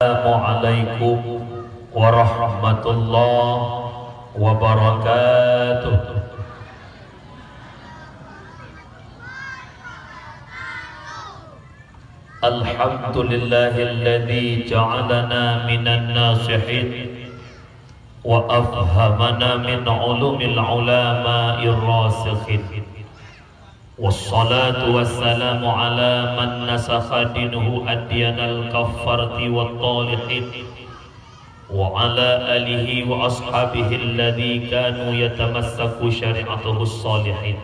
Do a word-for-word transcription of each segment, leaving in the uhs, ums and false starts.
Assalamualaikum warahmatullahi wabarakatuh. Alhamdulillahilladzi ja'alana minan nasihin wa afhamana min ulumil ulama'ir rasikhin. Wassalatu wassalamu ala man nasakha dinahu adyanal kaffarati wat talihin, wa ala alihi wa ashabihi alladzi kanu yatamassaku syari'atahu salihin.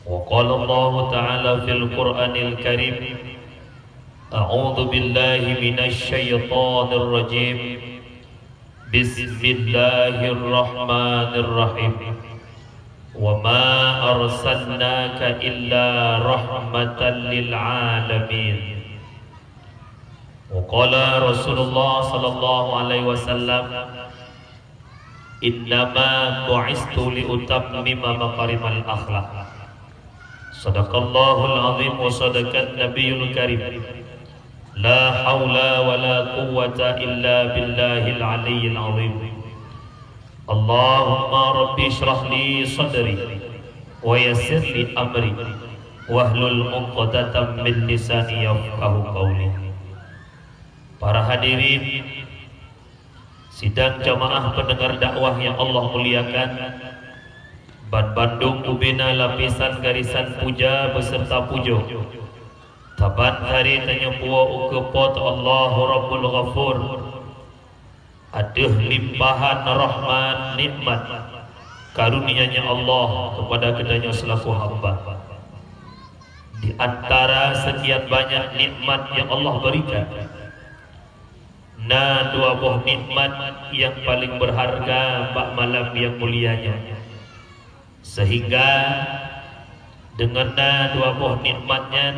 Wa qala Allahu ta'ala fil Qur'anil Karim, a'udzu billahi minasy syaithanir rajim. Bismillahirrahmanirrahim. Wa ma arsalnaka illa rahmatan lil alamin. Wa qala Rasulullah sallallahu alaihi wasallam, "Innama bu'istu li utammima makarimal akhlak." Sadaqallahul azim wa sadaqan nabiyul karim. La haula wa la quwwata illa billahil aliyyil azim. Allahumma rabbi shrah li sadri wa yassir li amri wahlul 'uqdatam min lisani yafqahu qawli. Para hadirin sidang jamaah pendengar dakwah yang Allah muliakan, ban bandum ubena lapisan garisan puja beserta pujoe. Taban hari tanyoe puwoe ukeue Po teu Allah Rabbul Ghafur ateueh limpahan rahmat nikmat karunia-Nya Allah kepada geutanyoe selaku hamba. Di antara sekian banyak nikmat yang Allah berikan, na dua boh nikmat yang paling berharga bak malam yang mulia nyoe. Sehingga deungon na dua boh nikmat nyan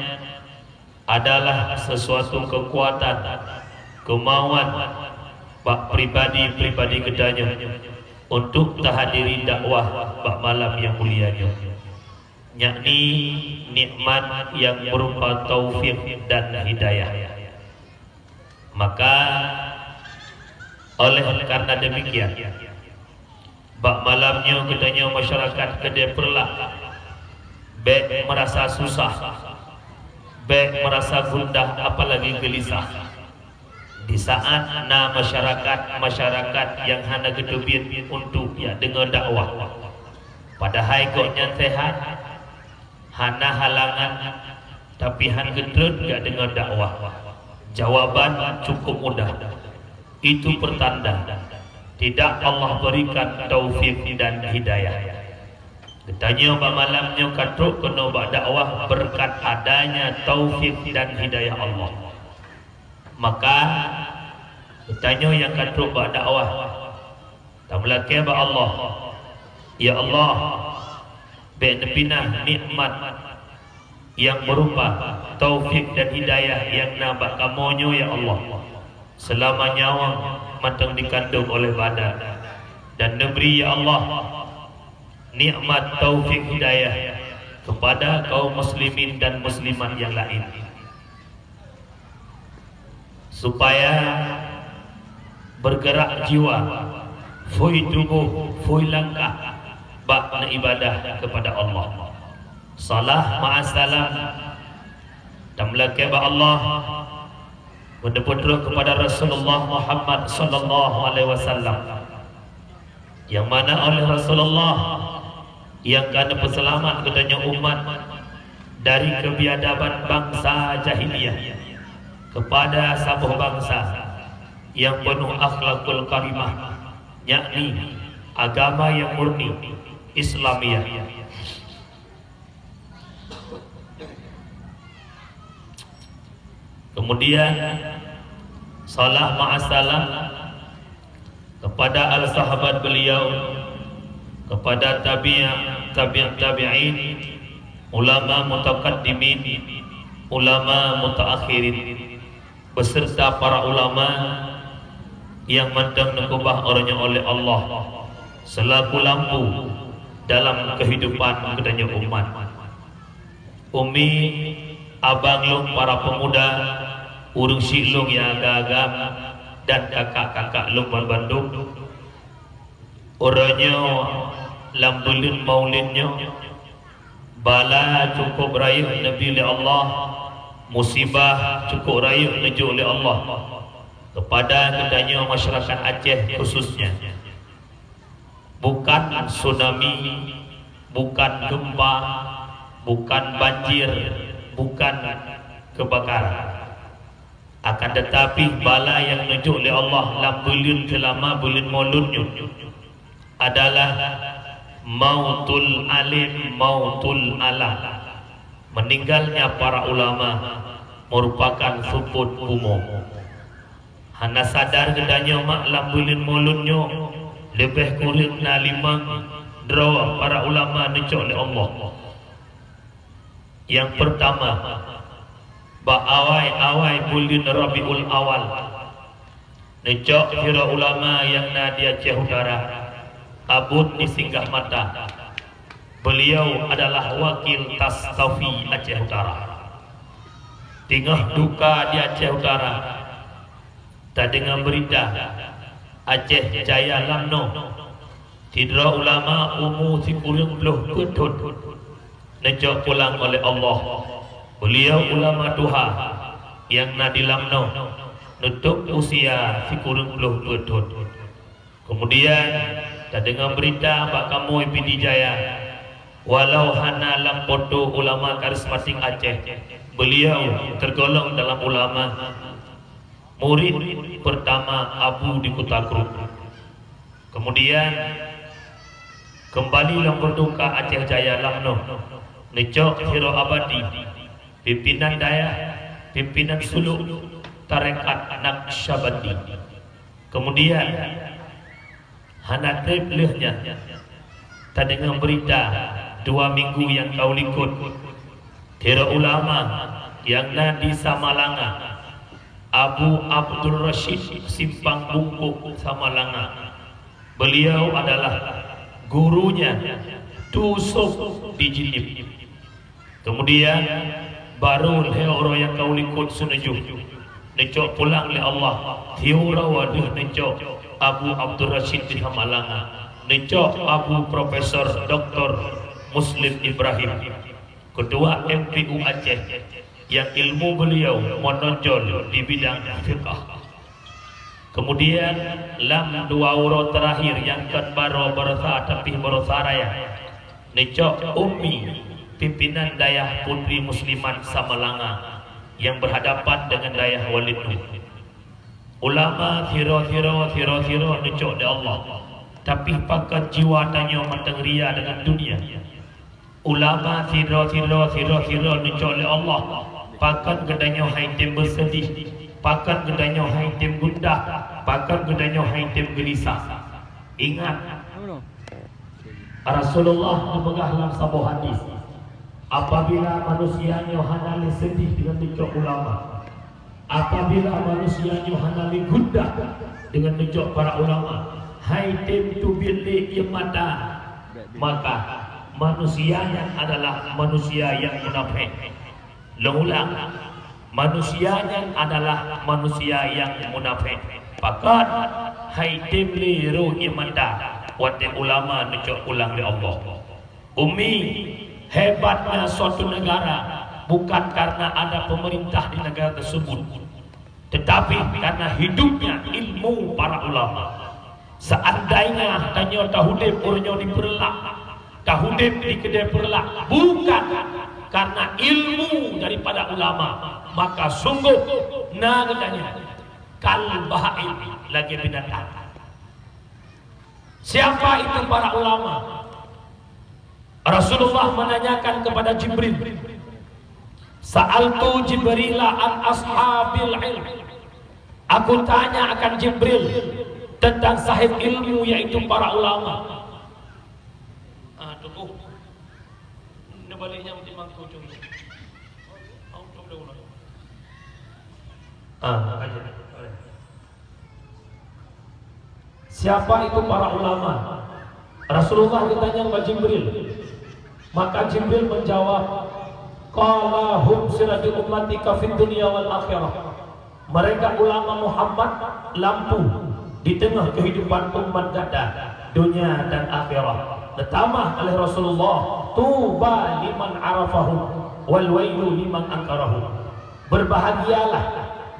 adalah sesuatu kekuatan, kemauan bak pribadi-pribadi geutanyoe untuk tahadiri dakwah bak malam yang mulia nyoe, yakni nikmat yang berupa taufik dan hidayah. Maka, oleh karena demikian, bak malam nyoe geutanyoe masyarakat keudéh Peureulak bék merasa susah, bék merasa gundah, apalagi geulisah. Di saat na masyarakat-masyarakat nyang hana geuteubiet untuk jak deungoe dakwah, padahai gobnyan sehat, hana halangan, tapi han geutrön jak deungoe dakwah. Jawaban cukup mudah. Itu pertanda tidak Allah berikan taufik dan hidayah. Geutanyoe bak malam nyoe ka trok keunoe bak dakwah berkat adanya taufik dan hidayah Allah. Maka, geutanyoe nyang ka trok bak dakwah, tameulakée bak Allah, "Ya Allah, bék neupinah nikmat nyang berupa taufik dan hidayah nyang na bak kamoe nyoe, ya Allah, seulama nyawöng mantong dikandong oleh badan, dan neubri, ya Allah, nikmat taufik hidayah kepada kaum muslimin dan muslimat nyang laén." Supaya bergerak jiwa, phui tuboh, phui langkah bak meuibadah kepada Allah. Salah ma'assalam, tameulakée bak Allah, meuneupeutreuk kepada Rasulullah Muhammad sallallahu alaihi wasallam. Nyang mana oleh Rasulullah nyang ka neupeuseulamat geutanyoe umat dari keubiadaban bansa jahiliyah kepada saboh bansa nyang peunoh akhlakul karimah, yakni agama nyang murni Islamiyah. Kemudian, salah ma'assalam kepada al-sahabat beliau, kepada tabi', tabi', tabi'in, ulama mutaqaddimin, ulama mutaakhirin, beserta para ulama nyang mantong neukeubah uroe nyoe oleh Allah selaku lampu dalam kehidupan geutanyoe umat. Umi, abang lôn, para pemuda, Ureuëng syiek lôn nyang agam-agam dan kakak-kakak lôn banmandum, uroe nyoe lam buleuen Maulid nyoe, bala cukup rayeuk neubri lé Allah, musibah cukup rayeuk neujok lé Allah keupada geutanyoe masyarakat Aceh khususnya. Bukan tsunami, bukan gempa, bukan banjir, bukan kebakaran. Akan tetapi, bala nyang neujok lé Allah lam buleuen seulama buleuen Maulud nyoe adalah mautul alim, mautul alam. Meninggalnya para ulama merupakan seupôt bumoe. Hana sadar geutanyoe mak lam buleuen Maulud nyoe leubeh kureueng na limong droe para ulama neucok lé Allah. Nyang peurtama, bak awai-awai buleuen Rabiul Awal, neucok sidroe ulama nyang na di Aceh Utara, Abon di Singgah Mata. Beuliau adalah wakil Tastafi Aceh Utara. Teungoh duka di Aceh Utara, tadeungoe beurita Aceh Jaya lam noe, sidroe ulama umu sikureueng ploh peuet thon neucok pulang oleh Allah. Beuliau ulama tuha nyang na di lam noe, neutôb usia sikureueng ploh peuet thon. Keumudian, tadeungoe beurita bak kamoe Pidie Jaya, walau hana lam poto ulama karismatik Aceh, beuliau teurgolong dalam ulama, murit peurtama Abu di Kuta Krueng. Keumudian, keumbali lom beurduka Aceh Jaya lam noe, neucok sidroe abati, pimpinan dayah, pimpinan suluk tarekat Naqsyabandi. Keumudian, hana treb lheueh nyan, tadeungoe beurita dua minggu nyang ka u likot, sidroe ulama nyang na di Samalanga, Abu Abdul Rasyid Simpang Bungkôk Samalanga. Beuliau adalah gurunya Tu Sop di Jeunieb. Keumudian, barô lhée uroe nyang ka u likot seuneujôh, neucok pulang lé Allah, siuroe deuh neucok Abu Abdul Rasyid di Samalanga, neucok Abu Profesor Doktor Muslim Ibrahim, Ketua M P U Aceh, nyang ilmu beuliau meunonjol di bidang fiqah. Keumudian, lam dua uroe teurakhir nyang kon baroe baroesa tapi baroesa raya, neucok Ummi, pimpinan dayah Putri Muslimat Samalanga nyang beuhadapan deungon dayah Walid Nuh. Ulama sidroe-sidroe, sidroe-sidroe neucok lé Allah, tapi pakon jiwa tanyoe mantong ria deungon dunia. Ulama sidroe-sidroe, sidroe-sidroe neucok lé Allah, pakon geutanyoe hai tem beuseudeh, pakon geutanyoe hai tem gundah, pakon geutanyoe hai tem geulisah. Ingat, Rasulullah geupeugah lam saboh hadis, apabila manusia nyoe hana lé seudeh deungon neucok ulama, apabila manusia nyoe hana lé gundah deungon neucok para ulama, hai tem teubiet lé ié mata, maka manusia nyan adalah manusia nyang munafék. Lôn ulang, manusia nyan adalah manusia nyang munafék. Pakon? Hai tem lé roh ié mata watée ulama neucok pulang lé Allah. Ummi, hebatnya suatu negara bukan karena ada pemerintah di negara tersebut, tetapi karena hidupnya ilmu para ulama. Seandainya tanyoe taudeb uroe nyoe di Peureulak, taudeb di keudée Peureulak, bukan karena ilmu daripada ulama, maka sungguh na geutanyoe kal bahaim, lagée binatang. Siapa itu para ulama? Rasulullah menanyakan kepada Jibril, "Sa'altu Jibrila an ashabil ilm." Aku tanya akan Jibril tentang sahib ilmu, yaitu para ulama. Ah, tunggu. Ini baliknya mesti mangkuk, tunggu. Ah, aja. Siapa itu para ulama? Rasulullah ditanya oleh Jibril. Maka Jibril menjawab, "Qala hum siraju ummati ka fid dunya wal akhirah." Mereka ulama Muhammad lampu di tengah kehidupan umat gata, dunia dan akhirat. Ditamah oleh Rasulullah, "Tuba liman arafahum, wal wailu liman angkarahum." Berbahagialah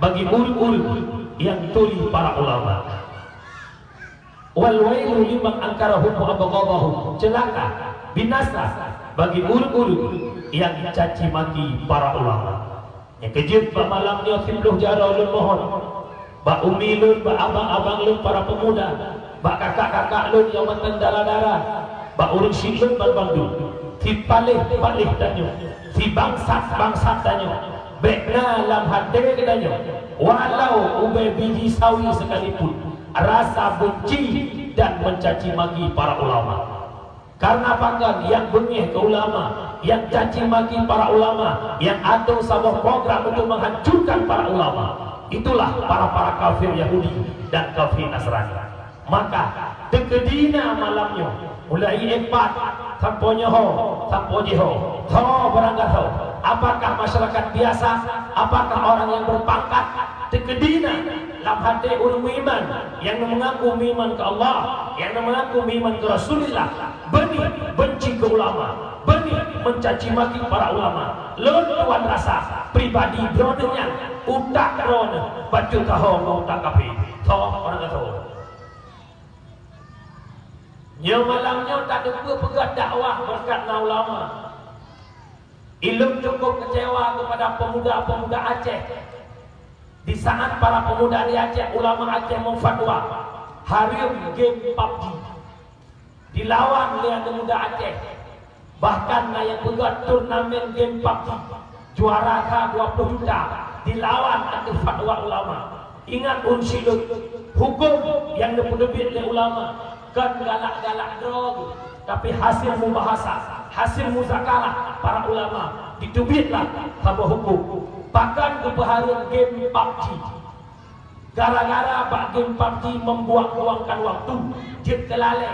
bagi ureuëng-ureuëng yang turi para ulama. "Wal wailu liman angkarahum wa abghadahum." Celaka, binasa bagi ureuëng-ureuëng yang caci maki para ulama. Nyang keujeuet bak malam nyoe siplôh jaroe lôn mohon, bak umi lôn, bak abang-abang lôn para pemuda, bak kakak-kakak lôn nyang mantong dara-dara, bak ureuëng syiek lôn banmandum, sipaléh-paléh tanyoe, sibangsat-bangsat tanyoe, bék na lam até geutanyoe, walau ubé biji sawi sekalipun, rasa benci dan mencaci maki para ulama. Karena pakon nyang beungéh keu ulama, nyang caci maki para ulama, nyang atur saboh program untuk menghancurkan para ulama, itulah para-para kafir Yahudi dan kafir Nasrani. Maka, teukeudi na malam nyoe, mulai empat sampoe nyoe ho, sampoe jiho, tho barangkasoe, apakah masyarakat biasa, apakah orang yang berpangkat, teukeudi na lam até ureuëng meuiman nyang mengaku meuiman keu Allah, nyang mengaku meuiman keu Rasulullah, beuni benci keu ulama, beuni mencaci maki para ulama. Lôn tuan rasa pribadi droeneuh nyan, utak droeneuh bacut saho ngon utak kafé. Tho barangkasoe. Nyoe malam nyoe tateupeue peugah dakwah beureukat na ulama. Ilôn cukup kecewa kepada pemuda-pemuda Aceh. Di saat para pemuda di Aceh, ulama Aceh meufatwa, hareuem game pabji. Dilawan lé aneuk muda Aceh. Bahkan na nyang peugah turnamen game pabji, juara ka dua ploh juta, dilawan ateueh fatwa ulama. Ingat ureuëng syiek lôn, huköm nyang neupeuteubiet lé ulama kon galak-galak droe, tapi hasil mubahasa, hasil muzakarah para ulama, diteubiet lah saboh huköm. Pakon geupeuhareuem game pabji? Gara-gara bak game pabji membuang-buangkan waktu, jeuet keu lalée.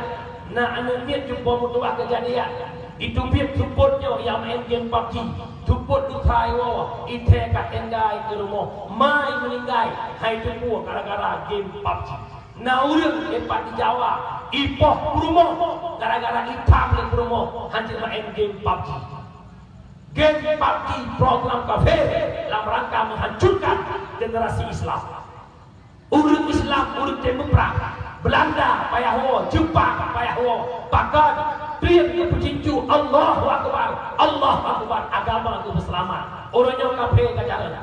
Na aneuk miet jumpa meutuah keujadian, iteubiet seupôt nyoe nyang maén game pabji, seupôt lusa iwoe, ithée ka tinggai keu rumoh, ma i meuninggai, hai teupue gara-gara game pabji. Na ureuëng dipat di Jawa, ipoh peurumoh gara-gara itam lé peurumoh hana jeuet maén game pabji. Game pabji program kafé lam rangka menghancurkan generasi Islam. Ureuëng Islam, ureuëng tém meuprang. Belanda payah woe, Jepang payah woe. Pakon? Treb geupeucincu, Allahu Akbar, Allahu Akbar, agama geupeuseulamat. Uroe nyoe kafé ka jalan.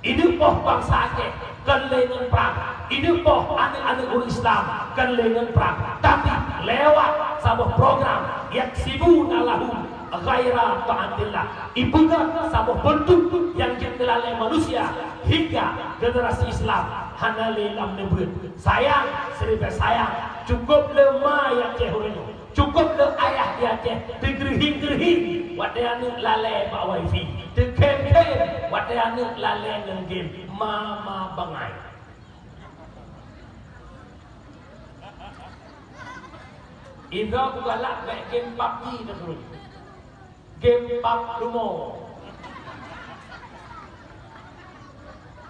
Ineuk poh bansa Aceh kon lé ngon prang. Ineuk poh aneuk-aneuk ureuëng Islam kon lé ngon prang. Tapi lewat saboh program, yaksibuna lahum ghaira taatillah, ipeugah saboh beuntuk nyang jeuet keu lalée manusia hingga generasi Islam hana lé lam neubeuet. Sayang, seuribée sayang, cukôp le ma nyang ceh uroe nyoe. Cukôp le ayah di Aceh teugeureuhing-geureuhing watée aneuk lalée bak wifi, teukhém-khém watée aneuk lalée ngon game, ma-ma bangai. Indroe kugalak bék game pabji teuh. Game pab rumoh.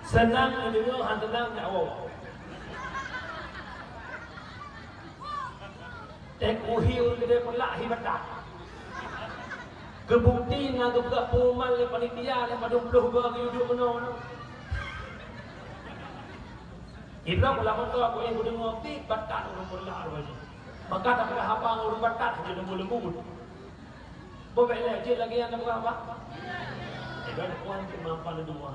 Seunang neudeungoe, han seunang neuwoe. Teuh uhi ureuëng keudeh peulak hi batat. Geubukti na geupeugah pengumuman lé panitia lé padum ploh goe geuyue duek meunoe. Ibrah ulah meutoe ku éh geudeungoe pih batat ureuëng peulak roh jih. Maka tapeugah haba ngon ureuëng batat hana leumbut-leumbut. Beubaih lé jeuet lagée nyan tapeugah haba. Ibrah kuan cuma pandua.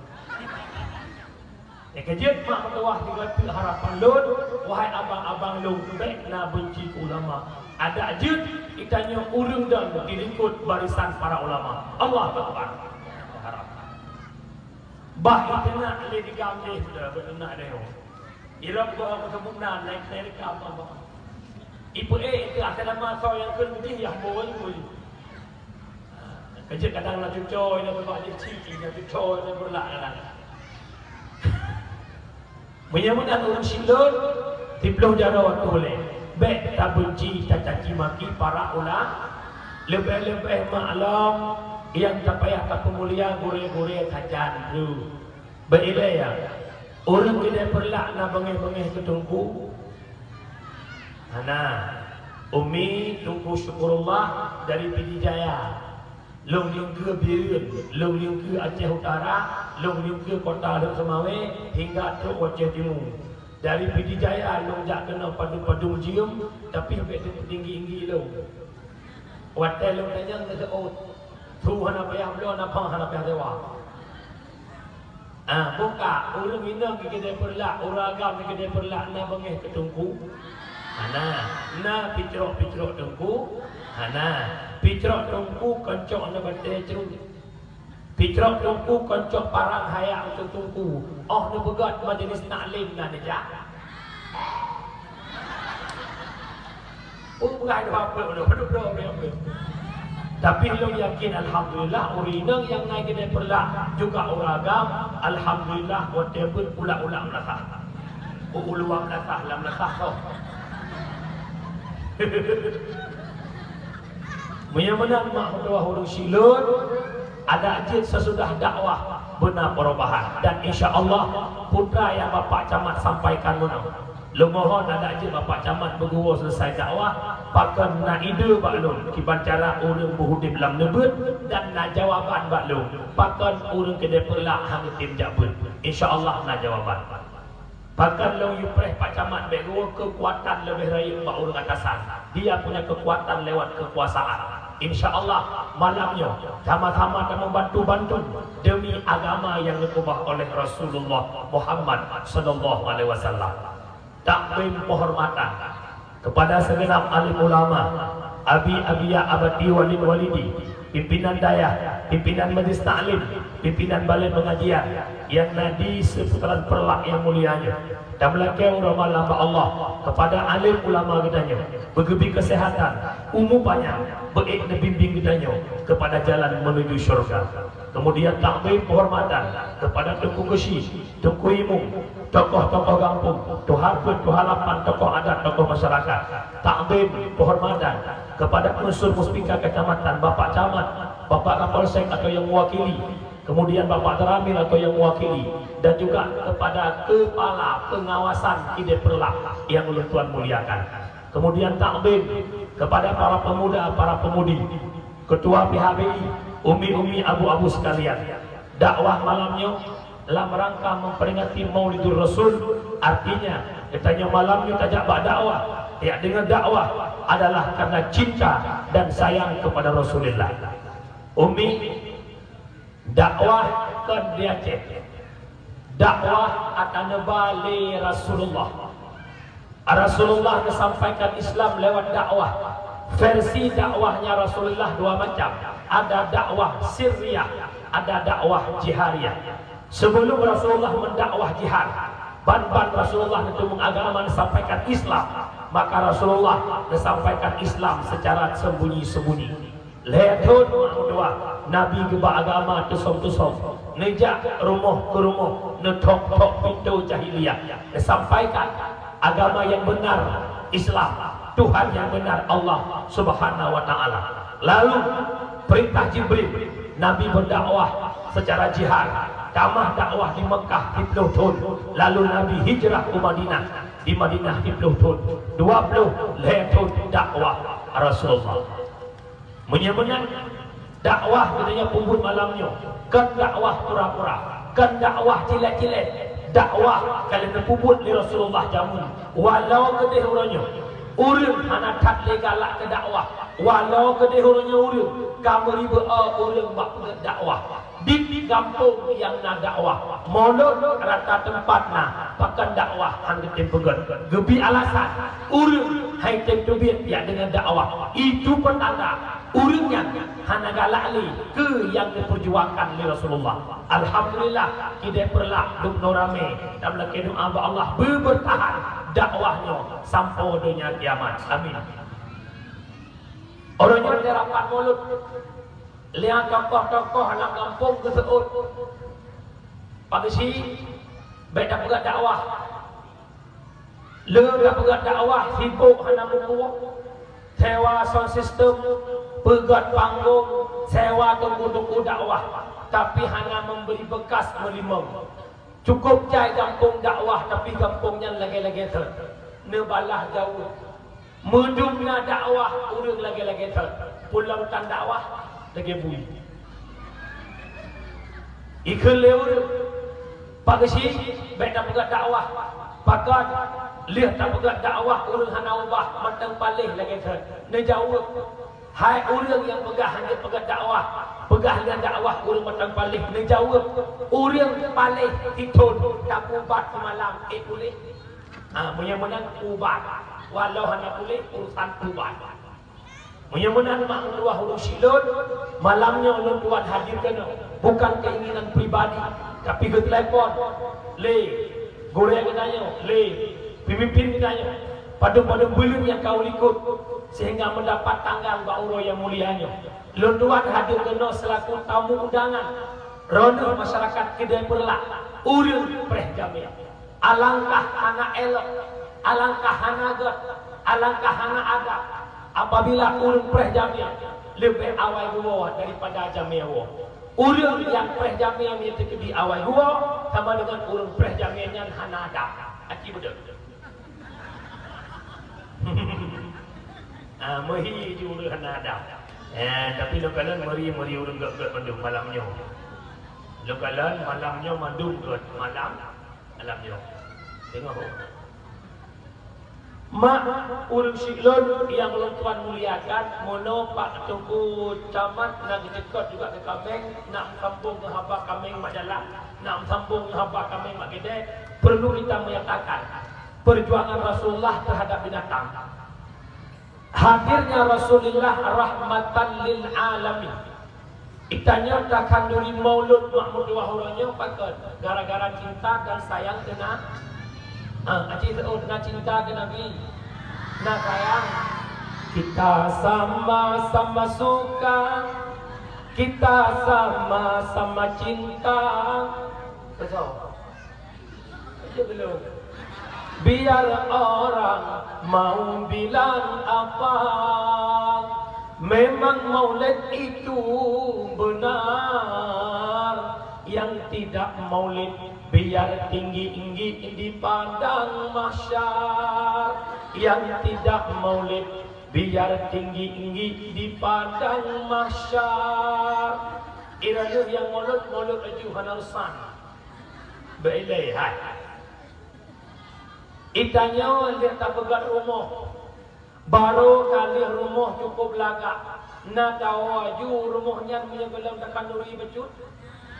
Nyang keujeuet mak meutuwah sigoe teuk harapan lôn, wahai abang-abang lôn, bék na beunci keu ulama. Adak jeuet geutanyoe ureuëng dong di likot barisan para ulama. Allahu Akbar. Harap. Bah iteunak lé digam jih, beuteunak lé nyoe. Irab bah meukeubeunan naik-naik ka apa-apa. Ipeu-ék itu akan nama soe nyang kheun beudih yah boi-boi. Keujeuet kadang na cucoe, na beubak jih cit, na cucoe, na beurlak kadang. Meunyoe meunan ureuëng syiek lôn, siplôh jaroe tuléh, bék tabeunci, tacaci maki para ulama, leubeh-leubeh maklum nyang tapayah tapeumulia gurée-gurée sajan tu. Bék ilée ya. Ureuëng keudeh Peureulak na beungéh-beungéh keu Teungku? Hana. Umi, Teungku Syukurullah dari Pidie Jaya. Lôn nyang keu Bireuen, lôn nyang keu Aceh Utara, lôn nyang keu Kota Lhokseumawe, hingga trok u Aceh Timu. Dari Pidie Jaya lôn jak keunoe padum-padum jeuem, tapi bèk teupeue tinggi-tinggi lôn. Watèe lôn tanyong geuseuôt, su hana payah bloe, napa hana payah sewa. Ah, buka, ureuëng inong di keudè Peureulak, ureuëng agam di keudè Peureulak na beungéh keu Teungku? Hana. Na picrok-picrok Teungku? Hana. Picrok Teungku kon cok na batèe cruet. Picrok Teungku kon cok parang hayak untuk Teungku. Óh neupeugöt majlis taklim na neujak. Peue beurangkat dua peuet uroe, padub droe ureuëng peuet. Tapi lôn yakin, alhamdulillah, ureuëng inong nyang na i keudè Peureulak juga ureuëng agam, alhamdulillah, watèe beuet ulak-ulak meulasah. U-, uluwa meulasah, lam meulasah soh. Meunyoe meunan mak meutuwah ureuëng silôn, adak jeuet sesudah dakwah beuna perubahan. Dan insya Allah, peue nyang Bapak Camat sampaikan meunoe. Lôn mohon adak jeuet Bapak Camat beugurèe selesai dakwah, pakon na ide bak lôn kiban cara ureuëng beuudép lam neubeuet, dan na jawaban bak lôn pakon ureuëng keudè Peureulak hana tem jak beuet. Insya Allah na jawaban. Pakon lôn yue preh Pak Camat bèk gurèe keukuatan leubeh rayeuk bak ureuëng atasan. Dia punya keukuatan lewat keukuasaan. Insya Allah, malam nyoe, sama-sama tameubantu-bantu demi agama nyang geukeubah oleh Rasulullah Muhammad sallallahu alaihi wasallam. Takzim penghormatan kepada segenap alim ulama, abi-abiya abati walid walidi, pimpinan dayah, pimpinan majlis taklim, pimpinan balai pengajian nyang na di seputaran Peureulak nyang mulia nyoe. Dan meulakèe uroe malam bak Allah kepada alim ulama geutanyoe, beugeubri keuseuhatan, umu panyang, beuék neubimbing geutanyoe kepada jalan menuju syurga. Kemudian takzim penghormatan kepada Teungku Keuchik, Teungku Imum, tokoh-tokoh gampông, tuha peuet, tuha lapan, tokoh adat, tokoh masyarakat. Takzim penghormatan kepada unsur muspika kecamatan, Bapak Camat, Bapak Kapolsek atau yang mewakili, kemudian Bapak Teramil atau yang mewakili, dan juga kepada kepala pengawasan Idé Peureulak yang ulôn tuan muliakan. Kemudian takzim kepada para pemuda, para pemudi, ketua P H B I, umi-umi, abu-abu sekalian. Dakwah malam nyoe lam rangka memperingati Maulidur Rasul, artinya geutanyoe malam nyoe tajak bak dakwah. Tajak deungoe dakwah adalah karena cinta dan sayang kepada Rasulullah. Umi, dakwah kon di Aceh. Dakwah ata neuba lé Rasulullah. Rasulullah geusampaikan Islam lewat dakwah. Versi dakwahnya Rasulullah dua macam. Ada dakwah sirriyah, ada dakwah jihariyah. Sebelum Rasulullah mendakwah jihar, ban-ban Rasulullah neuteumeung agama, neusampaikan Islam, maka Rasulullah neusampaikan Islam secara sembunyi-sembunyi. Lhèe thôn meutuwah, Nabi geuba agama teusöm-teusöm, neujak rumoh keu rumoh, neuthok-thok pintoe jahiliyah, neusampaikan agama nyang beunar, Islam, Tuhan nyang beunar, Allah Subhanahu wa Ta'ala. Lalu, peurintah Jibril, Nabi berdakwah secara jihar, tamah dakwah di Mekah siplôh thôn, lalu Nabi hijrah ke Madinah, di Madinah siplôh thôn, dua ploh lhèe thôn dakwah Rasulullah. Meunyoe meunan, dakwah geutanyoe peubuet malam nyoe kon dakwah pura-pura, kon dakwah cilek-cilek, dakwah ka lheueh neupeubuet lé Rasulullah jameun. Walau keudeh uroe nyoe ureueng hana that lé galak keu dakwah, walau keudeh uroe nyoe ureueng ka meuribée ureueng bak peugét dakwah, di gampông nyang na dakwah, mulod rata teumpat na, pakon dakwah han geutem peugét. Geubri alasan, ureueng han tem teubiet jak deungon dakwah. Itu peutanda ureueng nyan hana galak lé keu nyang geupeurjuangkan lé Rasulullah. Alhamdulillah, Idé Peureulak dum noe ramé, dan lakée doa bak Allah beubeurtahan dakwah nyoe sampoe donya kiamat. Amin. Uroe nyoe lé rapat mulod, lé tokoh-tokoh lam gampông geuseuôt. Pak Geuchik, bèk tapeugah dakwah. Lé tapeugah dakwah, sibôk hana muphom. Sewa sound system, peugét panggong, sewa teungku-teungku dakwah, tapi hana memberi bekas meulimong. Cukôp jai gampông dakwah, tapi gampông nyan lagèe-lagèe thon. Neubalah jaweueb. Meudum na dakwah, ureueng lagèe-lagèe thon. Peue lom tan dakwah, lagèe bui. Ikheun lé ureueng, "Pak Geuchik, bèk tapeugöt dakwah." Pakon? Lheueh tapeugöt dakwah, ureueng hana ubah, mantong paléh lagèe thon. Neujaweueb, "Hai ureueng nyang peugah hana peugöt dakwah, peugah lé dakwah ureueng mantong paléh." Neujaweueb, "Ureueng paléh sithon, tapeuubat simalam, ék puléh?" Ah, meunyoe meunan ubat, walau hana puléh, urusan ubat. Meunyoe meunan mak meutuwah ureueng syiek lôn, malam nyoe lôn tuan hadir keunoe, bukan keinginan pribadi, tapi geutelepon lé gurèe geutanyoe, lé peumimpin geutanyoe, padum-padum buleuen nyang ka u likot, sehingga meudapat tanggang bak uroe nyang mulia nyoe. Lôn tuan hadir keunoe seulaku tamu undangan, droeneuh masyarakat Keudè Peureulak, ureueng preh jamèe. Alangkah hana élok, alangkah hana gèt, alangkah hana adab apabila ureueng preh jamèe leubeh awai geuwoe daripada jamèe woe. Ureueng nyang preh jamèe meunyo teukeudi awai geuwoe, sama deungon ureueng preh jamèe nyan hana adab. Aci beudôh. Ah, meuhi ju ureueng hana adab. Eh, tapi lôn kalon meuri-meuri ureueng gèt-gèt mandum malam nyoe. Lôn kalon malam nyoe mandum gèt malam. Alam nyoe. Teungoh. Mak ureueng syiek lôn nyang lôn tuan muliakan, meunoe Pak Teungku Camat na geucukot juga keu kaméng, na meusambông ngon haba kaméng mak jalan, na meusambông ngon haba kaméng mak keudè, perlu kita menyatakan perjuangan Rasulullah terhadap binatang. Hadirnya Rasulullah rahmatan lil alamin. Geutanyoe takhanduri maulud mak meutuwah uroe nyoe pakon? Gara-gara cinta dan sayang keu na-, ah, aci seuôt, na cinta keu Nabi, na sayang. Kita sama-sama suka, kita sama-sama cinta. Betul. Biar orang mau bilang apa, memang maulid itu benar. Yang tidak maulid, biar tinggi-tinggi di padang mahsyar. Yang tidak maulid, biar tinggi-tinggi di padang mahsyar. Iran nyang maulud, maulud laju hana rusan. Beu ilée hai. Geutanyoe lheueh tapeugöt rumoh, barô ka lheueh rumoh cukôp lagak. Na tawoe ju rumoh nyan meunyoe gohlom takhanduri bacut.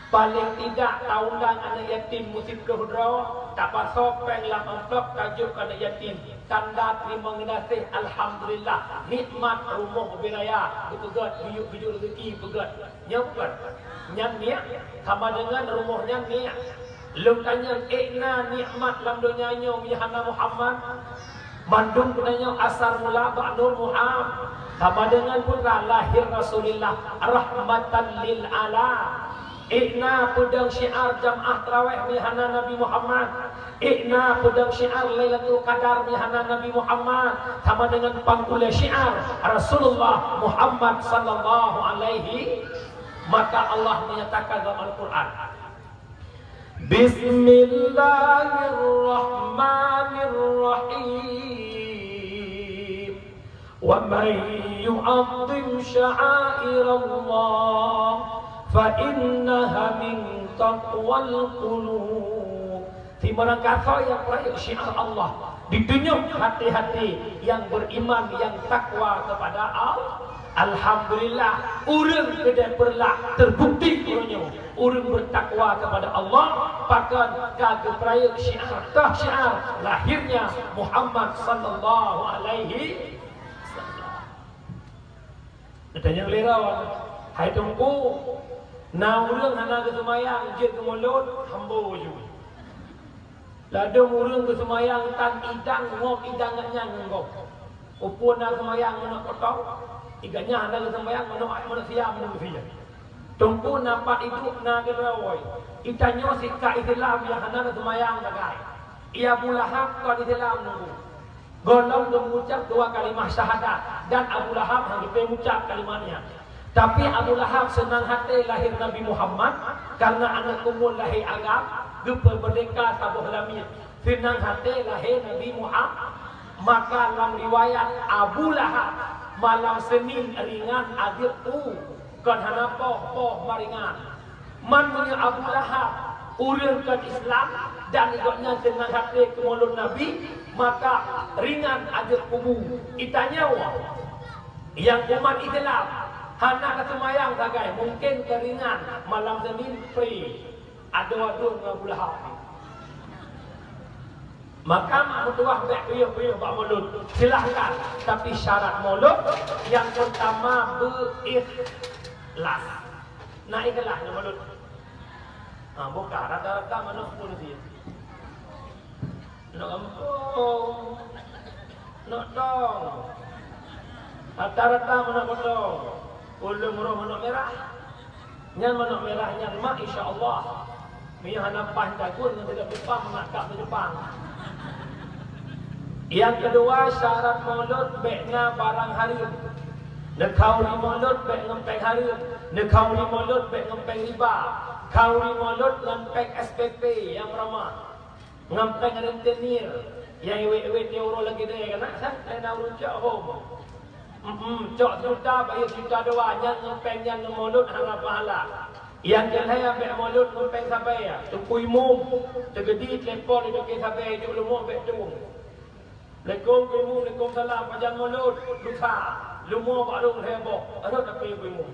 Paléng tidak taundang aneuk yatim meusiplôh droe, tapasoe péng lam amplop tajok keu aneuk yatim. Tanda teurimong geunaséh, alhamdulillah, nikmat rumoh ubé raya, geupeugöt, geuyue-geuyue rezeki peugöt. Nyoe bukan. Nyan miet, sama deungon rumoh nyan miet. Lôn tanyong, ék na nikmat lam donya nyoe meuhana Muhammad? Mandum geutanyoe asal mula bak Nur Muhammad. Sama deungon putra lahir Rasulullah rahmatan lil alam. Ék na peudong syiar jamaah tarawih meuhana Nabi Muhammad. Ék na peudong syiar Lailatul Qadar meuhana Nabi Muhammad, sama deungon pangkulée syiar Rasulullah Muhammad sallallahu alaihi. Maka Allah menyatakan dalam Al-Quran, Bismillahirrahmanirrahim. Wa man yu'azzim sya'airallah fa innaha min taqwal qulub. Timeurang kasoe nyang peurayeuk syiar Allah, ditunyok hati-hati nyang beriman, nyang takwa kepada Allah. Alhamdulillah, ureuëng keudeh peureulah terbukti uroe nyoe ureuëng bertakwa kepada Allah, pakon ka geupeurayeuk syiar, toh syiar lahirnya Muhammad sallallahu alaihi Geutanyong lé droe, "Hai Teungku, na ureuëng hana geuseumayang jeuet keu mulod?" Hambo ju. Ladôm ureuëng geuseumayang tan idang, ngok idang gobnyan ngon gob. Peue na seumayang manok potong, i gobnyan hana geuseumayang manok, manok siam manok siam. Teungku na pat iduek na keudroe. Geutanyoe sikap Islam nyang hana geuseumayang sagai. I Abu Lahab kon Islam nunggu. Gohlom geumucab dua kalimah syahadat dan Abu Lahab hana geupeu mucab kalimat nyan. Tapi Abu Lahab seunang até lahé Nabi Muhammad, kareuna aneuëk umum lahé agam, Geupeumeurdeka saboh lamiet, seunang até lahé Nabi Muhammad. Maka lam riwayat Abu Lahab, malam Senin ringan azeub u, kon hana poh, poh maringan. Man meunyoe Abu Lahab ureuëng kon Islam dan gobnyan seunang até keu mulod Nabi, maka ringan azeub kubu. Itanyoe nyang umat Islam hana ka seumayang sagai, mungken keu ringan malam Senin pre. Adoe-adoe ngon Abu Lahab. Maka mak meutuwah bék piôh-piôh bak mulod, silahkan, tapi syarat mulod nyang peurtama beuikhlas. Na ikhlas ngon mulod. Ha, buka rata-rata manok pun dia. Manok gampông. Manok tong. Rata-rata manok potong. Ulôn roh manok mirah. Nyan manok mirah nyan mak, insya Allah. Meunyoe hana paih dagun ngon tidak bupang manok kak Jepang. Nyang keudua, syarat mulod bék na barang hareuem. Neukhauri mulod bék ngon péng hareuem. Neukhauri mulod bék ngon péng riba. Khauri mulod ngon péng S P P nyang ramah. Ngon péng rentenir nyang iwet-iwet di uroe lagée deh, kan? Kan na ureuëng cok hom. Hmm, cok juta, bayeue juta dua, nyan ngon péng nyan mulod hana pahala. Nyang keu lhée bék mulod ngon péng sabe, teungku imum, teugeudi telepon di toke sabe, jok leumo bék tueng. Assalamualaikum, Teungku Imum. Waalaikumsalam. Pajan mulod? Lusa. Leumo bak lôn lhée boh. Rhot ape Teungku Imum?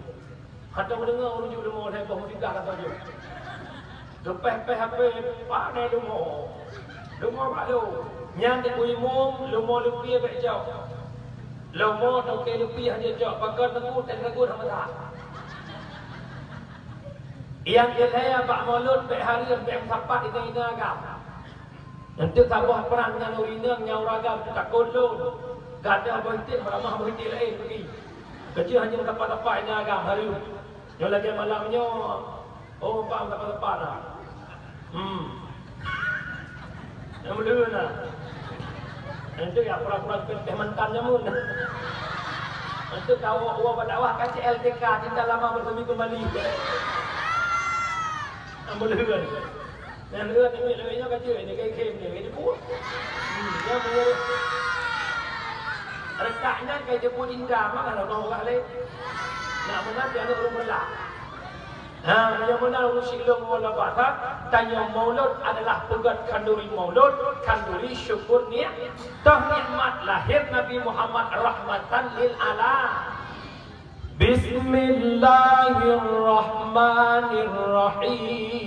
Hana meudeungoe ureuëng jok leumo lhée boh, meusigoe ka jok. Geupéh-péh ape, pane leumo. Leumo bak lôn. Nyan Teungku Imum, leumo leupie bék cok. Leumo toke leupie hana cok, pakon teungku teuh ragut hana that. Nyang keu lhée bak mulod bék hareuem, bék meusapat inan-inan agam. Eunteuk saboh prang nyan ureuëng inong nyang ureuëng agam teutakot lôn. Gadôh boh iték meuramah boh iték laén peugi. Keuceue hana meusapat-sapat inan agam hareuem. Nyoe lagée malam nyoe, oh, bang sapat-sapat na. Hmm. Nyang meulheueh na. Eunteuk ya pura-pura teuh mantan jameun. Eunteuk ka woe-woe bak dakwah ka cit L T K, cinta lama bersemi kembali. Nyang meulheueh. Nyang leuet nibak lawét nyoe ka jeuet, nyoe ka ikhém nyoe, ka jipeuet. Hmm, nyan meunyoe retak nyan ka jipeuet inda, maka na ureuëng urah lé. Nak meunan di aneuk ureuëng meulah. Ha, meunyoe meunan ureuëng sigohlom ngon laba that, tanyoe maulud adalah peugét khanduri maulud, khanduri syukur ni-, toh nikmat lahir Nabi Muhammad rahmatan lil alam. Bismillahirrahmanirrahim.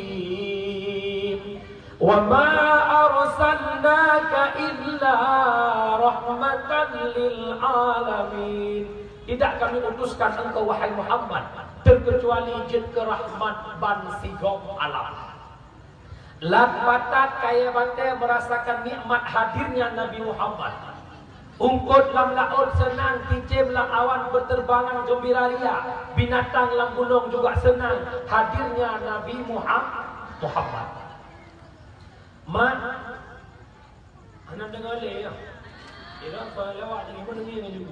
Wa ma arsalnaka illa rahmatan lil alamin. Tidak kami utuskan engkau, wahai Muhammad, terkecuali jeuet keu rahmat ban sigom alam. Lam patat kayée batée meurasakan nikmat hadirnya Nabi Muhammad. Ungkot lam laôt seunang, cicém lam awan beuteurbangan geumbira ria, binatang lam gunong juga seunang hadirnya Nabi Muham-, Muhammad. Mat, hana deungoe lé, ya. Kira lewat jadi meunengih laju.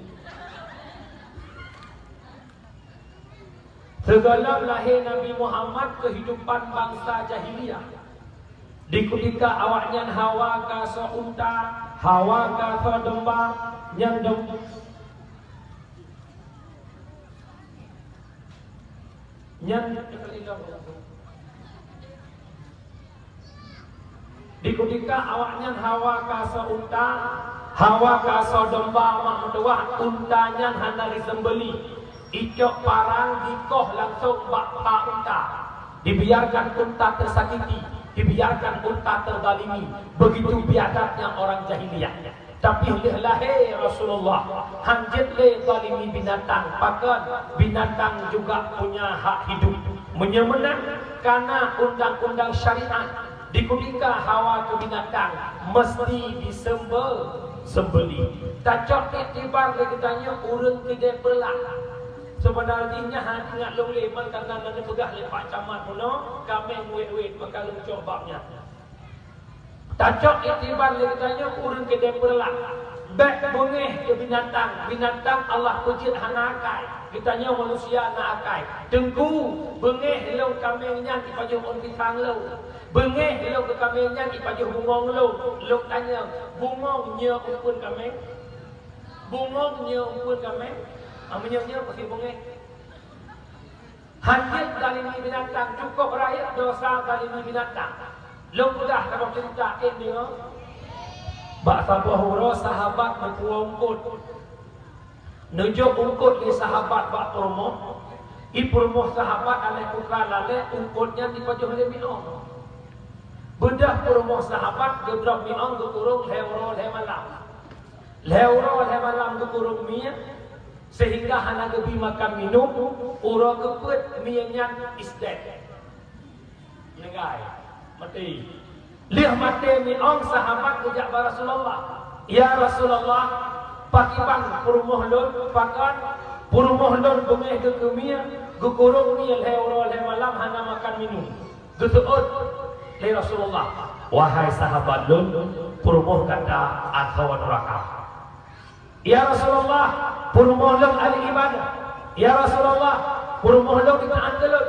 Sigohlom lahé Nabi Muhammad, keuhidupan bansa jahiliyah. Di kutika awaknyan hawa ka soe unta, hawa ka soe domba, nyan dom-, nyan Di kutika awaknyan hawa ka soe unta, hawa ka soe domba mak meutuwah, unta nyan hana jiseumbeuli. Icok parang jikoh langsong bak pha unta. Dibiarkan unta tersakiti, dibiarkan unta terzalimi. Begitu biadabnya orang jahiliyah. Tapi lheueh lahé Rasulullah, hanjeuet lé zalimi binatang, pakon binatang juga punya hak hidup. Meunyoe meunan, kana undang-undang syariat, di kutika hawa keu binatang, meusti diseumbe-, seumbeuli. Tacok iktibar lé geutanyoe ureuëng keudée peureulah. Seubeuna jih nyan hana ingat lôn lé, man kana na neupeugah lé Pak Camat bunoe, kaméng wét-wét meukalon cok bab nyan. Tacok iktibar lé geutanyoe ureuëng keudée peureulah. Bék beungéh keu binatang, binatang Allah peujeuet hana akai. Geutanyoe manusia na akai. Teungku, beungéh lôn kaméng nyan jipajoh ôn pisang lôn. Beungéh lôn keu kaméng nyan jipajoh bungöng lôn. Lôn tanyong, "Bungöng nyoe eumpeuen kaméng? Bungöng nyoe eumpeuen kaméng?" Ah, meunyoe nyoe pasti beungéh. Hanjeuet zalimi binatang, cukup rayeuk dosa zalimi binatang. Lôn peugah saboh ceurita ék deungö. Bak saboh uroe sahabat meupuwoe eungkôt. Neujok eungkôt lé sahabat bak peurumoh. Di peurumoh sahabat aléh putra lalé, eungkôt nyan jipajoh lé miong. Beudôh peurumoh sahabat geudrob miong geukurong lhée uroe lhée malam. Lhée uroe lhée malam geukurong mié, seuhingga hana geubri makan minum, uroe geupeuet mié nyan isdét. Meuninggai, maté. Lheueh maté miong, sahabat geujak bak Rasulullah, "Ya Rasulullah, pakiban peurumoh lôn, pakon peurumoh lôn beungéh geukeu mié, geukurong mié lhée uroe lhée malam hana makan minum?" Geuseuôt lé Rasulullah, "Wahai sahabat lôn, peurumoh gata asoe nuraka." "Ya Rasulullah, peurumoh lôn ahli ibadah. Ya Rasulullah, peurumoh lôn geutaan keu lôn."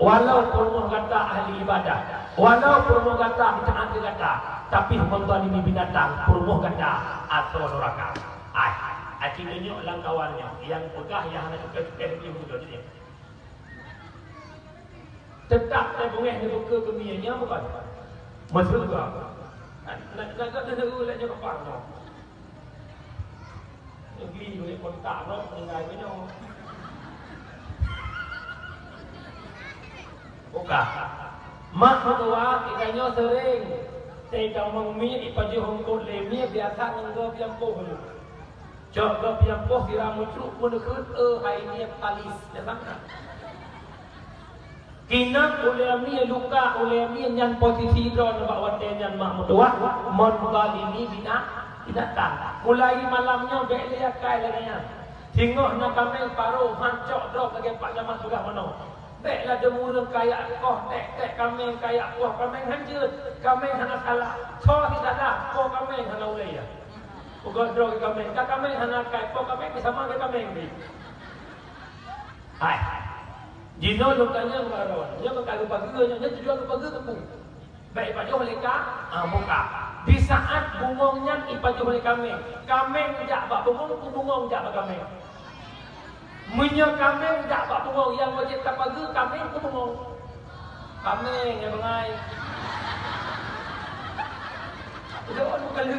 "Walau peurumoh gata ahli ibadah, walau peurumoh gata geutaan keu gata, tapi meuzalimi binatang, peurumoh gata asoe nuraka." Ai, aci meunyoe lam kawan nyoe, nyang peugah nyang hana cukai-cukai lé ureueng nyoe. Teutap teuh beungéh neubeukeue keu mié nyan bukon? Meusyeuruga. Na, na, na, na, na, lé nyoe kapang nyoe. Negeri boleh kontak nyoe, tinggai nyoe. Buka. Mak meutuah, tinggai nyoe sering. Teuka mong mié, ipajoh eungkôt lé mié, biasa ngon gob nyang poh nyoe. Cok gob nyang poh sira meucruk peuneukheun, "Eh, hai mié palis." Nyan sama. Kinan ulée mié luka, ulée mié nyan posisi droe nibak watée nyan mak meutuwah, mon zalimi bina-, binatang. Mulai malam nyoe bék lé akai lagée nyan. Singoh na kaméng paro, han cok droe lagée Pak Camat peugah meunoe. Bék ladôm ureuëng kayak koh, ték-ték kaméng kayak koh, kaméng hanjeuet, kaméng hana salah. Soe sisalah, po kaméng hana ulée ya. Peugah droe keu kaméng, ka kaméng hana akai, po kaméng beusama keu kaméng pih. Hai. Jinoe lôn tanyong bak droe, nyoe ka geupageue nyoe, nyoe tujuan geupageue keu peue? Bék ipajoh lé ka, ah, buka. Di saat bungöng nyan ipajoh lé kaméng, kaméng jak bak bungöng, peue bungöng jak bak kaméng? Meunyoe kaméng jak bak bungöng, nyang wajéb tapageue kaméng keu bungöng. Kaméng nyang bangai. Lôn bukan lé.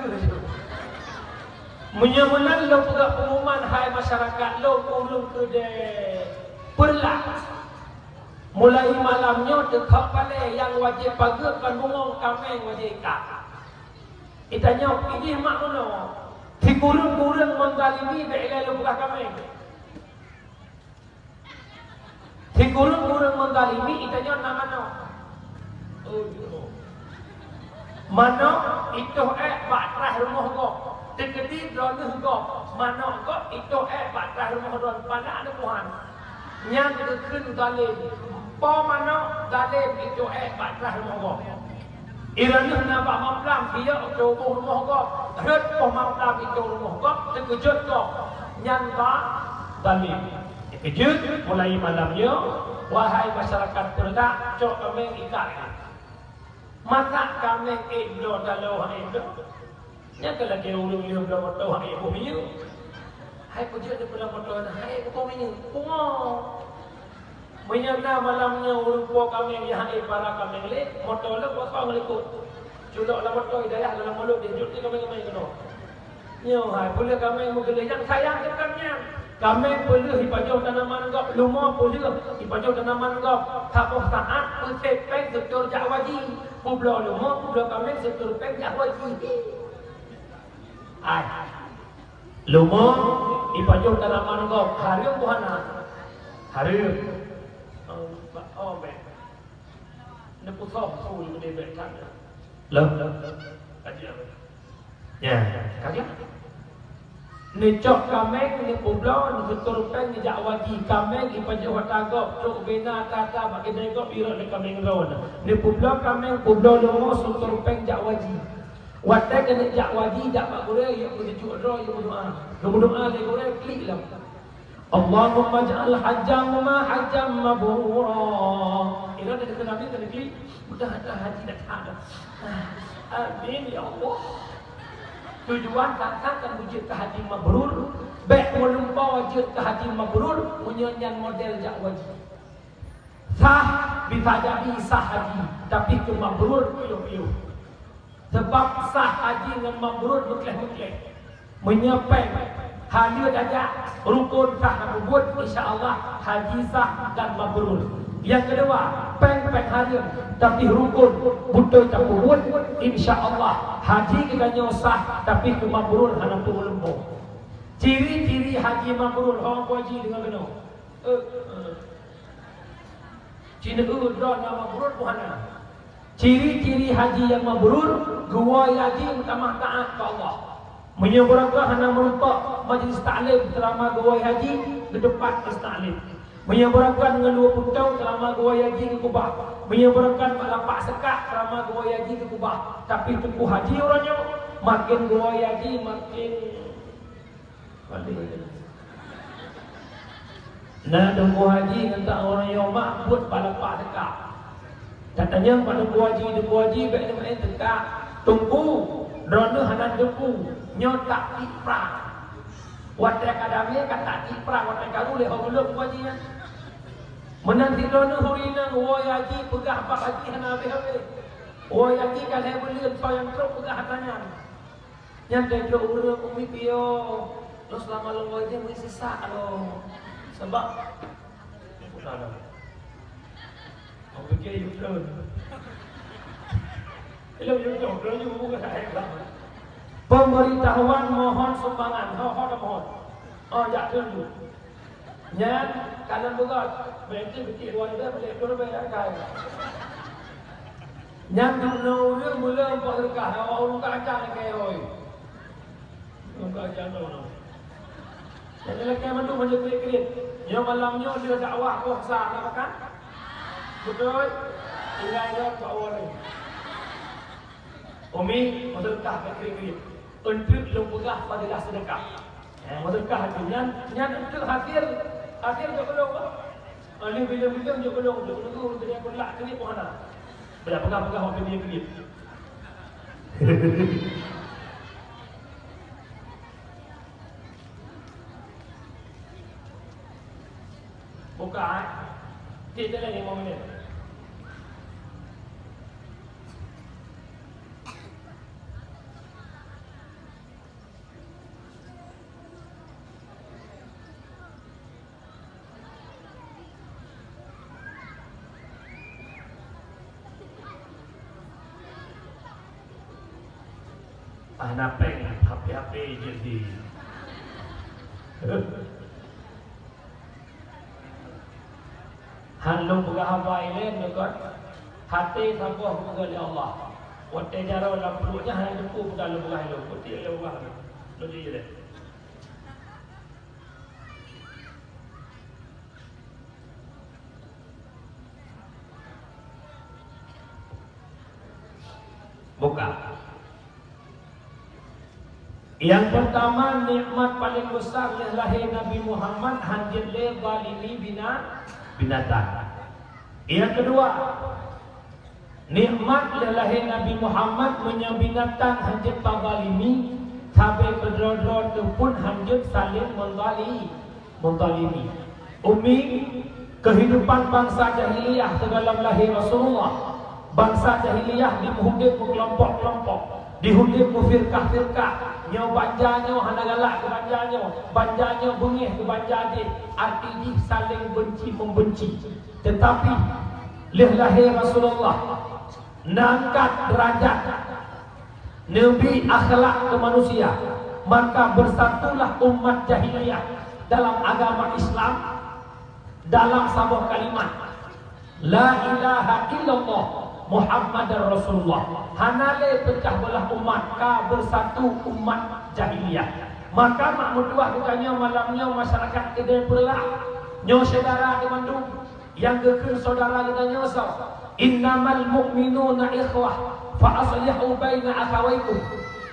Meunyoe meunan lôn peugah peungumuman, hai masyarakat lôn, ureuëng keudeh Peureulak. Mulai malam nyoe teuka palée nyang wajéb pageue kon bungöng, kaméng wajéb ikat. Itanyoe pih jih mak meunoe, sikureueng-kureueng meuzalimi bék ilée lôn peugah kaméng. Sikureueng-kureueng meuzalimi itanyoe na manok. Oh, jeuet. Manok itoh ék bak traih rumoh gob. Teukeudi droeneuh gob, manok gob itoh ék bak traih rumoh droeneuh, palak aneuk Tuhan. Nyan geukheun zalim. Po manok zalim itoh ék bak traih rumoh gob. Droeneuh na bak maplam, biyok itoh ubôh rumoh gob, rhot poh maplam itoh rumoh gob, teukeujot gob. Nyan bak zalim. Teukeujot mulai malam nyoe, wahai masyarakat Peureulak, cok kaméng ikat. Masa kaméng ék bloe taloe hana ék bloe? Nyan keuh lagée ureuëng lheueh bloe moto hana ék boh minyeuk. Hai peue jeuet neubloe moto hana ék boh minyeuk? Pungo. Meunyoe na malam nyoe ureuëng po kaméng nyang hana ék para kaméng lé, moto lom kosong likot. Culok lam moto, idayah lam mulod, dijok di kaméng-kaméng keunoe. Nyoe hai, peuleueh kaméng meugeuleh nyang sayang teukan nyan. Kaméng peuleueh ipajoh tanaman gob, lumo peuleueh ipajoh tanaman gob. Saboh saát peusék péng seutôt jak haji. Peubloe lumo, peubloe kaméng seutôt péng jak haji. Ai. Lumo ipajoh tanaman gob, hareuem buhana. Hareuem. Oh, oh, bèk. Neupeusöh su di keudè bèk that. Lom. Ka jeuet. Ya, ka jeuet. Neucok kaméng, neupeubloe, neuseutôt péng, neujak haji. Kaméng ipajoh ata gob, trok bina ata-ata bak keudè gob, irot lé kaméng droe. Neupeubloe kaméng, peubloe lumo, seutôt péng jak haji. Watèe keuneuk jak haji, jak bak gurèe, yôh meutuju droe, yôh meudoa. Geumeudoa lé gurèe, klik lom. Allahumma ij'al hajjana hajjan mabrura. Ira dari Nabi tadi, mudah-mudahan haji dah ada. Amin ya Allah. Tujuan kakak kan jeuet keu haji mabrur, bèk meulumpoe jeuet keu haji mabrur, meunyoe nyan model jak wajib. Sah, bisa jadi sah haji, tapi keu mabrur piôh-piôh. Sabab sah haji ngon mabrur meukleh-meukleh. Meunyoe pèng, hana tajak rukon sah tapeubuet, insya Allah haji sah dan mabrur. Nyang keudua, pèng-pèng hareuem, tapi rukon beutôi tapeubuet, insya Allah haji geutanyoe sah, tapi keu mabrur hana peue lumpoe. Ciri-ciri haji mabrur, ho Abu Haji deungö keunoe. Eh, eh. Cina eu droe nyang mabrur buhana. Ciri-ciri haji nyang mabrur, geuwoe haji meutamah taát keu Allah. Meunyoe beurangkat hana meurumpok majlis taklim seulama geuwoe haji, geuteumpat majlis taklim. Meunyoe beurangkat ngon dua puntông seulama geuwoe haji geukeubah. Meunyoe beurangkat bak lapak seukak seulama geuwoe haji geukeubah. Tapi teungku haji uroe nyoe makin geuwoe haji makin Na teungku haji ngon ta uroe nyoe mak buet bak lapak teuka. Tatanyong bak teungku haji, teungku haji bèk neumeu'en teuka. Teungku, droeneuh hana teungku, nyoe taktik prang. Watèe ka damé ka taktik prang, watèe ka rôh lé ho gulong teungku haji nyan. Meunan sidroeneuh ureueng inong woe haji peugah bak haji hana habéh-habéh. Woe haji ka lhèe buleuen soe nyang trok peugah hata nyan. Nyan trok ureueng umi piôh, lôn seulama lôn woe jih meuseusat lôn. Sabab, bukan lôn. Lôn pikir U-turn. Ilôn U-turn, lôn ju bukan saya lama. Pemberitahuan mohon sumbangan. Ho, ho, mohon. Oh, jak turun dulu. Nyan, ka lôn beugöt, bèk teuh keutik luwa nibak, bèk teuh bèk angkai. Nyan dum na ureueng meuleumpoh seudeukah, awak ureueng ka ancang lakèe hôi. Ureueng ka ancang droe nyoe. Nyan lakèe mandum hana kriet-kriet. Nyoe malam nyoe lheueh dakwah boh sa, na pakat? Beutôi? Tinggai droe bak awak nyoe. Umi, meuseudeukah bèk kriet-kriet. Eunteuk lôn peugah fadilah seudeukah. Eh, meuseudeukah tu nyan, nyan eunteuk hasil, hasil jok keu lôn, bah. Aneuk bileueng-bileueng jok keu lôn, jok keu lôn, keu lôn, keu lôn, keu lôn, keu lôn. Bila peugah-peugah waktu dia kriet. Buka, eh. Cit jalan lima minit. Ah, na pèng, hape-hape jeuet di. Han lôn peugah haba ilèe nyoe kon, até saboh geupeugah lé Allah. Watèe jaroe lam pruet nyan hana teupeu peugah lôn peugah ilèe, peutik lôn peugah lôn. Lôn jeuet ilèe. Buka. Nyang peurtama, nikmat paleng beusar lheueh lahé Nabi Muhammad hanjeuet lé zalimi bina-, binatang. Nyang keudua, nikmat lheueh lahé Nabi Muhammad meunyoe binatang hanjeuet tazalimi, sabe keudroe-droe teuh pun hanjeuet saléng meuzali-, meuzalimi. Umi, keuhidupan bansa jahiliyah sigohlom lahé Rasulullah. Bansa jahiliyah dimeuhudép meukelompok-kelompok, dihudép meufirkah-firkah. Nyoe banja nyoe hana galak keu banja nyoe, banja nyoe beungéh keu banja jéh, arti jih saléng beunci-membeunci. Teutapi, lheueh lahé Rasulullah, neuangkat deurajat, neubri akhlak keu manusia, maka beusatulah umat jahiliyah dalam agama Islam dalam saboh kalimat, "La ilaha illallah Muhammadar Rasulullah." Hana lé peucah beulah umat, ka beusatu umat jahiliyah. Maka mak meutuah geutanyoe malam nyoe masyarakat keudéh peureulah. Nyoe syedara geuh mandum. Nyang geukheun syedara geutanyoe soe? "Innamal mu'minuna ikhwah, fa aslihu baina akhawaikum."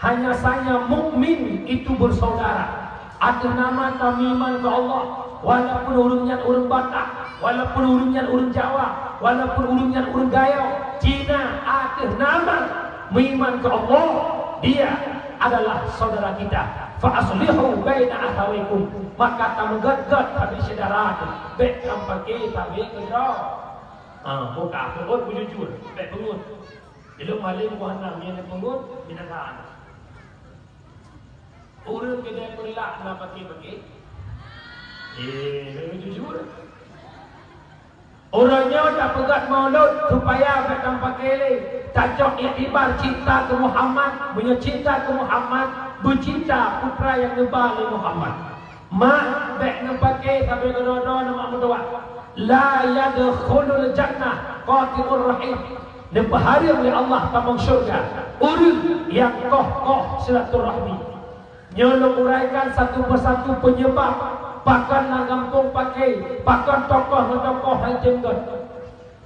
Hanya saja mukmin itu bersaudara. Ateueh nama tameuiman keu Allah, walaupun ureuëng nyan ureuëng Batak, walaupun ureuëng nyan ureuëng Jawa, walaupun ureuëng nyan ureuëng Gayo, Cina, ateueh nama meuiman keu Allah, dia adalah saudara kita. Fa aslihu baina akhawaikum. Maka tameugét-gét sabe syedara teuh, bék tampake sabe keudroe. Ha, muka peuot beujujur, bék peungeut. Ilok malém buah nam nyang peungeut binasa. Ureuëng keudè peulak na pake-pake. Eh, jujur. Uroe nyoe tapeugét maulud supaya bék tampake lé, tacok iktibar cinta keu Muhammad, meunyoe cinta keu Muhammad, beucinta putra nyang neuba lé Muhammad. Mak, bék neupake sabe keudroe-droe neumak meutuwah. La yadkhulul jannah qati'ur rahim. Neupeuhareuem lé Allah tamong syeuruga ureuëng nyang koh-koh silaturahmi. Nyoe lôn uraikan satu persatu penyebab pakon lam gampông pake, pakon tokoh ngon tokoh hai tem gét.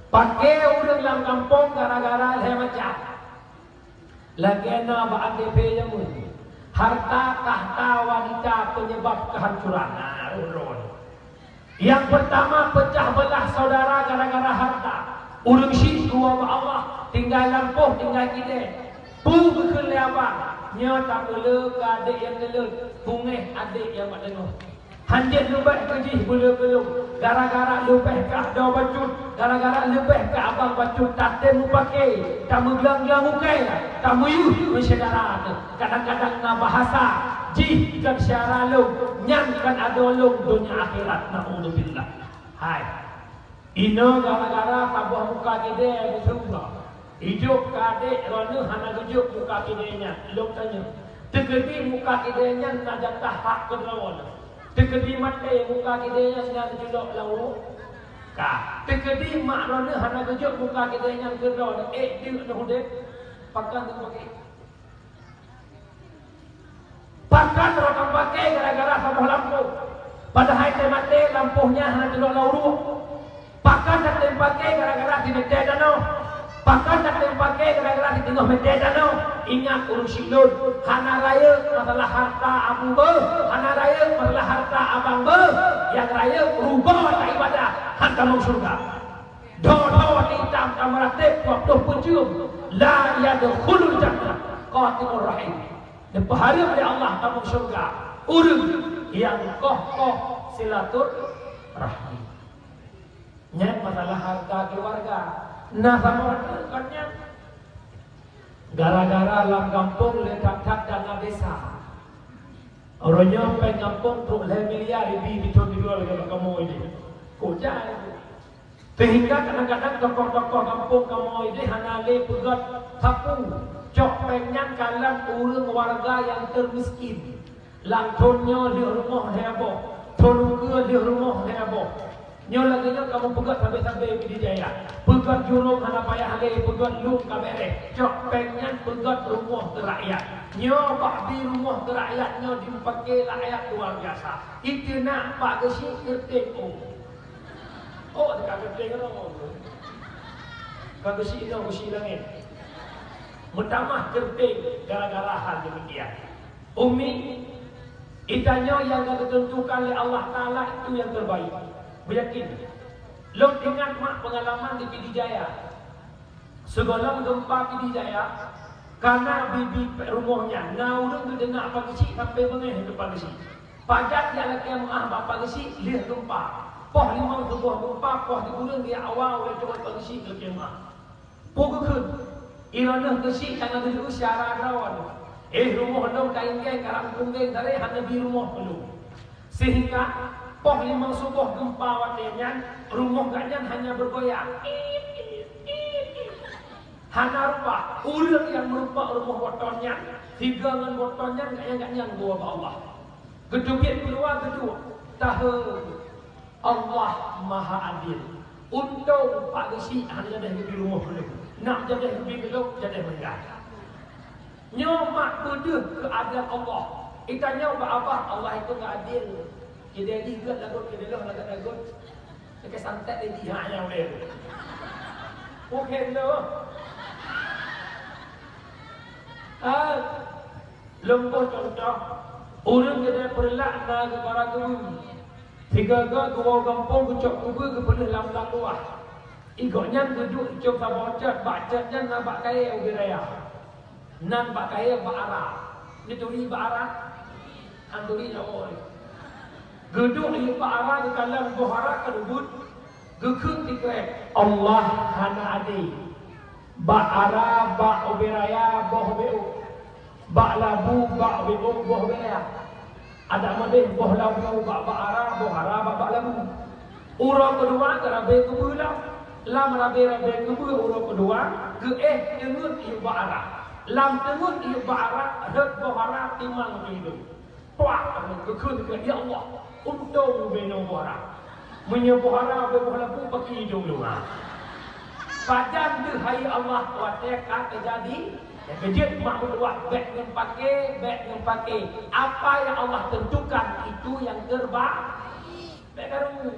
Pake ureuëng lam gampông gara-gara lhée macam. Lagée na bak A T P jameun, harta tahta wanita penyebab kehancuran. Nah, rhot-rhot. Nyang peurtama, peucah beulah saudara gara-gara harta. Ureuëng syiek dua bak Allah, tinggai lampôh, tinggai kidée. Peue geukheun lé abang, nyoe tapeuleueh keu adék nyang keuleuet, beungéh adék nyang bak teungoh. Hanjeuet leubeh keu jih beuleueh keu lôn, gara-gara leubeh keu adoe bacut, gara-gara leubeh keu abang bacut, tatem mupake, tameuglang-glang ukai, tameuyueh keu syedara teuh. Kadang-kadang na bahasa, jih kon syedara lôn, nyan kon adoe lôn donya akhirat, naudzubillah. Hai. Inoe gara-gara saboh muka kidée meuseubah. Ijok keu adék droeneuh hana geujok muka kidée nyan. Lôn tanyong, teukeudi muka kidée nyan na jatah hak keu droeneuh? Teukeudi maté muka kidée nyan na geujulok lam uruek? Ka. Teukeudi mak droeneuh hana geujok muka kidée nyan keu droeneuh, ék deuk neuh udeb? Pakon teupake? Pakon droe tampake gara-gara saboh lampôh? Padahai teumaté lampôh nyan hana teulok lam uruek. Pakon tatem pake gara-gara simeté tanoh? Pakon tatem pake gara-gara siteungoh meté tanoh? Ingat ureuëng syiek lôn, hana rayeuk masalah harta abang beuh, hana rayeuk masalah harta abang beuh. Nyang rayeuk rugoe taibadah, han tamong syeuruga. Dho-dho itam tameurateb dua ploh peucium, la yadkhulul jannah qati'ur rahim. Neupeuhareuem lé Allah tamong syeuruga ureuëng nyang koh-koh silaturahmi. Nyan masalah harta keuluwarga. Na saboh teuk kon nyan. Gara-gara lam gampông le that-that dana desa. Uroe nyoe péng gampông trok lhée miliar ibi bithon dijual lagée bak kamoe ideh. Kok jai? Sehingga kadang-kadang tokoh-tokoh gampông kamoe ideh hana le peugét sapeue. Cok péng nyan kalon ureuëng warga nyang teumiskin. Lam thon nyoe lheueh rumoh lhée boh, thon ukeue lheueh rumoh lhée boh. Nyoe lagée nyoe kamoe peugét sabe-sabe Pidie Jaya. Peugét jurông hana payah lé, peugét lôn ka béréh. Cok péng nyan peugét rumoh keu rakyat. Nyoe bak bi rumoh keu rakyat nyoe jipake rakyat luar biasa. Iteunak bak geusyik keureuteng ôk. Ôk teuka keureuteng nyoe. Ka geusyik nyoe, geusyik langét. Meutamah keureuteng gara-gara hal demikian. Umi, geutanyoe nyang ka geuteuntukan lé Allah Taala itu nyang terbaik. Beuyakin. Lôn ingat mak peungalaman di Pidie Jaya. Sigohlom geumpa Pidie Jaya, kana bibi rumoh nyan, na ureuëng geuteunak pageusik sampoe beungéh geumpa geusik. Pajan jak lakée meuáh bak pageusik lheueh geumpa. Poh limong suboh geumpa, poh sikureueng geujak awa ulée cukôp pageusik lakée meuáh. Peue geukheun? Iroh neuh geusyik hana geuyue syara droe. Eh, rumoh lôn ka inggée karab meutunggang taré hana bi rumoh keu lôn. Sehingga poh limong suboh geumpa watée nyan, rumoh gobnyan hanya bergoyang. Hana rupa ureuëng nyang meurupa rumoh boton nyan, sigoe ngon boton nyan gobnyan, gobnyan geuwoe bak Allah. Geuteubiet keuluwa geuduek, tahe Allah Maha Adil. Untông pak geusyik hana jadeh geubi rumoh keu lôn. Nak jadeh geubi keu lôn, jadeh meuninggai. Nyoe mak peudeuh keuadeulan Allah. Geutanyoe bak abah, Allah itu geuadil. Kidée jih gét lagot, kidée lôn lagot-lagot. Lakée santet lé jih hak nyang lé. Mungken lôn. Ah, lôn boh contoh. Ureuëng keudeh Peureulak na geupara keubeue. Sigoe-goe geuwoe gampông geucok keubeue geupeuleueh lam blang luwah. Di gobnyan geuduek icok saboh cot, bak cot nyan na bak kayée ubé raya. Nan bak kayée bak ara. Neuturi bak ara? Hana turi nyoe. Geuduek di bak ara geukalon boh ara ka dubuet, geukheun sikrek, "Allah hana adé." Bak ara, bak ubé raya, boh ubé ôk. Bak labu, bak ubé ôk, boh ubé raya. Adak meudeh boh labu bak, bak ara, boh ara bak, bak labu. Uroe keudua geurabe keubeue lam. Lam rabe-rabe keubeue uroe keudua, geuéh teungeut iyup bak ara. Lam teungeut iyup bak ara, rhot boh ara timang keu idong. Puak! Geukheun keu, "Ya Allah, untông ubé nyoe boh ara. Meunyoe boh ara ubé boh labu, pakri idông lôn." Pajan deuh hai Allah watée ka teujadi, nyang keujeuet mak meutuah, bék ngon pakri, bék ngon pakri. Apa yang Allah tentukan, itu yang terbaik. Bék karu.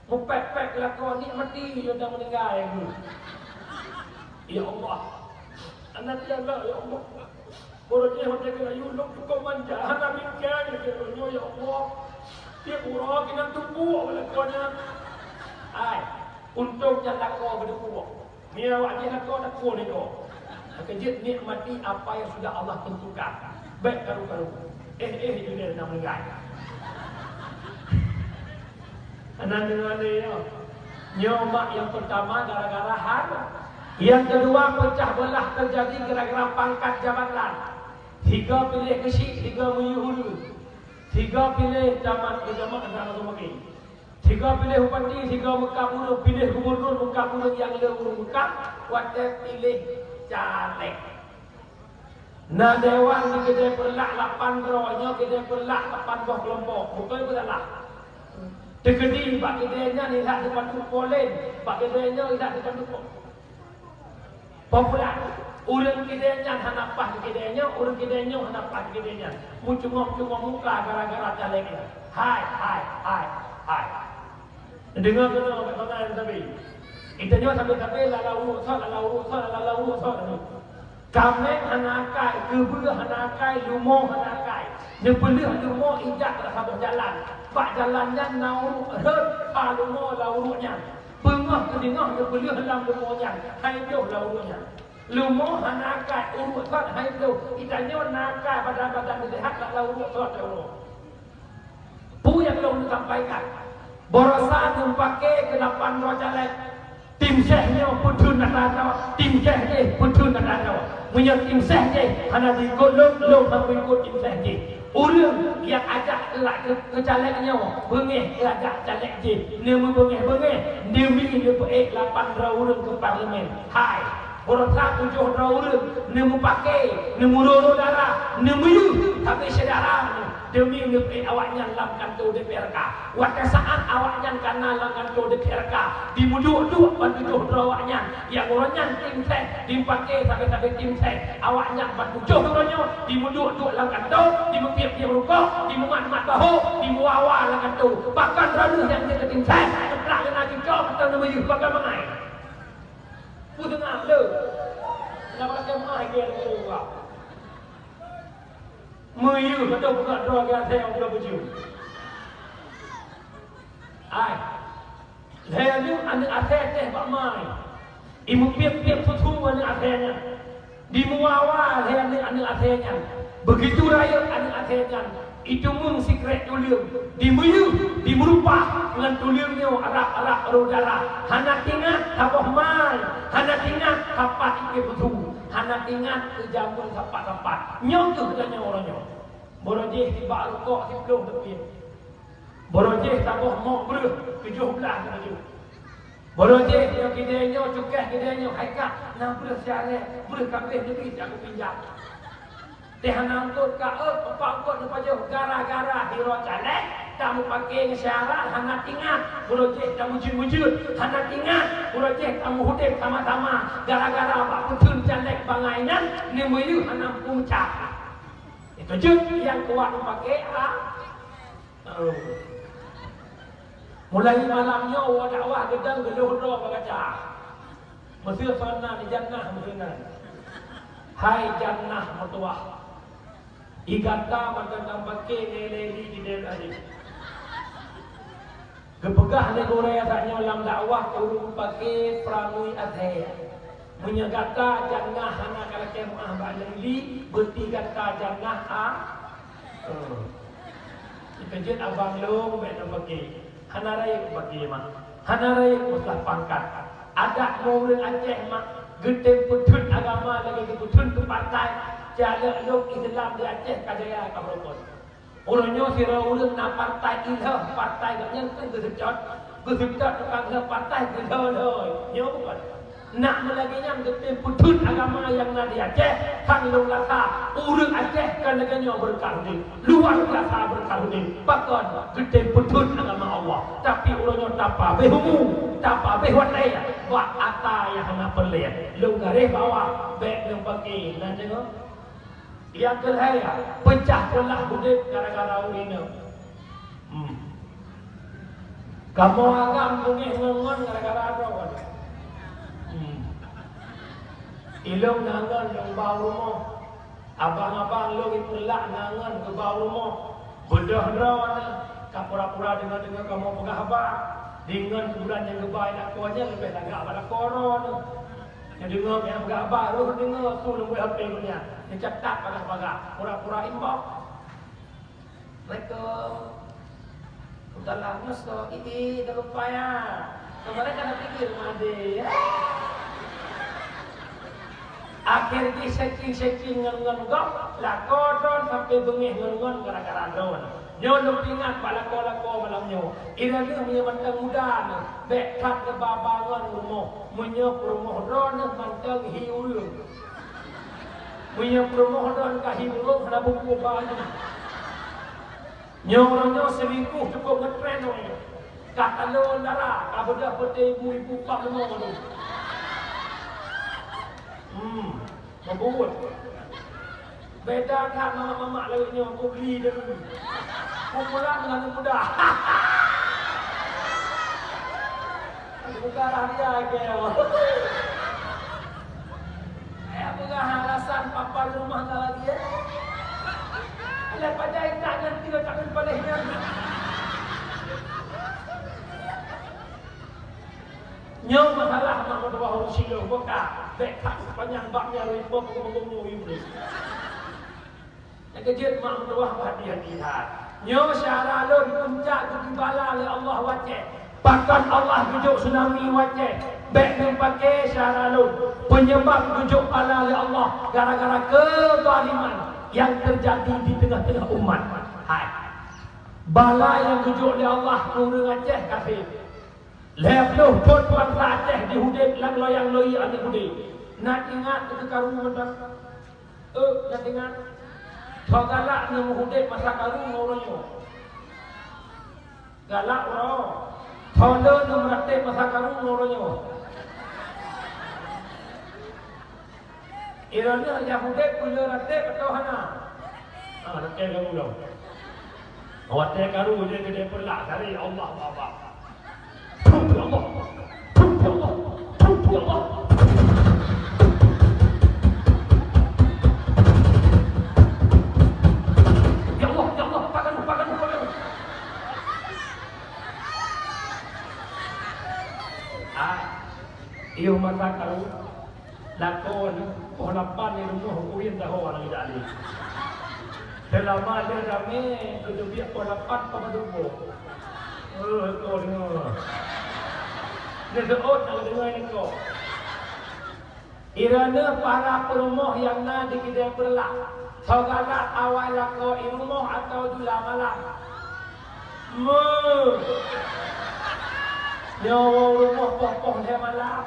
Meupék-pék lakoe, nikmati, yo dan meuninggai. Ya Allah. Aneuk ya Allah, ya Allah. Baroe jih watée geurayu lôn cukôp manja, hana bingkai lagée lôn nyoe, ya Allah. Tiep uroe keunan tumpuk lakoe nyan. Hai, untông nyan lakoe geutumpuk. Meunyoe awak jih lakoe, lakoe nyoe. Maka jeuet nikmati apa yang sudah Allah tentukan. Bék karu-karu. Eh, eh, judeh na meunggai. Hana deungoe lé nyoe. Nyoe mak nyang peurtama gara-gara hareuem. Nyang keudua peucah beulah teujadi gara-gara pangkat jabatan. Sigoe piléh keuchik, sigoe meuyueh ureuëng. Sigoe piléh camat, sigoe mak hana lagoe magé. Sigoe piléh bupati, sigoe meukab ureuëng, piléh gubunur meukab ureuëng nyang le ureuëng meukab, watée piléh caleg. Na dewan di keudée Peureulak lapan droe, nyoe keudée Peureulak lapan boh keulompok. Beutôi peue salah? Teukeudi bak keudée nyan indak sipanduk polen, bak keudée nyoe indak sipanduk po-, populer. Ureuëng keudée nyan hana paih keu keudée nyoe, ureuëng keudée nyoe hana paih keu keudée nyan. Meucungok-cungok muka gara-gara caleg nyan. Hai, hai, hai, hai. Deungoe keunoe, bangai sabe. Geutanyoe sabe-sabe lala uruek sot, lala uruek sot, lala uruek sot. Kaméng hana akai, keubeue hana akai, lumoe hana akai. Neupeuleueh lumoe ijak lam saboh jalan. Bak jalan nyan na uruek, rhot ha lumoe lam uruek nyan. Beungoh keudeungoh neupeuleueh lam lumoe nyan, hai ploh lam uruek nyan. Lumoe hana akai, uruek sot hai ploh. Geutanyoe na akai, badan-badan seuhat lam uruek sot, ya Allah. Peue nyang lôn sampaikan? Baroesa neupaké keu lapan droe caleg. Tim sés nyoe peutheun atra droe, tim sés jih peutheun atra droe. Meunyoe tim sés jih hana jiikot lôn, lôn hana ikot tim sés jih. Ureuëng nyang ajak keu, keu caleg nyoe beungéh keu ajak caleg jih, neumeubeungéh-beungéh demi neupeuék lapan droe ureuëng keu parlemen. Hai! Baroesa tujoh droe ureuëng neumeupaké, neumeuroe-roe darah, neumeuyue sabe syedara nyoe demi neupeuék awaknyan lam kantô D P R K. Watée saát awaknyan ka na lam kantô D P R K, dimeuduek-duek ban tujoh droe awaknyan, nyang uroe nyan tim sés, dipaké sabe-sabe tim sés. Awaknyan ban tujoh droe nyoe dimeuduek-duek lam kantô, dimeupiep-piep rukok, dimeumat-mat bahô, dimeuwa-wa lam kantô. Bahkan droeneueh nyang jeuet keu tim sés, seutlah geuh na cucoe ateueh neumeuyue, bahkan bangai. Peuteungoh le. Lam jeumaáh lagée ureuëng. Meuyeuh ateueh bukak droe lagée asée nyang udah beujeuet. Ai. Lhée aneuëk, aneuëk asée teh bak mai. Imeupiep-piep susu aneuëk asée nyan. Dimeuwa-wa lé aneuëk-aneuëk asée nyan. Beugitu rayeuk aneuëk asée nyan, iteumeung sikrek tuleueng, dimeuyeuh, dimeurupah ngon tuleueng nyoe arab-arab roh darah. Hana tingat saboh mai, hana tingat sapat ié susu, hana tingat keu jameun sapat-sapat. Nyoe kheueh tanyoe uroe nyoe. Baroe jih sibak rukok siplôh leubeh. Baroe jih saboh mok breueh tujoh blaih laju. Baroe jih nyoe kidée nyoe, cukéh kidée nyoe, hai kak, na breueh siarée, breueh ka abéh neubi jak kupinjam. Teuh hana eungkôt ka ôt, empat eungkôt neupajoh gara-gara sidroe caleg, tameupaké ngon syarat hana tingat, baroe jih tameujeut-meujeuet, hana tingat, baroe jih tameuhudép sama-sama, gara-gara bak peutheun caleg bangai nyan, neumeuyeuh hana meupeumeucah. Keujeuet nyang kuat meupaké, ah. Mulai malam nyoe, woe dakwah geudong geulôh droe bagaca. Meuseu sona di jannah meuseu nan. Hai jannah meutuwah. Di gata mantong tameupaké ngon lé-lé di dayah tadi. Geupeugah lé gurée gata nyoe lam dakwah ureuëng paké peurangui asée. Meunyoe gata jannah hana ka lakée meuáh bak lé-lé, beuti gata jannah a. Eh. Keujeuet abang lôn bék tameupaké. Hana rayeuk bagi mak, hana rayeuk peugah pangkat. Adak ureuëng Aceh mak geutem peutheun agama lagée geupeutheun keu partai. Calon lôn Islam di Aceh ka jaya ka beurukon. Uroe nyoe sidroe ureuëng na partai ilheueh, partai gobnyan keu geuseutôt, geuseutôt tukang lheueh partai geulhôi-lhôi. Nyoe bukon. Nak meulagée nyan geutem peutheun agama nyang na di Aceh, sang lôn rasa ureuëng Aceh ka lagée nyoe beureukat udeb, luar biasa beureukat udeb. Pakon geutem peutheun agama Allah, tapi uroe nyoe tapabeh umu, tapabeh watée bak ata nyang hana peureulée. Lôn garéh bawah, bék lôn paké na deungoe. Nyang keuhai, peucah peulah udeb gara-gara ureuëng inong. Hmm. Kamoe agam beungéh ngon-ngon gara-gara droe. Hmm. Ilong na ngon nyang ba u rumoh. Abang-abang lôn ipeulak na ngon keu ba u rumoh. Beudôh droe na, ka pura-pura deungoe-deungoe kamoe peugah haba. Deungon kuburan nyang geuba i lakoe nyan leubeh lagak bak lakoe droe na. Nyang deungoe nyang peugah haba, roh deungoe su lôn buet H P geuh nyan. Nyang catat bagah-bagah, pura-pura inbox. Assalamualaikum. Udah lama so, ih, ih, dah lupa ya. Kemarin kan pikir made. Akhir jih setting-setting ngon-ngon gob, lakoe droen sampai beungéh ngon-ngon gara-gara droen. Nyoe lôn ingat bak lakoe-lakoe malam nyoe. Inan lheueh meunyoe mantong muda nyoe, bék that neuba-ba ngon rumoh. Meunyoe peurumoh droen mantong hi ureueng. Meunyoe peurumoh droen ka hi ureueng, hana buku ba nyoe. Nyoe uroe nyoe selingkuh cukup ngetren uroe nyoe. Ka talo dara, ka beudôh peuté ibu-ibu pah leumo tu. Hmm, meubuet. Beda that mamak-mamak lagèe nyoe, ku beli dulu. Ku pulang dengan muda. Buka rahasia ke. Ayah peugah alasan papa di rumah tak lagi, eh. Alah, pada intat nanti letak di paléh nyan. Nyoe masalah mak meutuwah ureueng Siloh, buka. Bèk that seupanyang bab nyan, ribot, peukeumong nyoe, ibu. Nyang keujeuet mak meutuwah beuhati-hati that. Nyoe syedara lôn, puncak geubri bala lé Allah u Aceh. Pakon Allah geujok tsunami u Aceh? Bèk neupaké syedara lôn. Peunyebab geujok bala lé Allah gara-gara keuzaliman nyang teujadi di teungoh-teungoh umat. Hai. Bala nyang geujok lé Allah keu ureueng Aceh kafé. Lhèe ploh thôn bansa Aceh jiudép lam loyang loyi aneuk udé. Na ingat keu karu mantong? Eh, na ingat? Soe galak nyang meuudép masa karu ngon uroe nyoe? Galak uroe. Soe lôn nyang meuratéb masa karu ngon uroe nyoe? Droeneuh nyang udép peue le ratéb atawa hana? Ah, ratéb karu lom. Watèe karu jeuet keu peulak dari Allah Bapa. Tunggu Allah. Tunggu Allah. Tunggu Allah. Ya Allah, ya Allah, pakai lu, pakai lu, pakai lu. Ah, iyo mata karu. Lakoe nyoe, poh lapan di rumoh, uyen dahô lagèe jak lé. Seulama lheueh ramé, geuteubiet poh lapan, poh padub boh. Eh, lakoe deungoe. Neuseuôt na deungoe lakoe. Droeneuh para peurumoh nyang na di Keudè Peureulak, soe galak awai lakoe i rumoh atawa jula malam? Meuh! Nyoe woe u rumoh poh-poh lhèe malam.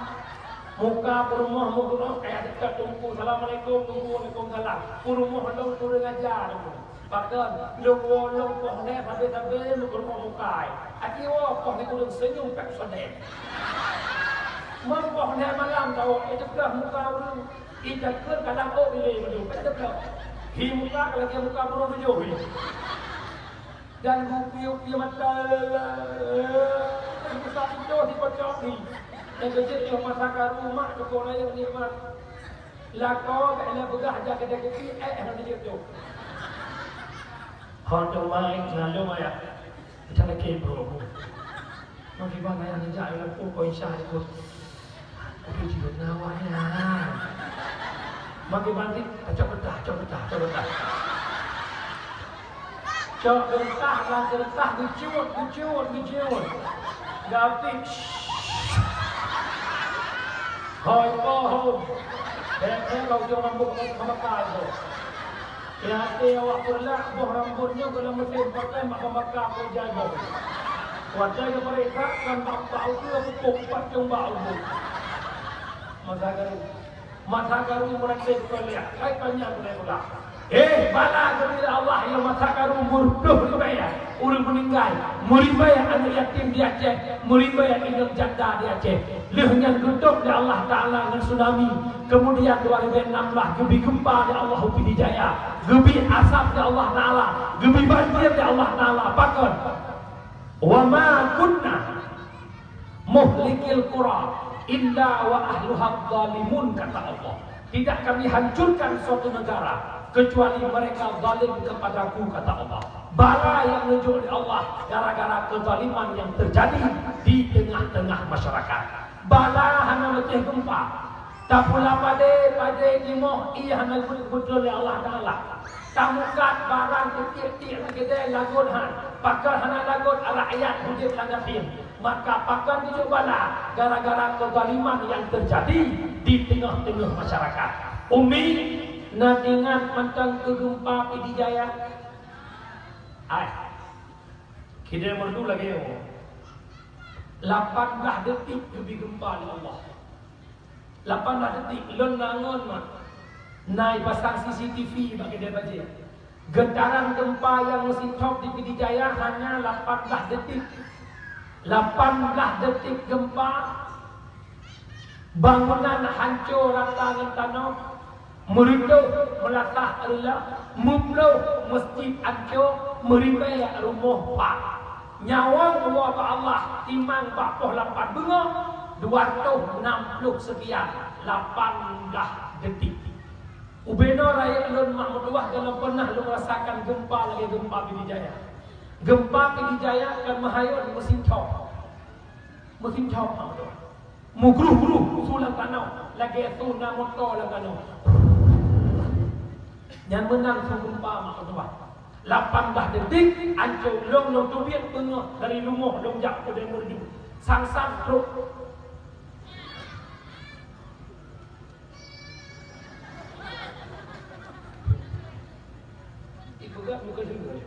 Muka peurumoh meugeurok kaya dekat teungku. "Assalamualaikum, Teungku." "Waalaikumsalam." Peurumoh lôn kurang aja, Teungku. Pakon, lôn woe lôn poh lhèe sabe-sabe meugeurok muka. Aci woe poh lhèe kurang seunyum Pepsodent. Mon poh lhèe malam tawök, iteupeue muka ureueng. Ijakeuet kadang ôk ilé meunyoe, iteupeue. Hi muka lagèe muka burông tujoh hi. Dan rupiah-rupiah mata, eh, besar itu dipocok ni. Nyang keujeuet nyoe masa karu mak teuka rayeuk nikmat. Lakoe ka ilèe peugah jak keudè kupi, eh, hana jeuet tu. Orang tua mai, selalu mai ya. Macam lagi bro. Mau gimana ya, ngejak ya, lapor kau insya Allah. Aku juga nawa ya. Makin banting, cok getah, cok getah, cok getah. Cok getah, lah getah, geucut, geucut, geucut. Gapit. Hoi, pohon. Hei, hei, kau jangan buka sama kau. Di até awak peulak boh rambut nyoe keuneuk meutem pakai mak pembaka keu jai boh. Watèe geupareksa kan bak, bak ukeue pupuk pat cong bak ukeue. Masa karu. Masa karu meuratéb keu liak. Kai panyang keu liak ulah. Eh, bala geubri Allah nyang masa karu meurudoh ribèe ureueng meuninggai, meuribèe aneuk yatim di Aceh, meuribèe inong janda di Aceh. Lheueh nyan geutôb lé Allah Taala ngon tsunami. Kemudian dua ribu enam belas geubri geumpa lé Allah u Pidie Jaya, geubri asap lé Allah Taala, geubri banjir lé Allah Taala. Pakon? "Wa ma kunna muhlikil qura illa wa ahluha zalimun," kata Allah. "Tidak kami hancurkan suatu negara kecuali mereka zalim kepadaku," kata Allah. Bala nyang neujok lé Allah gara-gara kezaliman yang terjadi di tengah-tengah masyarakat. Bala hana meucéh geumpa. Tapula padé-padé jimoh ié hana geubeuet lé Allah Taala. Tamukat barang teutiek-tiek lam keudè lagot han. Pakon hana lagot, rakyat udép lam gasien. Maka pakon jijok bala gara-gara kezaliman yang terjadi di teungoh-teungoh masyarakat. Umi, na ingat mantong keu geumpa Pidie Jaya? Hai. Kidai Meureudu lagèe nyoe. Lapan blah detik geubri geumpa lé Allah. Lapan blah detik, lôn na ngon mak. Na ipasang C C T V bak keudè bajèe. Geutaran geumpa nyang meusinthop di Pidie Jaya hanya lapan blah detik. Lapan blah detik geumpa, bangunan hanco rata ngon tanoh, meureutôh meulasah reulah, meuploh meuseujid hanco, meuribèe rumoh pat. Nyawöng woe bak Allah timang bak poh lapan beungoh, dua reutôh nam ploh seukian, lapan blah detik. Ubé noe rayeuk lôn mak meutuwah gohlom peunah lôn rasakan geumpa lagèe geumpa Pidie Jaya. Geumpa Pidie Jaya kan meuhayôn meusinthop. Meusinthop mak meutuwah. Meugroh-groh su lam tanoh, lagèe su na moto lam tanoh. Nyan meunan su geumpa mak meutuwah. Lapan blah detik, ancô lôn, lôn teubiet beungoh dari rumoh lôn jak u Meureudu. Sang-sang trok. Ipeugah bukan juga.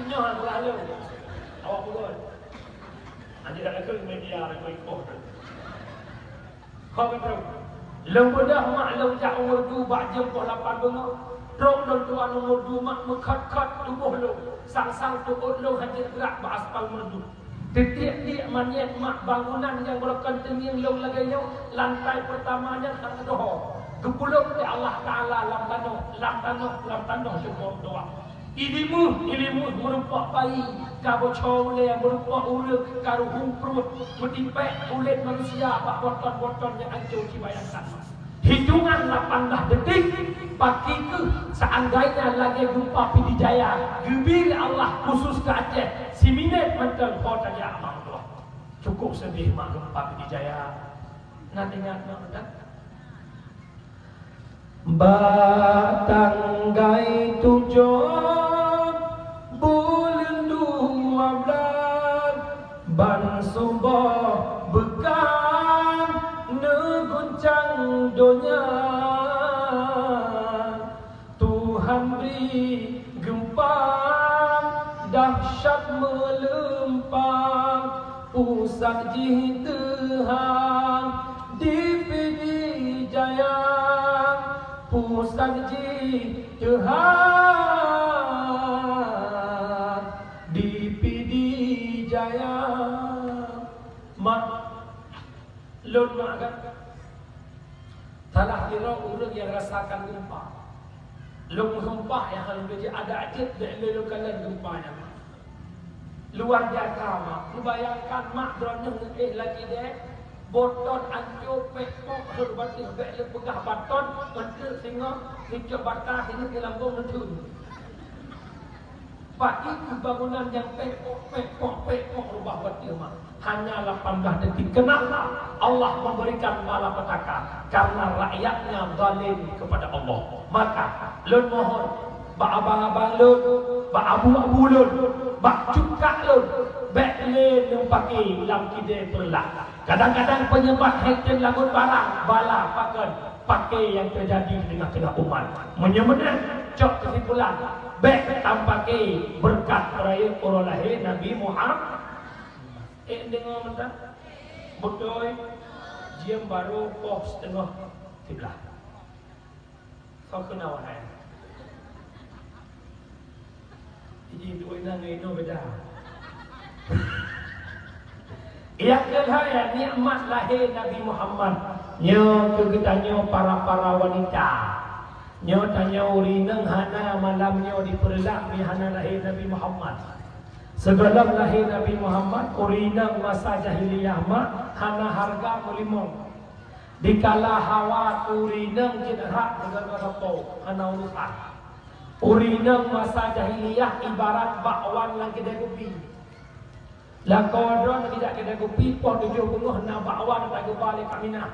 Nyoe adalah lôn. Awak bukan. Nanti dah kata media, dah kata ikoh. Ho beutôi. Lôn beudôh mak lôn jak u Meureudu bak jeuem poh lapan beungoh. Trok lôn tuan u Meureudu mak meukhot-khot tuboh lôn. Sang-sang tuôt lôn hana jeuet geurak bak aspal Meureudu. Teutiek-tiek manyét mak bangunan nyang beureukan teungieng lôn lagèe nyoe, lantai peurtama nyan hana teuho. Geupeuleuk lé Allah Taala lam tanoh, lam tanoh, lam tanoh cukôp doá. Ié dimeuh, ié dimeuh meurumpok bayi, ka bocô ulèe meurumpok ureueng, ka ruhueng pruet, meutipék kulét manusia bak böton-böton nyang ancô jibayangkan. Hitongan lapan blah detik, pakri keuh seandainya lagèe geumpa Pidie Jaya, geubri lé Allah khusus keu Aceh, siminét mantong ho tajak mak meutuwah. Cukôp seudeh mak geumpa Pidie Jaya. Na teuingat mak mantong? Bak tanggai tujoh buleuen dua blah, ban suboh beukan neuguncang donya. Tuhan bri geumpa dahsyat meulimpah, pusat jih teuhang di Pidie Jaya, pusat jih teuhang di Pidie Jaya. Mak, lôn mak kan? Salah sidroe ureueng nyang rasakan geumpa. Lôn meusumpah nyang hana lôn jeuet, adak jeuet bèk lé lôn kalon geumpa nyan. Luar biasa, mak. Neubayangkan mak droeneuh neuéh lam keudè, Boton ancô, pék pok, rhot batéh bék lé peugah baton, meuteuk singoh, sicok bata, sineuk di lambông neutheun. Bak iku bangunan nyang pék pok, pék pok, pék pok, rubah batéh mak. Hanya lapan belas detik. Kenapa Allah memberikan malapetaka? Karena rakyatnya zalim kepada Allah. Maka, lôn mohon, bak abang-abang lôn, bak abu-abu lôn, bak cukak lôn, bék lé neupaké lam kidée peureulak. Kadang-kadang penyebab hék tem lagot barang, bala pakon, paké nyang teujadi di teungoh-teungoh umat. Meunyoe meunan, cok keusimpulan, bék tampaké beureukat peurayeuk uroe lahé Nabi Muhammad. Ék deungoe mantong? Beutôi, jeuem barô poh siteungoh siblaih. Soe keunoe wahai? Iji tuwoe inong ngon inoe beda. Nyang keuhai, nikmat lahé Nabi Muhammad. Nyoe keu geutanyoe para-para wanita. Nyoe tanyoe ureueng inong hana malam nyoe dipeureulak meuhana lahé Nabi Muhammad. Sigohlom lahé Nabi Muhammad, ureueng inong masa jahiliyah mak hana hareuga meulimong. Dikala hawa ureueng inong jeuet rhak gara-gara po, hana urusan. Ureueng inong masa jahiliyah ibarat bakwan lam keudè kupi. Lakoe droe neujak keudè kupi, poh tujoh beungoh na bakwan tageuba lé Kak Minah.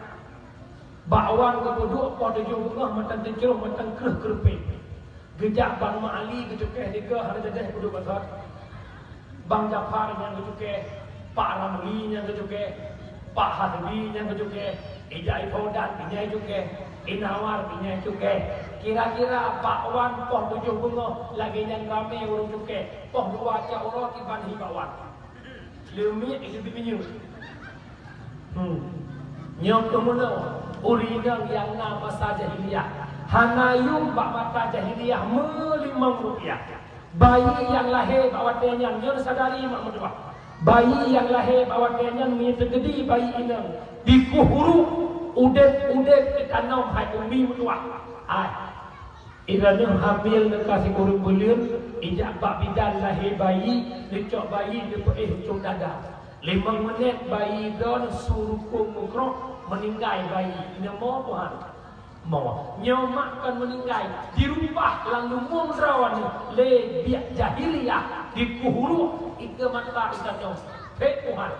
Bakwan geupeuduek poh tujoh beungoh mantong teuncroh, mantong kreueh keureupek. Geujak Bang Mak Ali geucukéh tiga hana jadeh peuduek bak thot. Bang Jafar nyang geucukéh, Pak Ramli nyang geucukéh, Pak Hasbi nyang geucukéh, Ija Ipodan nyang geucukéh, Inawar nyang geucukéh. Kira-kira bakwan poh tujoh beungoh lagée nyan ramé ureuëng cukéh, poh dua cak uroe kiban hi bakwan. Leumiek leubeh minyeuk. Hmm. Nyoe keuh meunoe, ureuëng inong nyang na masa jahiliyah. Hana yum bak mata jahiliyah meulimong rupiah. Bayi nyang lahé bak watée nyan, nyoe sadari mak meutuwah. Bayi nyang lahé bak watée nyan meunyoe teukeudi bayi inong, dikuh uruek, udeb-udeb teukanom hai umi meutuwah. Hai. Iraneuh hamil neuka sikureueng buleuen, ijak bak bidan lahé bayi, neucok bayi neupeuéh u cong dada. Limong meunét bayi don su rukong mukrok, meuninggai bayi. Neumoe peue han? Moe. Nyoe mak kon meuninggai, dirubah lam lumueng droeneuh lé biak jahiliyah, dikuh uruek ikeue mata ikeue nyoe. Phét peue han.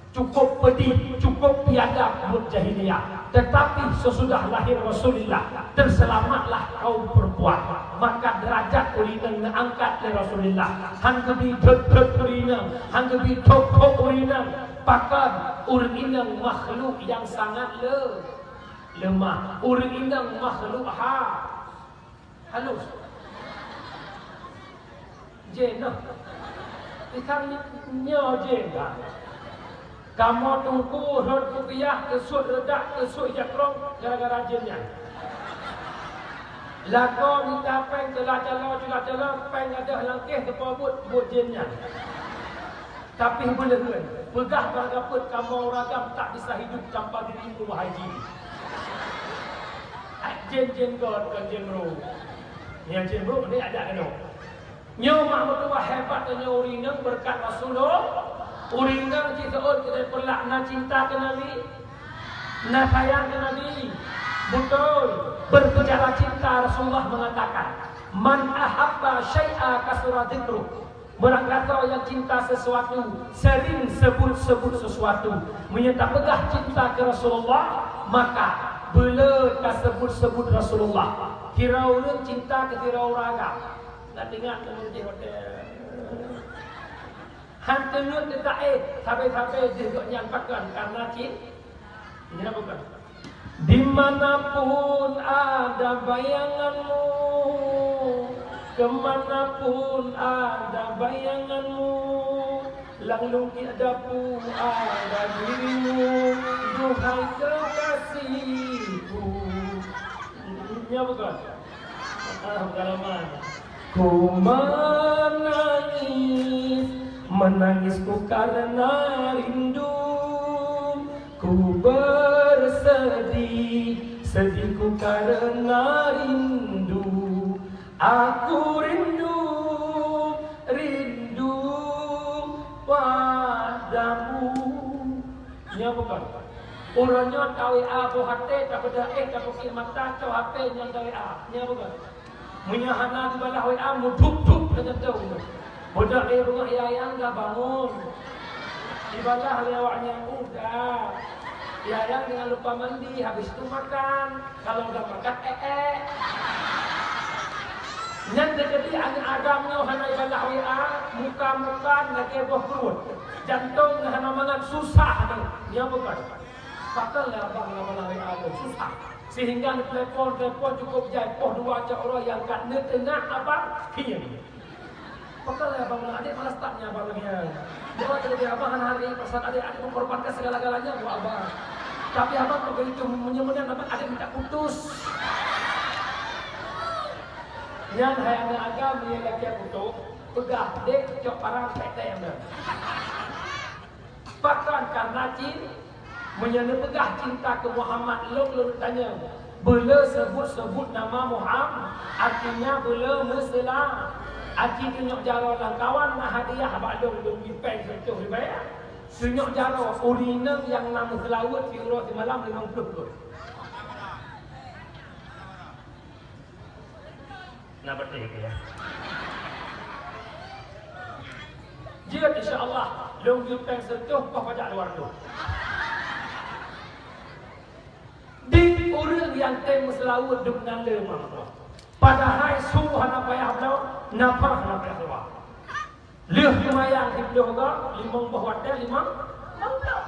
Cukup pedih, cukup biadab buet jahiliyah. Tetapi sesudah lahir Rasulullah, terselamatlah kaum perempuan. Maka derajat ureuëng inong neuangkat lé Rasulullah. Han geubi dot-dot ureuëng inong, han geubi thok-thok ureuëng inong. Pakon ureuëng inong makhluk nyang sangat le-, lemah. Ureuëng inong makhluk ha-, Halus. Jén noh. Pisang nyoe jén bah. Kamoe teungku rhot kupiah, keusuet reudak, keusuet jakrong gara-gara jén nyan. Lakoe mita péng cula-calo, cula-calo, péng gadôh langkéh teupeue buet, buet jén nyan. Tapi beuleuheuen, peugah barangkapeue kamoe ureuëng agam tak bisa hidup tanpa dirimu, wahai jin. Jén-jén göt kon jén meurôk. Nyang jén meurôk ni adak keunoe. Nyoe mak meutuwah hebat tanyoe ureuëng inong beureukat Rasulullah. Ureuëng inong jiseuôt keu peureulak na cinta keu Nabi. Na sayang keu Nabi. Beutôi. Berbicara cinta, Rasulullah mengatakan, "Man ahabba syai'a kasura dzikruh." Barangkasoe nyang cinta sesuatu, sering sebut-sebut sesuatu. Meunyoe tapeugah cinta keu Rasulullah, maka beuleuet tasebut-sebut Rasulullah. Sidroe ureuëng cinta keu sidroe ureuëng agam. Na teuingat lôn jih watée han teungeut teuka éh, sabe-sabe jih gobnyan pakon, karena cin-, Nyan bukan. Di mana pun ada bayanganmu, ke mana pun ada bayanganmu, lam lungkit dapu ada dirimu, duhai kekasihku. Nyan bukan. Ah, pengalaman. Ku menangis, menangisku karena rindu. Ku bersedih, sedihku karena rindu. Aku rindu, rindu padamu. Nyan bukan. Uroe nyoe ta-W A boh até, tabeudôh éh, tapeukiek mata, cok H P nyan ta-W A. Nyan bukan? Meunyoe hana dibalah W A, mudhup-dhup saja tu. Beudôh éh beungoh, ya yang dah bangun. Dibalah lé awak nyan, udah. Ya yang jangan lupa mandi, habis itu makan. Kalau udah makan, eh, eh. Nyan jadi aneuk agam nyoe hana ibalah W A, muka-muka lagèe boh keureuet. Jantong hana mangat, susah tu. Nyan bukan. Pakon lé abang hana balah W A tu, susah. Sehingga telepon, telepon cukup jai, poh dua cok uroe nyang ka neuteunak abang, hieng. Pakon lé abang, adék malas that nyan abang lagèe nyan. Bukan lagèe abang hana hari, pasal adék, adék mengorbankan segala-galanya buat abang. Tapi abang kok begitu, meunyoe meunan abang, adék minta putus. Nyan hai aneuk agam, meunyoe lagèe putus, peugah, "Dek, cok parang pek tem dah." Pakon karena cin-, meunyoe neupeugah cinta keu Muhammad, lôn, lôn tanyong, beu le seubut-seubut nama Muhammad, artinya beu le meusela. Aci tunyok jaroe lam kawan na hadiah bak lôn, lôn bri péng sireutoh ribèe. Tunyok jaroe ureueng inong nyang na meuseulaweuet siuroe simalam limong ploh ploh. Na beutôi keu ya. Jeuet, insya Allah, lôn bri péng sireutoh, poh pajak dua ratus. Di ureueng nyang tem meuseulaweuet dum nan le mantong. Padahai su hana payah bloe, nafah hana payah sewa. Lheueh seumayang siploh goe, limong boh watèe, limong, limong goe.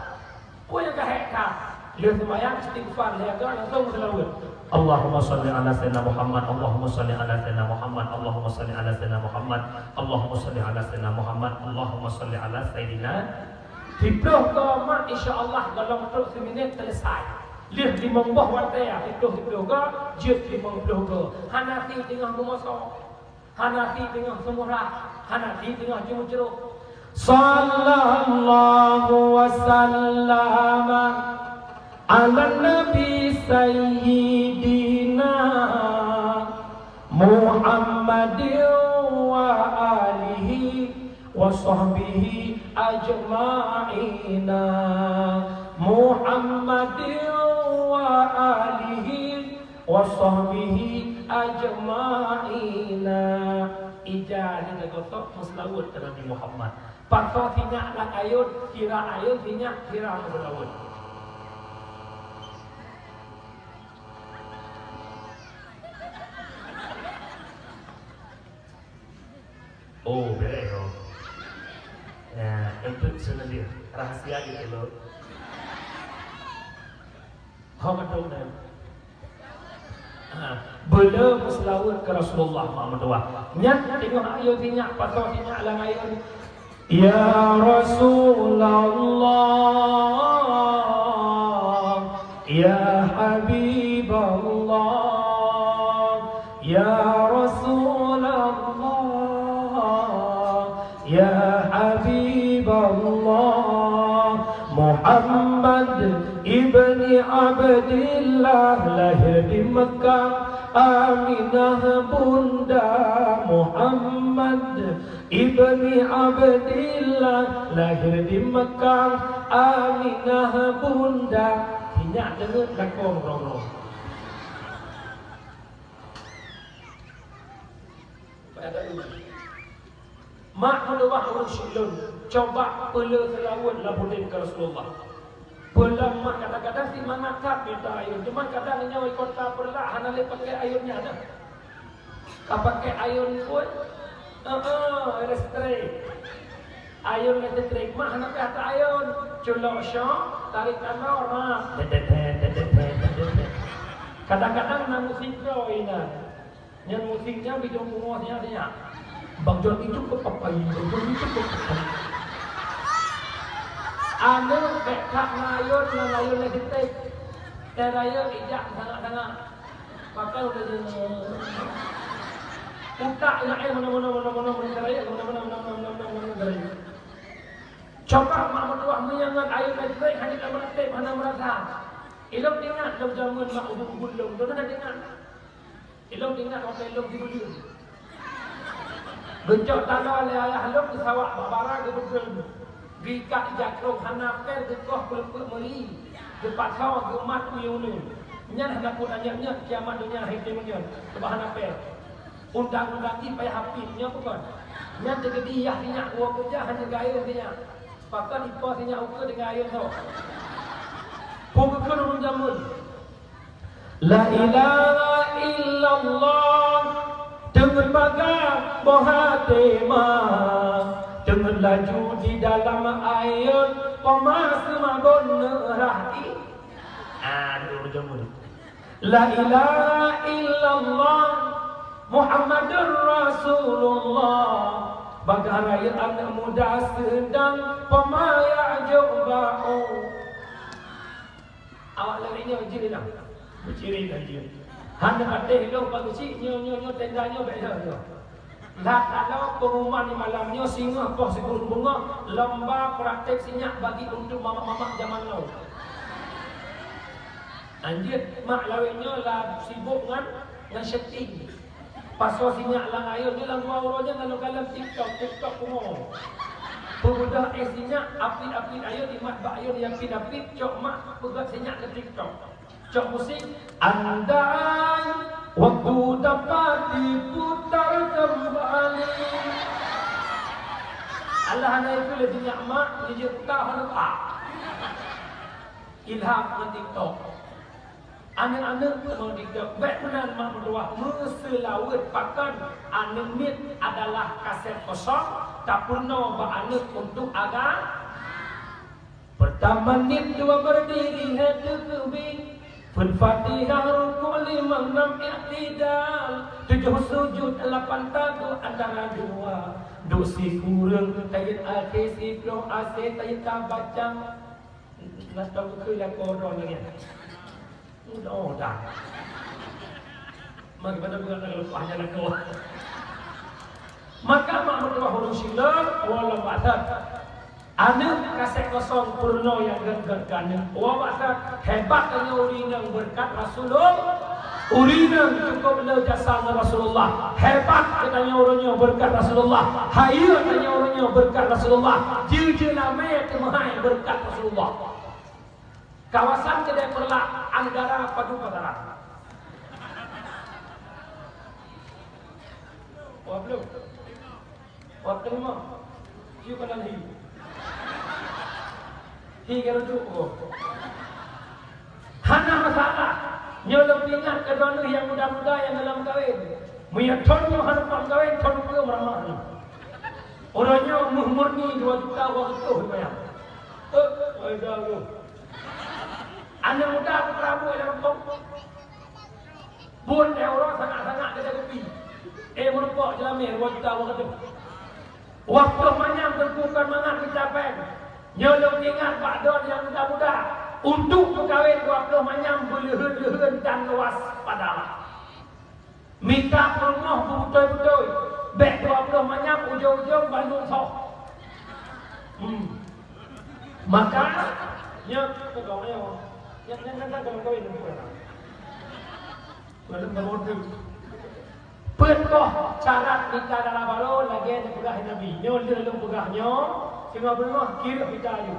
Peue nyang ka hék that? Lheueh seumayang istighfar lhèe goe, langsung seulaweuet. Allahumma shalli ala sayyidina Muhammad, Allahumma shalli ala sayyidina Muhammad, Allahumma shalli ala sayyidina Muhammad, Allahumma shalli ala sayyidina Muhammad, Allahumma shalli ala sayyidina. Siploh goe mak, insya Allah dalam trok seuminét selesai. Lheueh limong boh watèe, siploh-siploh goe, jeuet limong ploh goe. Hana si teungoh meumosok. Hana si teungoh seumurah, hana si teungoh ceumeucroh. Sallallahu wa sallama ala nabi sayyidina Muhammadin wa alihi wa sahbihi ajma'ina. Muhammadin wa alihi wa sahbihi ajma'ina. Ija ni dah gosok meuseulaweuet keu Nabi Muhammad. Pakon sinyak lam ayôn, sira ayôn, sinyak sira meuseulaweuet. Oh, bèrèh oh. Ya, untuk seuneudeue rahasia gitu loh. Ho beutôi dah. Ha, beu le meuseulaweuet keu Rasulullah mak meutuwah. Nyan teungoh ayôn sinyak, pasoe sinyak lam ayôn. Ya Rasulullah, ya Habiballah, ya Rasulullah, ya Habiballah, Muhammad ibni Abdillah lahir di Mekah, Aminah bunda Muhammad. Ibni Abdillah lahir di Mekah, Aminah bunda. Sinyak deungon lakong rong-rong. Mak meutuwah ureueng syik lôn, coba peuleueh seulaweuet lam udeb keu Rasulullah. Peuleueh mak kadang-kadang si mangat that mita ayôn, cuma kadang nyoe di kota Peureulak hana lé pakai ayôn nyan dah. Ka pakai ayôn pun, heeh, listrik. Ayôn listrik mah hana payah ta ayôn. Culok syok, tarik tandor, ha. Dedet, dedet, dedet, dedet. Kadang-kadang na musik droe inan. Nyan musik nyan bidong bungoh nyan, nyan. Bang John itu ke papai, Bang John itu ke papai. Aneuk bèk that na ayôn, na ayôn listrik. Teuh rayeuk ijak sangat-sangat. Pakai udah je. Utak nak eh mana mana mana mana mana cara ya mana mana mana mana mana mana mana cara ya. Coba mak meutuah meunyangat ayat baik-baik hana ka meuratéb hana meurasa. Ilong ingat lom jameun mak ubun-ubun lom tu hana ingat. Ilong ingat watèe lom di beuleuen. Geucok taloe lé ayah lom geusawak bak bara geubeudreun. Geuikat jakrong hana pèr geukoh peuleupeuk meuri. Geupaksa geumat uneun-uneun. Nyan hana peuet anyot-nyot kiamat donya hai teumeunyoe. Keubah hana pèng. Undang-undang jih payah apit nyoe bukon. Nyan teugeudi yah sinyak uroe keujah hana gaya sinyak. Pakon ipo sinyak ukeue tinggai ayeueng tho. Peue geukheun ureueng jameun? La ilaha illallah. Teungeut baga boh até ma. Teungeut laju di dalam ayeueng poma seumabon neurah i. Ah, ureueng jameun. La ilaha illallah Muhammadur Rasulullah. Bagaih rayeuk aneuk muda seudang peumayah jok bak u. Awak lagèe nyoe jih lah. Beuciri dan jih. Hana patéh lôn bak geuchik nyoe, nyoe, nyoe tenda nyoe bèk lheueh nyoe. That talo pengumuman di malam nyoe singoh poh sikureueng beungoh lomba praktek sinyak bagi untuk mamak-mamak zaman now. Anjeuet mak lawét nyoe la sibok ngon, ngon syeuting. Pasoe sinyak lam ayeueng nyoe lam dua uroe nyoe lalu kalon TikTok, TikTok kumo. Peubeudôh éh sinyak, apit-apit ayeueng, imat bak ayeueng diapit-apit, cok mak peugöt sinyak keu TikTok. Cok musik, andai waktu dapat diputar kembali. Alah hana ikeu lé sinyak mak, jijeuet putar hana lupa. Ilham ngon TikTok. Aneuk-aneuk ngon TikTok. Bèk meunan mak meutuwah meuseulaweuet pakon aneuk miet adalah kasét kosong, tapeurunoe bak aneuk untuk agama. Pertama niet dua berdiri, hai teukeubi. Peuet Fatihah, rukuk limong, nam iktidal. Tujoh sujud, lapan taduek antara dua. Duek sikureueng, tayeuet akhé, siplôh asé, tayeuet tabaca. Nah, tahu ke lakoe droeneuh nyan? Mudah-mudahan. Mari pada bulan nak lepas jalan keluar. Maka mak meutuwah ureueng Syiek, walau batat. Aneuk kasét kosong peurunoe nyang gèt-gèt keu aneuk. Walau batat, hebat tanyoe ureueng inong beureukat Rasulullah. Ureueng inong cukup le jasa ngon Rasulullah. Hebat geutanyoe ureueng nyoe beureukat Rasulullah. Hayeue tanyoe ureueng nyoe beureukat Rasulullah. Jeuet-jeuet lamé teumeuhai beureukat Rasulullah. Kawasan Keudè Peureulak, Anggara Padu Padaran. Wah, belum. Wah, terima. Yuk kanan hi. Hi ka rujuk ko. Hana masalah. Nyoe lôn peuingat keu droeneuh nyang muda-muda nyang golom kawén. Meunyoe thon nyoe hana pang kawén, thon ukeue meuramah nyoe. Uroe nyoe meuh murni dua juta dua ratus bayar. Eh, ai dah tu. Aneuk muda peurabot lam kampung. Buet lé uroe sanak-sanak geuda geupi. Eh, meurumpok jeulamé dua juta dua ratus. Wak ploh manyam teungku kon mangat mita péng. Nyoe lôn ingat bak droe nyang muda-muda, untuk meukawén dua ploh manyam beuleuheun-leuheun dan luas padalah. Mita peurumoh beutôi-beutôi, bèk dua ploh manyam ujong-ujong bandum soh. Hmm. Maka, nyoe, nyoe, nyoe, nyoe, nyoe, Peuet boh syarat mita dara barô lagèe neupeugah Nabi. Nyoe lheueh lôn peugah nyoe, singoh beungoh kireup mita ayue.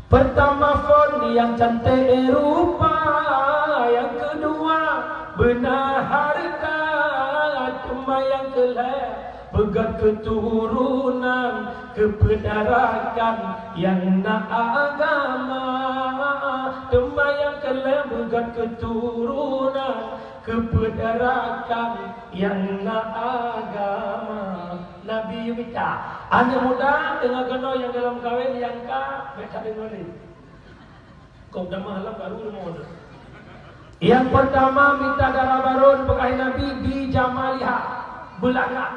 Pertama phon nyang cantik rupa, nyang keudua beuna hareuta, teuma nyang keulhèe beugöt keuturonan, keupeudarakan nyang na agama. Teuma nyang keulhèe beugöt keuturonan, keupeudarakan nyang na agama. Nabi yue mita, aneuk muda deungon keunoe nyang golom kawén nyang ka bèk sabe ngon lé. Kok damah lam baru leumo tu. Nyang peurtama mita dara barô neupeugah Nabi bi jamaliha, beulagak.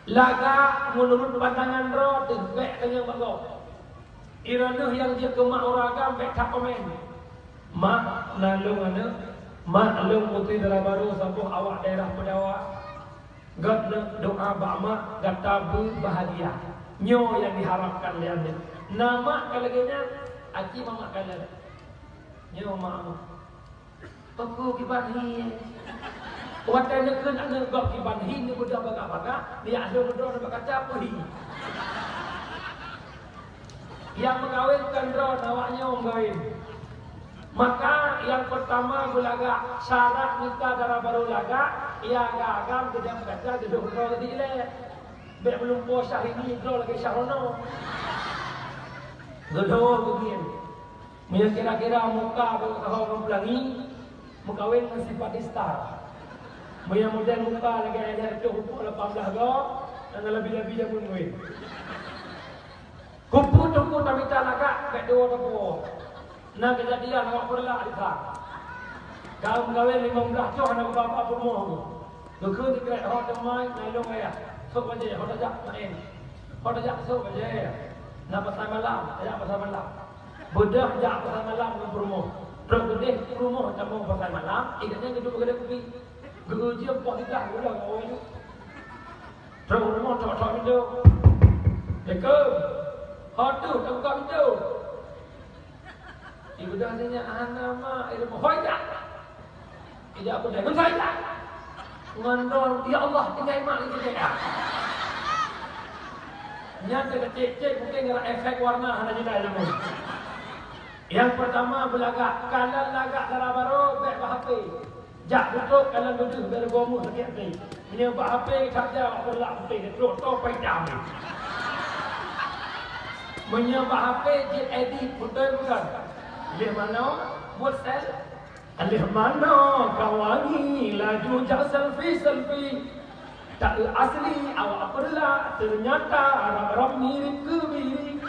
Lagak meunurot pandangan droe teuh bèk tanyong bak gob. Droeneuh nyang jeuet keu mak ureueng agam bèk that komen. Mak, na lôn aneuk, mak lôn putri dara barô saboh awak daerah Peudawa. Göt neuk doa bak mak gata beubahagia. Nyoe nyang diharapkan lé aneuk. Na mak ka lagèe nyan, aci mamak kalon. Nyoe mak. Peue kiban hi? Watèe neukheun aneuk gob kiban hi, neubeudôh bagah-bagah, neujak lheueh beudôh bak kaca peue hi. Nyang meukawen kon droe, awak nyoe meukawen. Maka nyang peurtama beulagak, syarat mita dara barô lagak, ya agam-agam geudong gata geudong droe di ilée. Bék meulumpoe Syahrini droe lagée Syahrono. Geudong geugieng. Meunyoe kira-kira muka bak keuhai ngon peulangi, meukawen ngon sipat star. Meunyoe model muka lagée ayah reutôh pukul lapan blaih goe, nyang leubeh-leubeh jameun ngui. Kupu teungku tamita lagak, bék dua teupeu. Na keujadian awak Peureulak di Sang. Ka meukawen limong blaih thon hana geuba-ba peurumoh. Geukheun dikrek ho teumai na lôn ayah. Sôk bajée, ho tajak maén. Ho tajak sôk bajée. Na pasai malam, tajak pasai malam. Beudôh jak pasai malam ngon peurumoh. Trok geudeh peurumoh tamong pasai malam, ikat nyan geudong bak keudè kupi. Geu-ujeue poh titah gula ngon awai nyoe. Trok u rumoh, tok-tok pintoe. "Assalamualaikum." "Ho teuh, tabuka pintoe." Ibudah tanya, "Hana, Mak." "Hoi jak." Ija peudeh, "Ngon sai jak?" "Ngon droe." "Ya Allah, tinggai mak lagi cek." Nyan teuka cek-cek mungkin gara efek warna hana jidai leumo. Nyang peurtama beulagak, kalon lagak dara barô bék bak H P. Jak beutôi kalon beudeuh bék rugoe meuh sakét até. Meunyoe bak H P that jak bak peulak putih, trok to pai dam. Meunyoe bak H P jeuet edit beutôi bukan? Lheuh manoe buet sel. Lheuh manoe ka wangi laju jak selfie-selfie. Tak asli awak Peureulak, teunyata rab-rab mirip keu biri.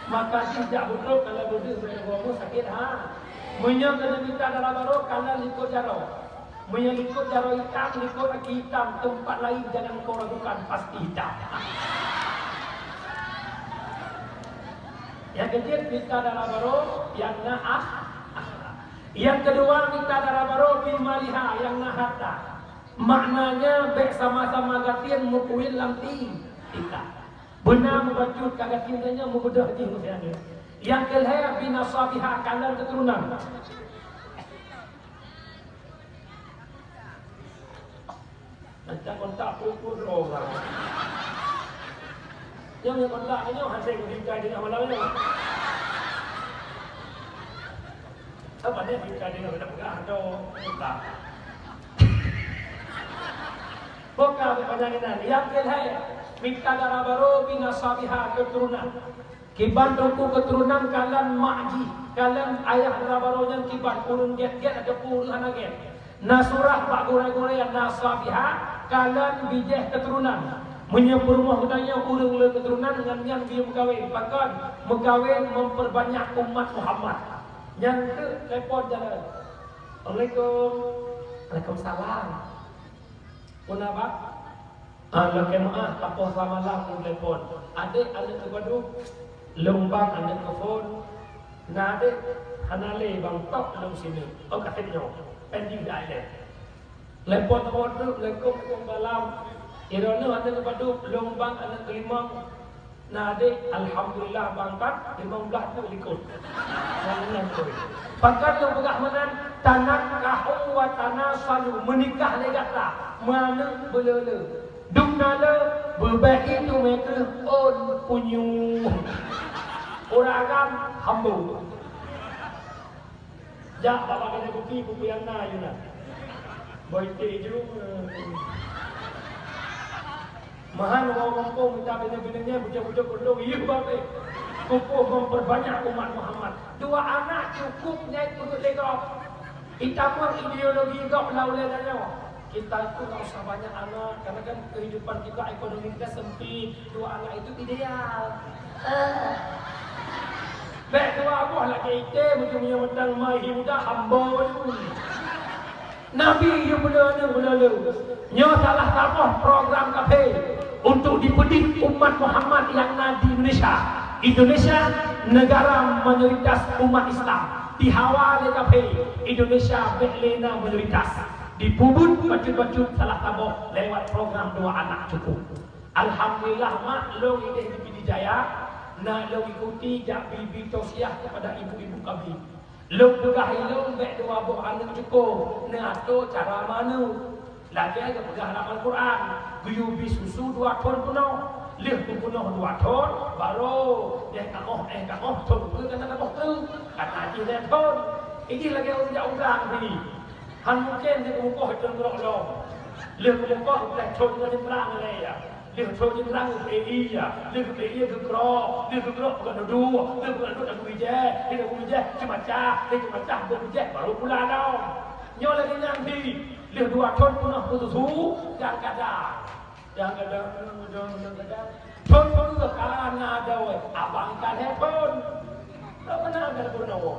Maka jih jak beutôi kalon beudeuh bék rugoe meuh sakét ha. Meunyoe keuneuk mita dara barô, kalon likot jaroe. Meunyoe likot jaroe itam, likot aki itam, teumpat laén jangan kau ragukan, pasti itam. Nyang keujeuet mita dara barô, nyang na ah, ah. Nyang keudua mita dara barô bi maliha, nyang na harta. Maknanya bék sama-sama gasien meukuwin lam ti-, tika. Beuna meubacut ka gasien tanyoe meubeudôh jih meusianeueng. Nyang keulhèe bi nasabiha, kalon keuturonan. Macam kontak pukul droe urang. Nyoe nyang kontak nyoe hase geutingkai deungon malam nyoe. Apa ni tingkai deungon dah peugah atau kontak? Boka beupanjang inan. Nyang keulhèe, mita dara barô bi nasabiha keuturonan. Kiban teungku keuturonan kalon mak jih, kalon ayah dara barô nyan kiban ureueng gét-gét ataupun ureueng hana gét. Na surah bak gurée-gurée nasabiha, kalon bijéh keuturonan. Meunyoe peurumoh geutanyoe ureueng le keuturonan ngon nyan geuyue meukawen, pakon meukawen memperbanyak umat Muhammad. Nyan teuk telepon jalan. Assalamualaikum. Waalaikumsalam. Peue na, Bang? Ah, lakée meu'ah, ka poh sa malam lôn telepon. Adék aneuk keu padub, lôn bang aneuk keu phon. Na adék, hana lé bang, tok lôn sineuk. Oh, ka trép nyoe. Pending dah ilée. Telepon teupon treuk, assalamualaikum, waalaikumsalam. Droeneuh aneuk keu padub, lôn bang aneuk keu limong. Na adék, alhamdulillah, bang, kan limong blaih teuk likot. Nyan, nyan, oi. Pakon lôn peugah meunan, tanakahu wa tanasalu, meunikah lé gata, meuaneuk beuleu-leu. Dum na le, beubek itu meukreuh ôn punyueng. Ureueng agam, hambo. Jak bak, bak keuneuk kupi, kupi nyang na yue na. Boy teh ju. Mahan ureueng gampông mita binéh-binéh nyan, bujang-bujang kondom, yeuh bak teh. Kupoh memperbanyak umat Muhammad. Dua anak cukup nyan peugeut lé gob. Itamong ideologi gob lam ulée tanyoe. Kita itu nggak usah banyak anak, karena kan kehidupan kita, ekonomi kita sempit. Dua anak itu ideal. Eh. Bék dua boh lagée item, ujong nyoe mantong mai hi muda hamba. Nabi yue buleue-buleue. Nyoe salah saboh program kafé untuk dipeudiek umat Muhammad nyang na di Indonesia. Indonesia negara mayoritas umat Islam. Dihawa lé kafé, Indonesia bék lé na mayoritas. Dipeubuet bacut-bacut salah saboh lewat program dua anak cukup. Alhamdulillah, mak, lôn idéh di Pidie Jaya, na lôn ikuti jak bi-bi tausiah kepada ibu-ibu kami. Lôn peugah ilôn bék dua boh aneuk cuko, neuato cara meuaneuk. Lagée geupeugah lam Al-Quran, geuyue bi susu dua thon peunoh. Lheueh geubunoh dua thon, barô éh kamoh, éh kamoh thon keu kana saboh treuk. Kana jih lhèe thon. Ijih lagèe ureueng jak u blang pih. Han mungken jeuet geumukoh thon keudroe lom. Lheueh geumukoh, lhèe thon ngon nyebrang lé ya. Lheueh thon nyebrang geupeuék ié ya. Lheueh geupeuék ié geukrok, lheueh geukrok peugah dudoe, lheueh peugah dudoe tabeuijèh, lheueh tabeuijèh, ceumacah, lheueh ceumacah, beuijèh, barô pula lom. Nyoe lagèe nyan pih. Lheueh dua thon peunoh peususu, dan kadang. Kadang-kadang, kadang-kadang. Thon peue ka na dawai, abang ka lhèe thon. Ka mana ada purnomo?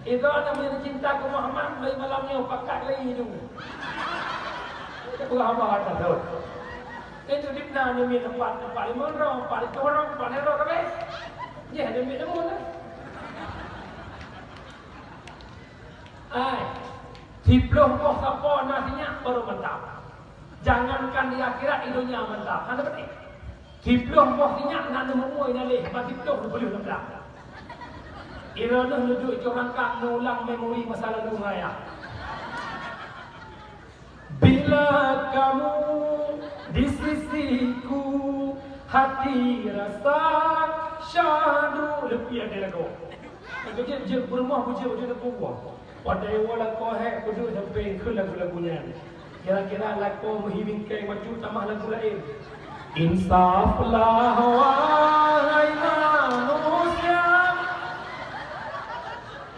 Itu ada punya cinta ke Muhammad, mulai malam ni pakat lagi tu. Itu pun abang ada thon. Itu di mana ni, tempat, tempat lima orang, tempat itu orang, tempat itu orang, habis. Ya, dia minum lah. Ai, siplôh boh sapo na sinyak baru mantap. Jangankan di akhirat, di dunia mantap. Hana peudeh. Siplôh boh sinyak na neumuoi na lé, ban siplôh neubeuleue lam blang. Droeneuh neuduek cok rangkang neuulang memori masa lalu raya. Bila kamu di sisiku, hati rasa syahdu. Leupie ada lagu. Kejeuet jeuet peurumoh bujeuet bujeuet teupeue. Padahai woe lakoe hèk peudeuh sampai keu lagu-lagu nyan. Kira-kira lakoe meuhi bingkai maju tamah lagu laén. Insaflah, wahai manusia.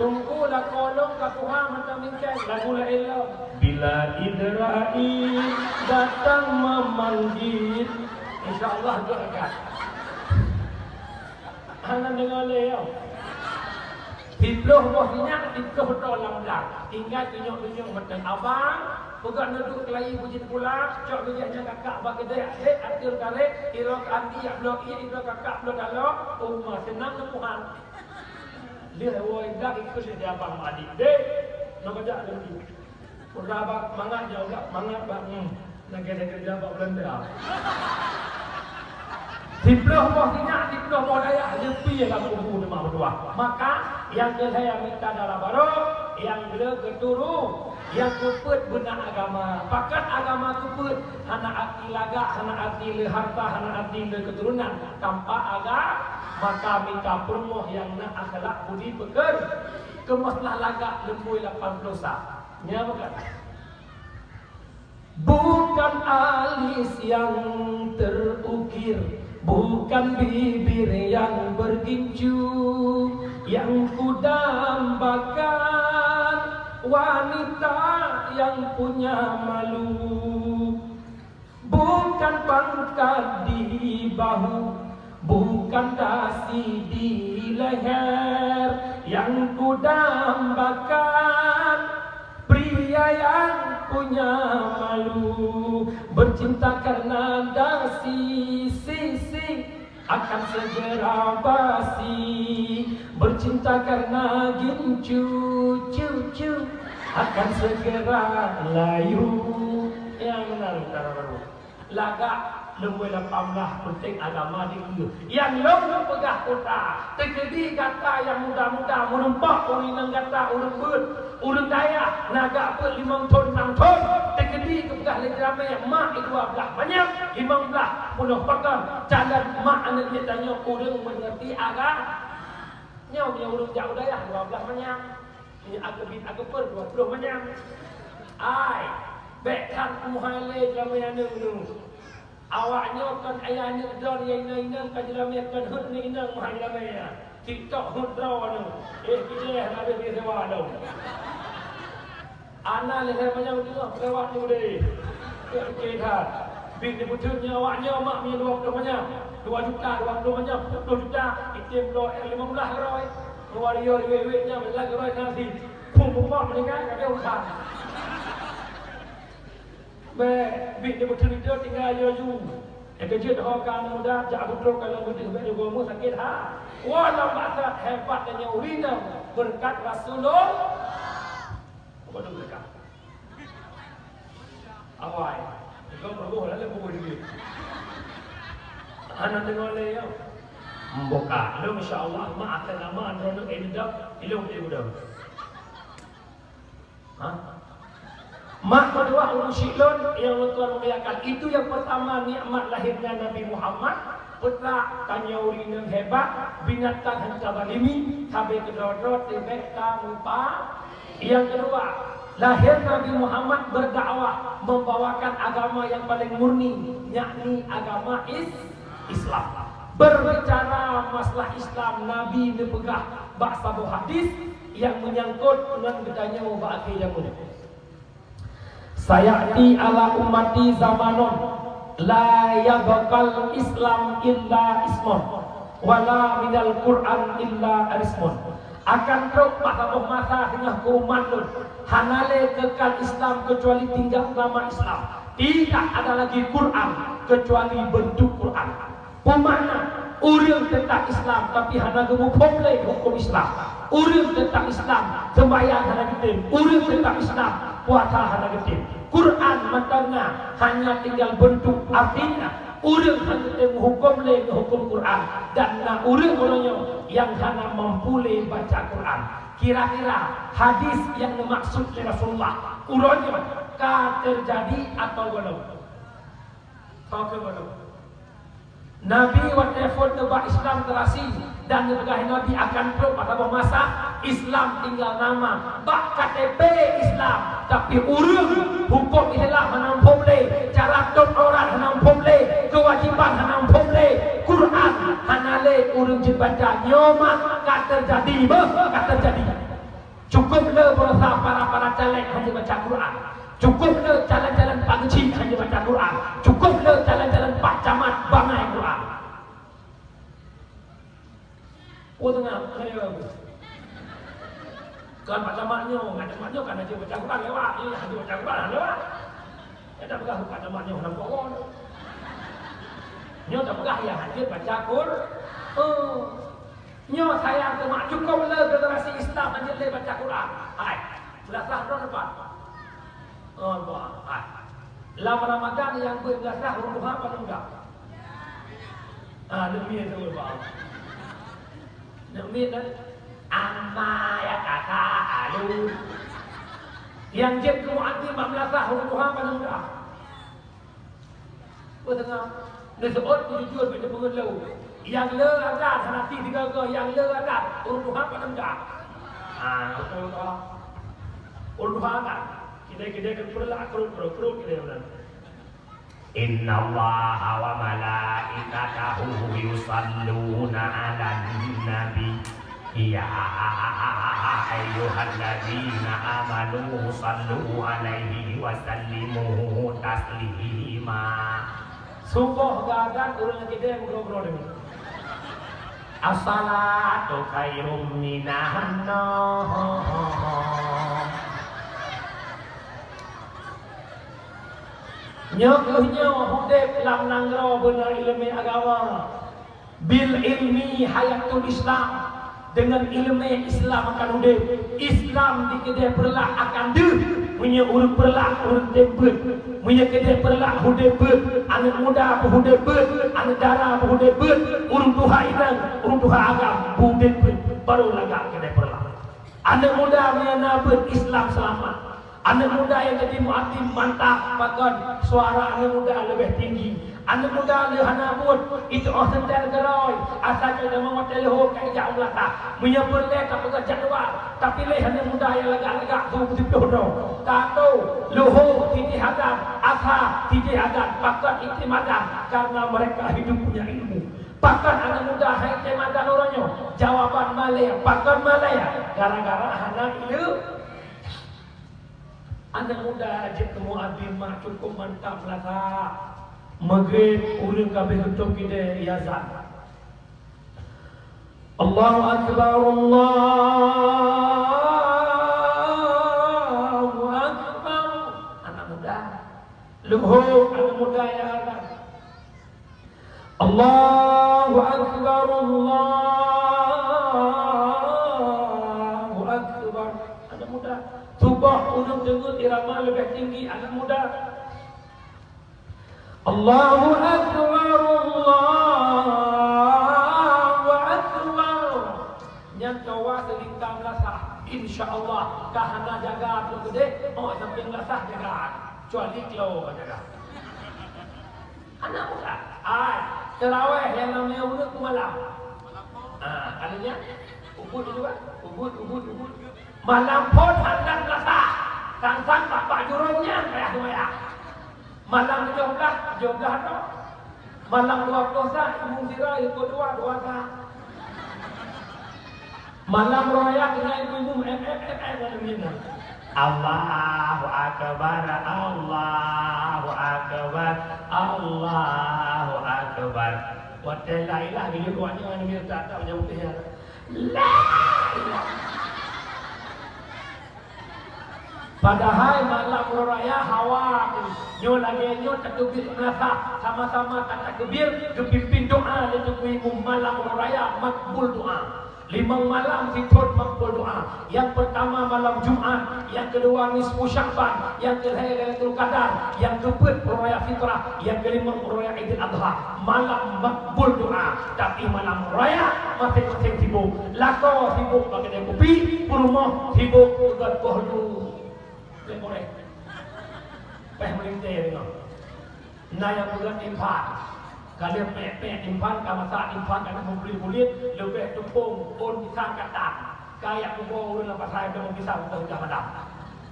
Teungku lakoe lôn ka tuha mantong bingkai, lagu laén lom. Bila Idrail datang memanggil. Insya Allah, dua rakaat. Hana deungoe lé, yo. Siplôh boh sinyak, siplôh droe lam blang. Tinggai tunyok-tunyok mantong abang, peugah neuduek keulayi bujeuet pula, cok bijèh nyan kakak bak keudè, dek, atur karet, iro andi, yak bloe ié, iro kakak bloe dalok, uma seunang neumuhan. Lheueh woe jak ikheun lé abang mak adik, dek, nyoe ka jak lom. Peugah bak mangat, jaweueb mangat bak, hmm, lagèe-lagèe jak bak Belanda. Siplôh boh sinyak, siplôh boh dayah, leupie lam kubu teuma meutuah. Maka, nyang keu lhèe mita dara barô, nyang keu keuturu, nyang keupeuet beuna agama. Pakat agama keupeuet, hana arti lagak, hana arti le harta, hana arti le keuturonan. Tanpa aga-, maka mita peurumoh nyang na akhlak budi peukeur. Keumoh lah lagak leumbôi lapan ploh sa. Nya bukan. Bukan alis yang terukir, bukan bibir yang bergincu, yang kudambakan wanita yang punya malu. Bukan pangkat di bahu, bukan dasi di leher yang kudambakan, pria yang punya malu. Bercinta karena dasi, sisi akan segera basi. Bercinta karena gincu, cucu akan segera layu. Nyang meunan cara baru. Lagak leumbôi lapan blah, peunténg agama dikeue. Nyang lôn peugah kota, teukeudi gata nyang muda-muda meurumpok ureueng inong gata, ureueng beuet, ureueng dayah, na gak beuet limong thon, nam thon, teukeudi geupeugah lé jeuramé mak dua blah manyam, limong blah peunoh pakon, calon mak aneuk miet tanyoe ureueng meungerti agama. Nyoe meunyoe ureueng jak u dayah dua blah manyam. Nyoe akeubit akeupeu dua ploh manyam. Ai, bèk that keuhai lé jeuramé aneuk nyoe. Awak nyoe kon ayah aneuk droe nyang inong-inong ka jeuramé kon heuet aneuk inong meuhai jeuramé nyan. TikTok heuet droe nyoe. Eh, kideh na habéh sewa lom. Ana lhèe manyam teungoh peulewat nyoe deh. Keu that. Bit di beuteun nyoe awak nyoe mak mie dua ploh manyam. Dua juta, dua ploh manyam, peuet ploh juta. Item bloe limong blah keurôi. Keluar yo wék-wék nyan, blah keurôi nasi. Phung bukok meuninggai, ka ada urusan. Bèk, bit di beuteun itu tinggai yo ju. Nyang keujeuet ho ka muda, jak beutrok ka lôn beudeuh bèk leugoe mu sakét ha. Wah, lam basa hebat dan nyoe ureueng inong beureukat Rasulullah. Apa tu beureukat? Awai. Engkau peureugoh lalu pukul duit. Anak tengok lé ya. Membuka. Lôn insya Allah mak akan nama droeneuh eh nidam ilong di udang. Ha? Mak meutuah ureuëng syiek lôn nyang lôn tuan muliakan, itu nyang pertama nikmat lahirnya Nabi Muhammad, peutra tanyoe ureuëng nyang hebat, binatang hana tabalimi, sabe keudroe-droe teubiet tameupa. Yang kedua, lahir Nabi Muhammad berdakwah membawakan agama yang paling murni, yakni agama is Islam. Berbicara masalah Islam, Nabi neupeugah bak saboh hadis yang menyangkut ngon geutanyoe bak akhé jameun. "Sayati ala ummati zamanun la yabqal Islam illa ismun, wala minal Qur'an illa arismun." Akan trok bak saboh masa teungoh keu umat lôn, hana lé kekal Islam kecuali tinggal nama Islam. Tidak ada lagi Quran kecuali bentuk Quran. Peue makna? Ureuëng teutab Islam tapi hana geumuphom lé huköm Islam. Ureuëng teutab Islam, seumbahyang hana geutem. Ureuëng teutab Islam, puasa hana geutem. Quran mantong na, hanya tinggal bentuk. Artinya, ureuëng hana geutem huköm lé ngon huköm Quran, dan na ureuëng uroe nyoe nyang hana mampu lé baca Quran. Kira-kira hadis nyang neumaksud lé Rasulullah uroe nyoe ka teujadi atawa gohlom? Ka gohlom. Nabi watée phon neuba Islam teurasi dan neupeugah Nabi akan trok bak saboh masa Islam tinggal nama bak K T P Islam, tapi ureuëng huköm Islam hana muphom lé, cara tôb aurat hana muphom lé, keuwajiban hana muphom lé, Quran hana lé ureuëng jeuet baca. Nyoe mak ka teujadi, beuh, ka teujadi. Cukup le beurosa para-para caleg hana baca Quran. Cukup le calon-calon pak geuchik hana baca Quran. Cukup le calon-calon pak camat bangai Quran. Oh, tengah, tengah. Kan pak camat nyoe, ngat camat nyoe kan hana baca Quran lewat. Iya, hana baca Quran lewat. Ya, tak peugah pak camat nyoe hana baca Quran. Nyoe tak peugah ya hana baca Quran. Oh. Nyoe sayang teuma cukup le generasi Islam hana lé baca Quran. Hai, beulasah droe depan. Allah, hai. Lam Ramadan nyang beuet beulasah ureuëng tuha padum dak? Ah, neuk miet tu, Bang. Neuk miet dah. Amma ya kata alu. Nyang jeuet keu muadzin bak beulasah ureuëng tuha padum dak? Peue teungoh? Neuseuôt keu jujur bak neupeungeut lé. Nyang le adat hana pih sigoe-goe, nyang le adat ureuëng tuha padum dak? Ha, beutôi, beutôi. Ureuëng tuha adat. Kidai-kidai kan peureulak krot-krot-krot kidai ureuëng. Innallaha wa malaikatahu yusalluna 'alan nabi. Ya ayyuhalladzina amanu sallu 'alaihi wa sallimu taslima. Suboh gagat ureuëng kidai meugroe-groe deungon. As-salatu khairum minan naum. Nyoe kheueh nyoe udeb lam nanggroe beuna iéleumé agama. Bil ilmi hayatul Islam, deungon iéleumé Islam akan udeb. Islam di keudée Peureulak akan deuh, meunyoe ureuëng Peureulak udeb beuet. Meunyoe keudée Peureulak udeb beuet, aneuëk muda pih udeb beuet, aneuëk dara pih udeb beuet, ureuëng tuha inong, ureuëng tuha agam pih udeb beuet, barô lagak keudée Peureulak. Aneuëk muda meunyoe na beuet Islam seulamat. Aneuëk muda nyang jadi muadzin mantap, pakon suara aneuëk muda leubeh tinggi. Aneuëk muda le hana buet, itu oh sendal geroi, asai cok jamong watée leuhô ka ijak u meunasah. Meunyoe peureulée tapeugah jadwal, tapiléh aneuëk muda nyang lagak-lagak su beuteupeue droe. Tato, leuhô, tijih adan, asai, tijih adan, pakon iktimadan, karena mereka hidup punya ilmu. Pakon aneuëk muda hai iktimadan uroe nyoe? Jawaban malée, pakon malée? Gara-gara hana ileu. Aneuëk muda jeuet keu muadzin mak cukup mantap lagak. Maghrib ureuëng ka beh geutôb kidée azan. Allahu akbar, Allahu akbar. Aneuëk muda. Leuhô aneuëk muda nyang azan. Allahu akbar, Allahu akbar. Aneuëk muda. Suboh ureuëng deungon irama leubeh tinggi aneuëk muda. Allahu akbar, Allahu akbar. Nyang ka wah Seulingka meulasah, insya Allah ka hana jaga trok keudeh, oh, sampéng meulasah jaga, kecuali klo ka jaga. Hana mudah. Ai, teurawéh nyang namanya uneuk keu malam. Ah, kali nyan, ubit dulu kan? Ubit, ubit, ubit. Malam phon handak meulasah. Sang-sang bak-bak jurông nyan payah seumayang. Malam tujoh blah, tujoh blah tu. Malam dua ploh sa, imum sira ikot dua, dua sa. Malam raya keunan imum, em, em, em, em, ngon imum. Allahu Akbar, Allahu Akbar, Allahu Akbar. Watèe la ilaha illallah nyan ngon imum tak, tak macam putih nyan. La ilaha. Padahai malam uroe raya hawa nyoe lagèe nyoe takbir meulasah, sama-sama ka takbir, geupimpin doa lé Teungku Imum. Malam uroe raya makbul doa. Limong malam sithon makbul doa. Nyang peurtama malam Jumat, nyang keudua nisfu Sya'ban, nyang keulhèe Lailatul Qadar, nyang keupeuet uroe raya fitrah, nyang keulimong uroe raya Idul Adha. Malam makbul doa, tapi malam raya maséng-maséng sibok. Lakoe sibok bak keude kupi, peurumoh sibok peugöt boh lu. Lé boreh. Pèh meulintèe deungoe. Na nyang peugöt timphan. Ka lheueh pèk-pèk timphan, ka masak timphan, ka na meubulet-bulet, leubeh teupông ôn pisang ka tan. Ka jak kuboh ureueng lam pasai, teupông pisang, udah-udah malam.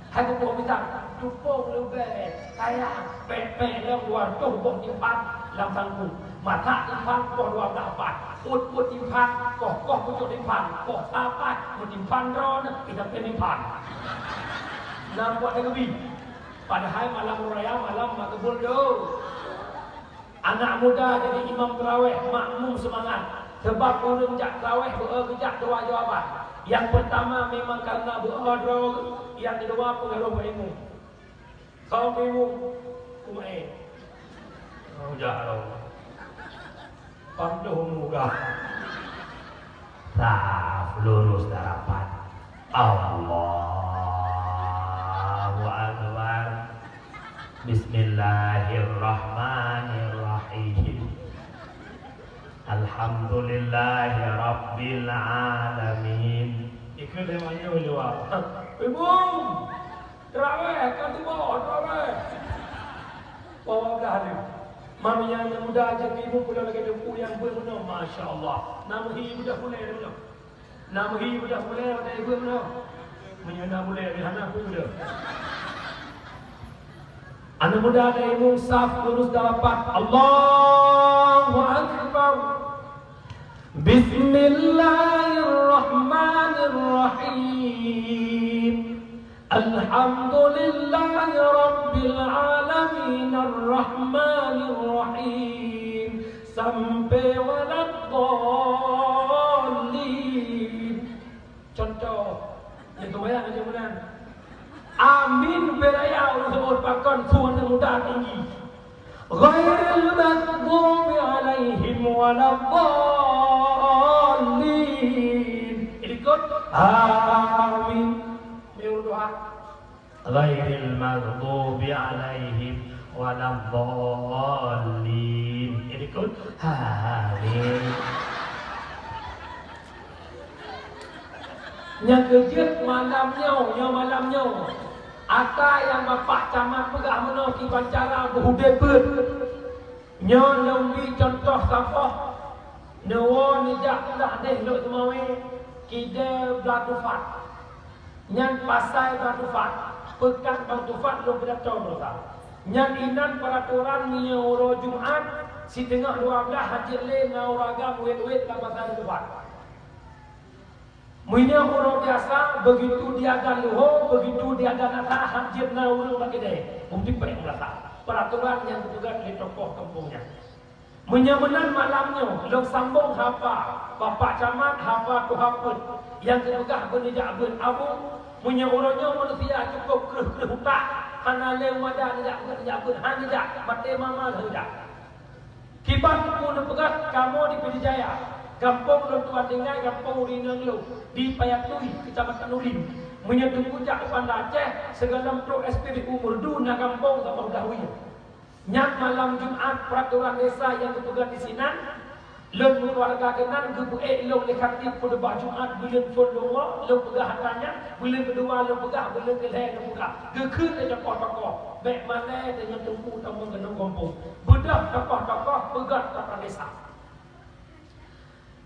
Hai kuboh pisang, teupông leubeh, sayang, pèk-pèk lom dua reutôh boh timphan lam sangkot. Masak timphan poh dua blah pat, uet-uet timphan, koh-koh pucôk timphan, poh sa pat, meutimphan droeneuh, idap timphan. Nam buat lagèe bi. Padahai malam raya malam makbul doa. Anak muda jadi imam tarawèh, makmum seumangat. Sabab ureueng jak tarawèh beu-e geujak dua jawaban. Nyang peurtama memang kareuna beu-e droe, nyang keudua peungaroh bak imum. Soe imum? Umae. Oh, jak droe. Pam doh muda. Saf lurus dan rapat. Allahu Akbar. Bismillahirrahmanirrahim. Alhamdulillahirabbil alamin. Ikeu lewat nyoe lewat. Ibu, tarawèh ka tiba, tarawèh. Bawa belah ni. Mami nyang muda aja ibu pula lagi ada ibu yang berguna, masya Allah. Nama hi muda pula ada guna. Nam hi beudah ulèe watèe ibu meunoe. Meunyoe na ulèe di hana peue deuh. Aneuk muda dan imum saf lurus dan rapat. Allahu Akbar. Bismillahirrahmanirrahim. Alhamdulillahi rabbil alamin, arrahmanir rahim, sampai waladdallin. Contoh, nyang seumayang lagèe meunan. Amin beuraya ulôn seubut pakon su aneuk muda tinggi. Ghairil maghdubi alaihim waladdallin. Ikut, amin. Meudoa. Ghairil maghdubi alaihim waladdallin. Ikut, amin. Nyang keujeuet malam nyoe, nyoe malam nyoe, ata nyang Bapak Camat peugah meunoe kiban cara beuhudép beuet. Nyoe lôn bri cuntoh saboh, neuwoe neujak blah deh Lhokseumawe, kidée Blang Tufat. Nyan pasai Blang Tufat, peukan Blang Tufat lôn pidato baroesa. Nyan inan peuratoran meunyoe uroe Jumat, siteungoh dua blah hana jeuet lé na ureueng agam wét-wét lam pasai Blang Tufat. Meunyoe uroe biasa, beugitu diadan luho, beugitu diadan asa, hana jeuet na ureueng bak keudè, bukti péng rasa. Peuratoran nyang geupeugah lé tokoh gampông nyan. Meunyoe meunan malam nyoe, lôn sambong haba Bapak Camat, haba tuha peuet nyang geupeugah beuneujak beuet abong. Meunyoe uroe nyoe manusia cukôp kreueh-kreueh utak, hana lé mada neujak beuet, neujak beuet, hana neujak, maté mama lheueh jak. Kiban Teungku neupeugah kamoe di Pidie Jaya, gampông lôn tuan tinggai gampông Rineng Lô, di Paya Tui, Keucamatan Ulim. Meunyoe Teungku jak u Banda Aceh, sigohlom trok S P B U Meureudu na gampông saboh Dahwi. Nyan malam Jumat peuratoran desa nyang geupeugah disinan, Lôn meukeuluwarga keunan geupeuék lôn lé khatib khutubah Jumat buleuen phon lôn woe, lôn peugah atra nyan, buleuen keudua lôn peugah, buleuen keulhèe lôn peugah. Geukheun lé tokoh-tokoh, bèk malèe tanyoe teungku tamong keunoe gampông. Beudôh tokoh-tokoh peugöt keupada desa.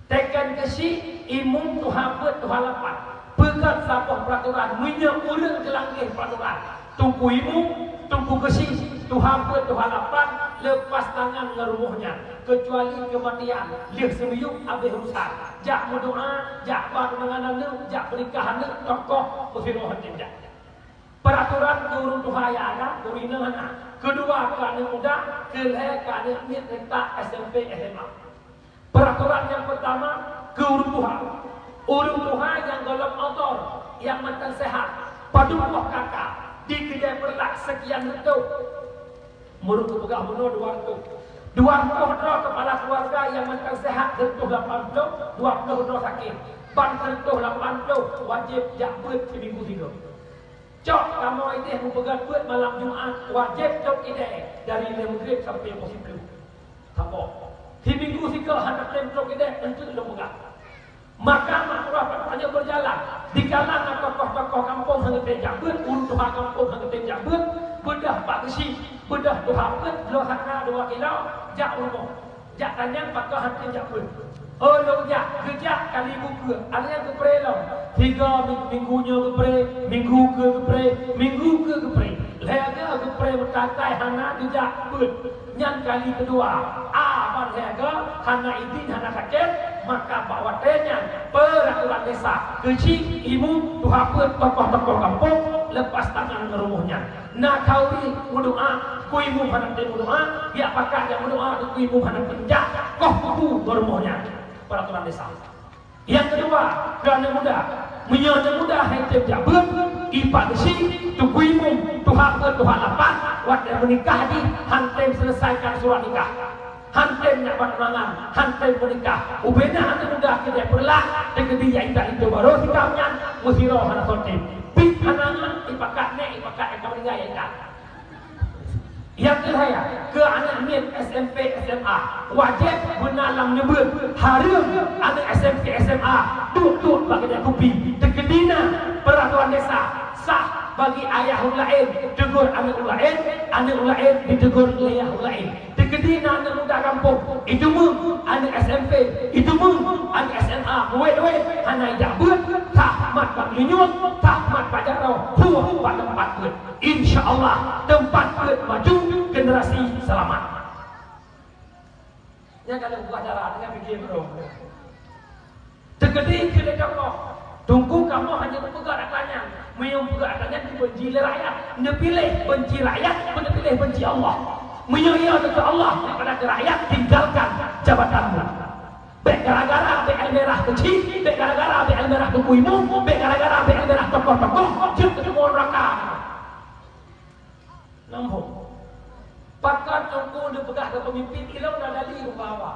Teken keuchik, imum tuha peuet tuha lapan. Peugöt saboh peuratoran, meunyoe ureueng geulanggeh peuratoran, teungku imum, teungku keuchik, tuha peuet tuha lapan, lepas tangan ngon rumoh nyan, keucuali keumatian, lheueh seumiyueb habéh urusan. Jak meudoa, jak ba tunangan aneuk, jak peunikah aneuk, tokoh meusidroe hana tem jak. Peuratoran keu ureueng tuha nyang ada, keu ureueng inong hana. Keudua keu aneuk muda, keulhèe keu aneuk miet retak S M P, S M A. Peuratoran nyang peurtama keu ureueng tuha. Ureueng tuha nyang gohlom autor, nyang mantong seuhat, padum boh K K, di Keudè Peureulak seukian reutôh. Meunurot geupeugah bunoe dua reutôh. Dua reutôh droe keupala keuluwarga nyang mantong seuhat, sireutôh lapan ploh, dua ploh droe sakét. Ban sireutôh lapan ploh wajéb jak beuet siminggu sigoe. Cok kamoe idéh meupeugöt beuet malam Jumat, wajéb cok idéh dari lhèe Maghrib sampai poh siplôh. Saboh. Siminggu sigoe hana tem cok idéh, enteuk lôn peugah. Maka makmurah peutanyoe beujalan. Di kalangan tokoh-tokoh gampông hana tem jak beuet, ureueng tuha gampông hana tem jak beuet, beudôh bak geuchik, beudôh tuha peuet, bloe saka dua kilo, jak u rumoh. Jak tanyong pakon hana tem jak beuet. Oh, lôn jak, geujak kali bukeueng, ada nyang geupré lom. Tiga mi-, minggu nyoe geupré, minggu keue geupré, minggu keue geupré. Lhèe geuh geupré meutai-tai hana geujak beuet. Nyan kali keudua, a ban lhèe geuh hana idin, hana sakét, maka bak watèe nyan peuratoran desa, keuchik, imum, tuha peuet, tokoh-tokoh gampông lepas tangan ngon rumoh nyan. Na khauri meudoa, teungku imum hana tem meudoa, jak pakat jak meudoa, teungku imum hana tem jak, koh kubu ngon rumoh nyan. Peuratoran desa. Nyang keudua, keu aneuk muda. Meunyoe aneuk muda han tem jak beuet, i bak geuchik, teungku imum, tuha peuet, tuha lapan, watèe meunikah jih han tem seuleusaikan surat nikah. Han tem nyak ba tunangan, han tem meunikah. Ubena aneuk muda Keudè Peureulak, teukeudi jak intat linto barô sikam nyan, meusidroe hana soe tem. Pih hana ngon, i pakat nèk, i pakat nyang ka meuninggai jak intat. Nyang keulhèe, keu aneuk miet S M P, S M A, wajéb beuna lam neubeuet, hareuem aneuk S M P, S M A duek-duek bak keudè kupi. Teukeudi na peuratoran desa, sah bagi ayah ureueng laén teugor aneuk ureueng laén, aneuk ureueng laén jiteugor lé ayah ureueng laén. Teukeudi na aneuk muda gampông, iteumeung aneuk S M P, iteumeung aneuk S M A, meuwét-wét hana jak beuet, sah mat bak geulinyueng, sah mat bak jaroe, hueh bak teumpat beuet. Insya Allah, teumpat beuet maju, generasi seulamat. Nyan ka lheueh buah dara, tinggai pike barô. Teukeudi keu lé tokoh, teungku kamoe hana meupeugah atra nyan. Meunyoe meupeugah atra nyan, neubenci lé rakyat. Neupiléh benci rakyat, neupiléh benci Allah. Meunyoe iya keu Allah daripada keu rakyat, tinggalkan jabatanmu. Bèk gara-gara B L merah keuchik, bèk gara-gara B L merah teungku imum, bèk gara-gara B L merah tokoh-tokoh, jeuet keu teungku neuraka. Nambung. Pakon teungku neupeugah keu peumimpin, ilôn na dali ubak awak.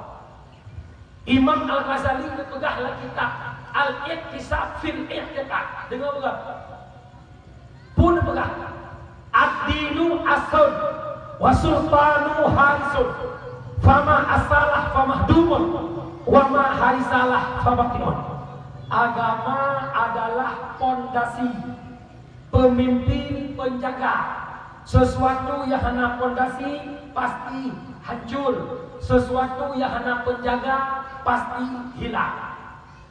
Imam Al-Ghazali neupeugah lam kitab Al-Iqtisad fil I'tiqad. Deungö beugöt. Peue neupeugah, "Ad-dinu aslun, wa sultanu harisun, fama asalah famahdumun, wa ma harisalah fabaqiun." Agama adalah pondasi, peumimpin peunjaga. Sesuatu nyang hana pondasi pasti hancur. Sesuatu nyang hana peunjaga pasti hilang.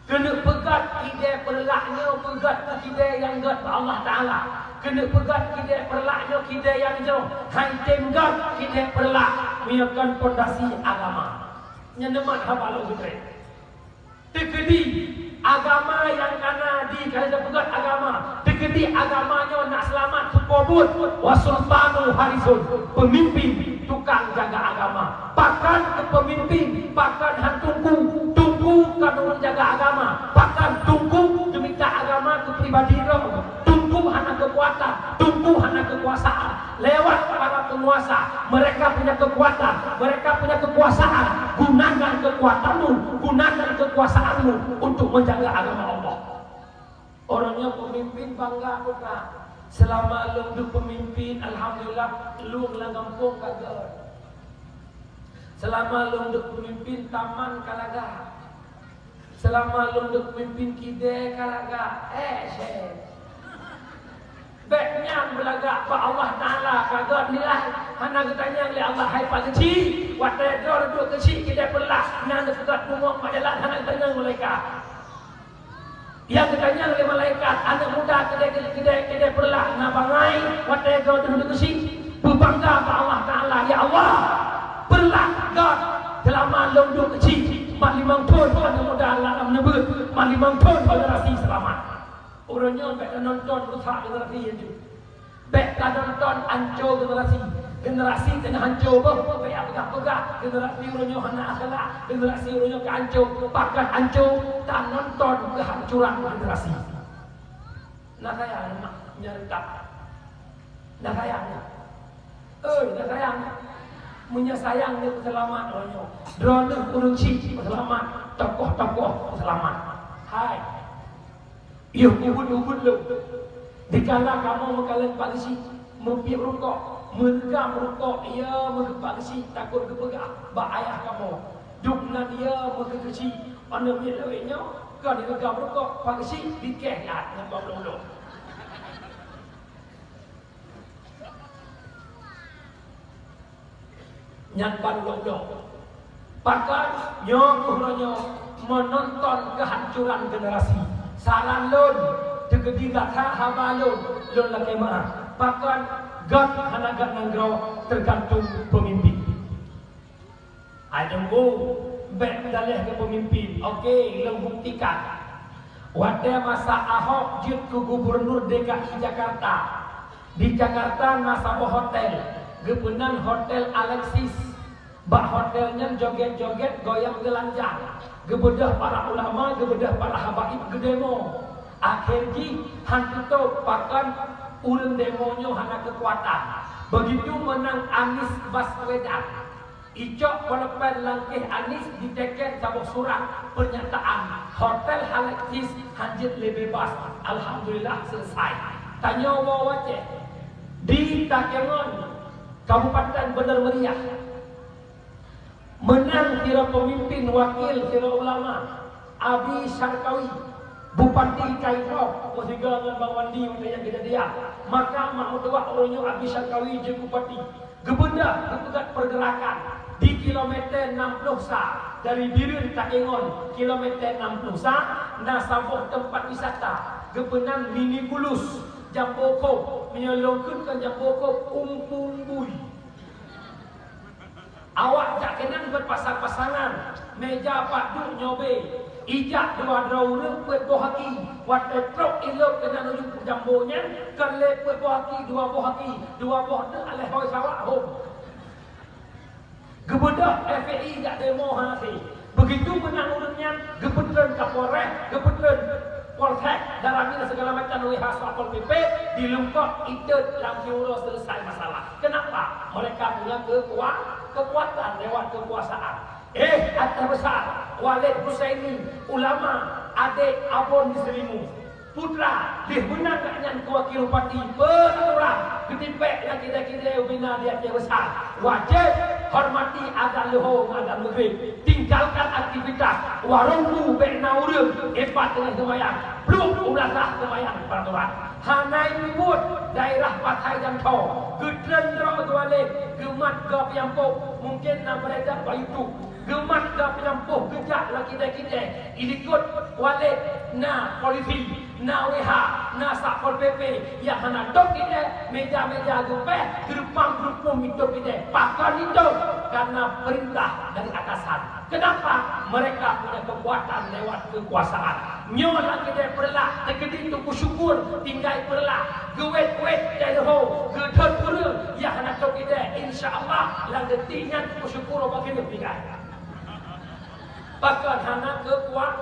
Keuneuk peugöt Keudè Peureulak nyoe peugöt keu keudè nyang gèt bak Allah Taala. Keuneuk peugöt Keudè Peureulak nyoe keudè nyang jroh, han tem gèt Keudè Peureulak meunyoe kon pondasi agama. Nyan neumat haba lôn geutrép. Teukeudi agama nyang kana di, ka lheueh tapeugöt agama. Teukeudi agama nyoe nak seulamat, seupo buet, wa sultanu harisun, peumimpin tukang jaga agama. Pakon keu peumimpin, pakon han teungku, teungku kon ureueng jaga agama, pakon teungku geumita agama keu pribadi droe, teungku hana keukuatan, teungku hana keukuasaan. Lewat para penguasa, mereka punya kekuatan, mereka punya kekuasaan, gunakan kekuatanmu, gunakan kekuasaanmu untuk menjaga agama Allah. Orang yang pemimpin bangga putra, selama lôn duek pemimpin, alhamdulillah, lôn lam gampông ka gèt. Seulama lôn duek peumimpén taman ka lagak. Seulama lôn duek peumimpén kidée ka lagak. Eh, syeh. Bék nyan beulagak bak Allah Taala ka gét nilai. Hana geutanyong lé Allah hai Pak Geuchik. Watée droe duek keuchik kidée peureulah, na neupeugét bungong bak jalan hana geutanyong malaikat. Nyang geutanyong lé malaikat, aneuk muda keudeh, keudeh, keudeh peureulah na bangai watée droe teuh keuchik, beubangga bak Allah Taala, "Ya Allah, peureulah gét seulama lôn duek keuchik, mat limong thon aneuk muda lam neubeuet, mat limong thon generasi seulamat." Uroe nyoe bék tanonton rusak generasi nyan. Bék tanonton anco generasi. Generasi teungoh anco boh, bék peugah-peugah generasi uroe nyoe hana akhlak, generasi uroe nyoe ka anco, pakon anco, tanonton keuhancoran generasi. Na sayang mak nyang reutap. Na sayang. Oi, na sayang. Meunyoe sayang nyoe peuseulamat uroe nyoe. Droeneuh ureueng chik peuseulamat, tokoh-tokoh peuseulamat. Hai. Yoh ubit-ubit lom. Dikala kamoe meukalon Pak Geuchik, meupiep rukok, meureugam rukok, ya meugeupakeuchik takot geupeugah bak ayah kamoe. Duek nan ya meugeukeuchik, aneuk miet lawét nyoe ka direugam rukok, Pak Geuchik dikeh that ngon bak ulo-ulo. Nyan ban lôn-lôn. Pakon nyoe uroe nyoe meunonton keuhancoran generasi. Saran lôn, teukeudi gata haba lôn, lôn lakée meu'ah. Pakon gét hana gét nanggroe teugantung peumimpén. Hai Teungku, bék meudaléh keu peumimpén. Oke, lôn buktikan. Watée masa Ahok jeuet keu gubernur D K I Jakarta, di Jakarta na saboh hotel, geupeunan Hotel Alexis. Bak hotel nyan joget-joget goyang geulanjang, geubeudôh para ulama, geubeudôh para habaib geudemo. Akhé jih han teutôb pakon ureuëng demo nyoe hana keukuatan. Beugitu meunan Anies Baswedan. Icok polpen langkéh Anies diteken saboh surat peurnyataan Hotel Alexis hanjeuet lé bebas. Alhamdulillah, selesai. Tanyoe woe u Aceh, di Takengon, Kabupaten Bener Meriah. Meunan sidroe peumimpin wakil sidroe ulama, Abi Syarkawi, Bupati Kairo, meusigoe ngon Bang Wandi watée nyan keujadian. Maka mak meutuwah uroe nyoe Abi Syarkawi jeuet bupati. Geubeudôh geupeugét peurgeurakan di kilometer enam puluh sa dari Bireuen Takengon, kilometer enam puluh sa na saboh teumpat wisata geupeunan Mini Kulus, Jambo Cove, meunyoe lôn kheun kon Jambo Cove, Umpung Bui. Awak jak keunan beupasang-pasangan, meja pat duek nyoe bé. Ijak dua droe ureuëng peuet boh aki. Watée trok ilop keunan uju jambo nyan, kon lé peuet boh aki, dua boh aki, dua boh teuk aléh hôi sawak hom. Geubeudôh F P I jak demo hana sé. Beugitu meunan ureuëng nyan geupeutreun Kapolres, geupeutreun Polsek, Danramil segala macam W H Satpol P P, dilungkok itot lam siuroe selesai masalah. Kenapa? Mereka punya kekua-, kekuatan lewat kekuasaan. Eh, Atta Besar, Walid Husaini, ulama, adek Abon di Serimu. Putra, lheueh meunan gobnyan keu wakil bupati, peuraturan geutipék lam kidée-kidée ubena di Aceh Besar. Wajéb hormati azan leuhô ngon azan maghrib. Tinggalkan aktivitas. Warong bu bék na ureuëng, ipat teungoh seumayang. Pluek u blasah seumayang peuraturan. Hana ipeubuet daerah Pasai Jangtho. Geutreun droe geualém, geumat gob nyang poh. Mungken na beureda bak YouTube. Geumat gob nyang poh geujak lam kidée-kidée. Ilikot walét na polisi, na W H, na Satpol P P nyang hana tôb kidée, meja-meja geupéh, geureupang-geureupung itôb kidée. Pakon itôb? Karena perintah dari atasan. Kenapa? Mereka punya kekuatan lewat kekuasaan. Nyoe lam kidée peureulah, teukeudi Teungku Syukur tinggai peureulah, geuwét-wét teuh leuhô, geudhôt ureuëng nyang hana tôb kidée, insya Allah lam detik nyan Teungku Syukur bak keuneuk tinggai. Pakon hana keukuat?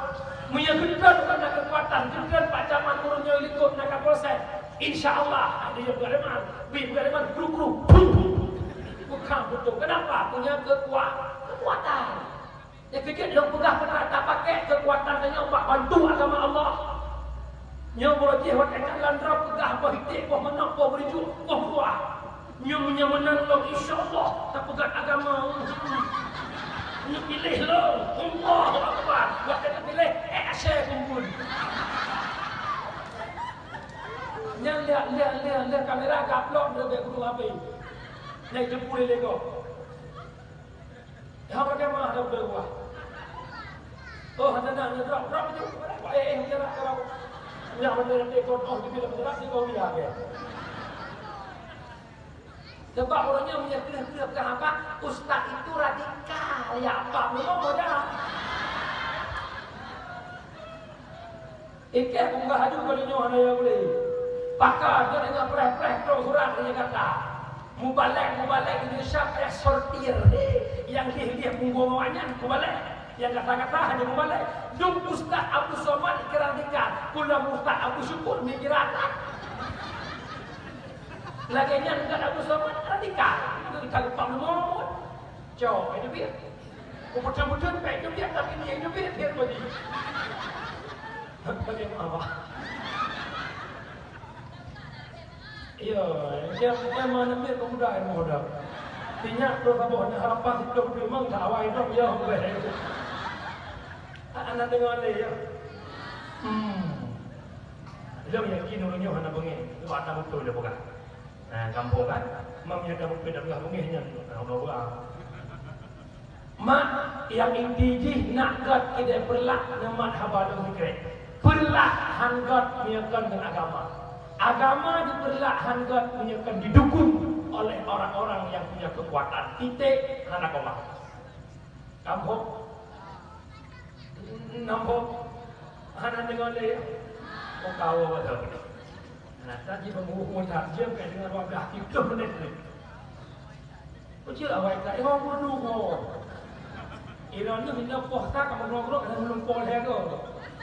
Meunyoe geutreun hana keukuatan, geutreun Pak Camat ureuëng nyoe likot na Kapolsek. Insya Allah, ada nyang beureuman, bit beureuman, kru-kru, bum. Bukan betul. Kenapa? Punya kekuat, kekuatan. Nyang keujeuet lôn peugah keunan, tapakék keukuatan tanyoe bak bantu agama Allah. Nyoe uroe jih watée kalon droe peugah boh iték, boh manok, boh beurijôk, boh buah. Nyoe meunyoe meunan lom, insya Allah, tapeugét agama. Neupiléh lom. Allahu Akbar. Watèe neupiléh, eh, asèe kumpul. Nyan lheueh, lheueh, lheueh, lheueh kamera gaplok leubeh gurèe H P. Nyan jeuet pulèh lé gob. Dah bagaimana dah berdua? Oh, hana na, na drop, drop itu. Eh, eh, menyerah, drop. Yang mana nanti kau, oh, di bila menyerah, di kau dia, ya. Sebab orang yang punya kena-kena sahabat, ustaz itu radikal, ya, apa belum ada. Ikeh peugah laju kali nyoe hana nyang boleh. Pakar dia dengan preh-preh trok surat dari Jakarta. Mubalek, mubalek Indonesia payah sortir. Yang lih-lih punggong awak nyan mubalek. Yang kata-kata hanya mubalek. Dum Ustaz Abdul Somad kira radikal. Pulang Ustaz Abdul Syukur mikir atas. Lagèe nyan Ustaz Abdul Somad radikal. Itu kita lupa ngomong. Cok, itu dia. Betul-betul baik itu dia, tapi dia itu dia, dia bagi. Bagi apa? Iya, dia, dia mana dia pemuda yang muda. Tinyak tu saboh nak harapan siplôh tu memang tak awai dong, ya, boleh. Anak dengar ni, ya. Hmm. Dia yakin orang nyoh hana bengeng. Sebab tak betul dia pegang. Nah, kampung kan. Mam yang tak betul dah belah bengeng nyan. Nah, udah orang. Mak, nyang inti jih nak gét idéh peureulak neumat haba lôn sikrek. Peureulak han gét meunyoe kon ngon agama. Agama dipeureulak han gét meunyoe kon didukung oleh orang-orang yang punya kekuatan. Titik, hana koma. Kampung. Nampak? Hana deungoe lé. Oh, kawa beutôi. Nah, tadi pembuku mudah, dia kan dengan wadah itu menit ni. Ucil awai tak, eh, orang bodoh kau. Iran ni bila puasa kamu nongkrong, ada belum pol ya kau.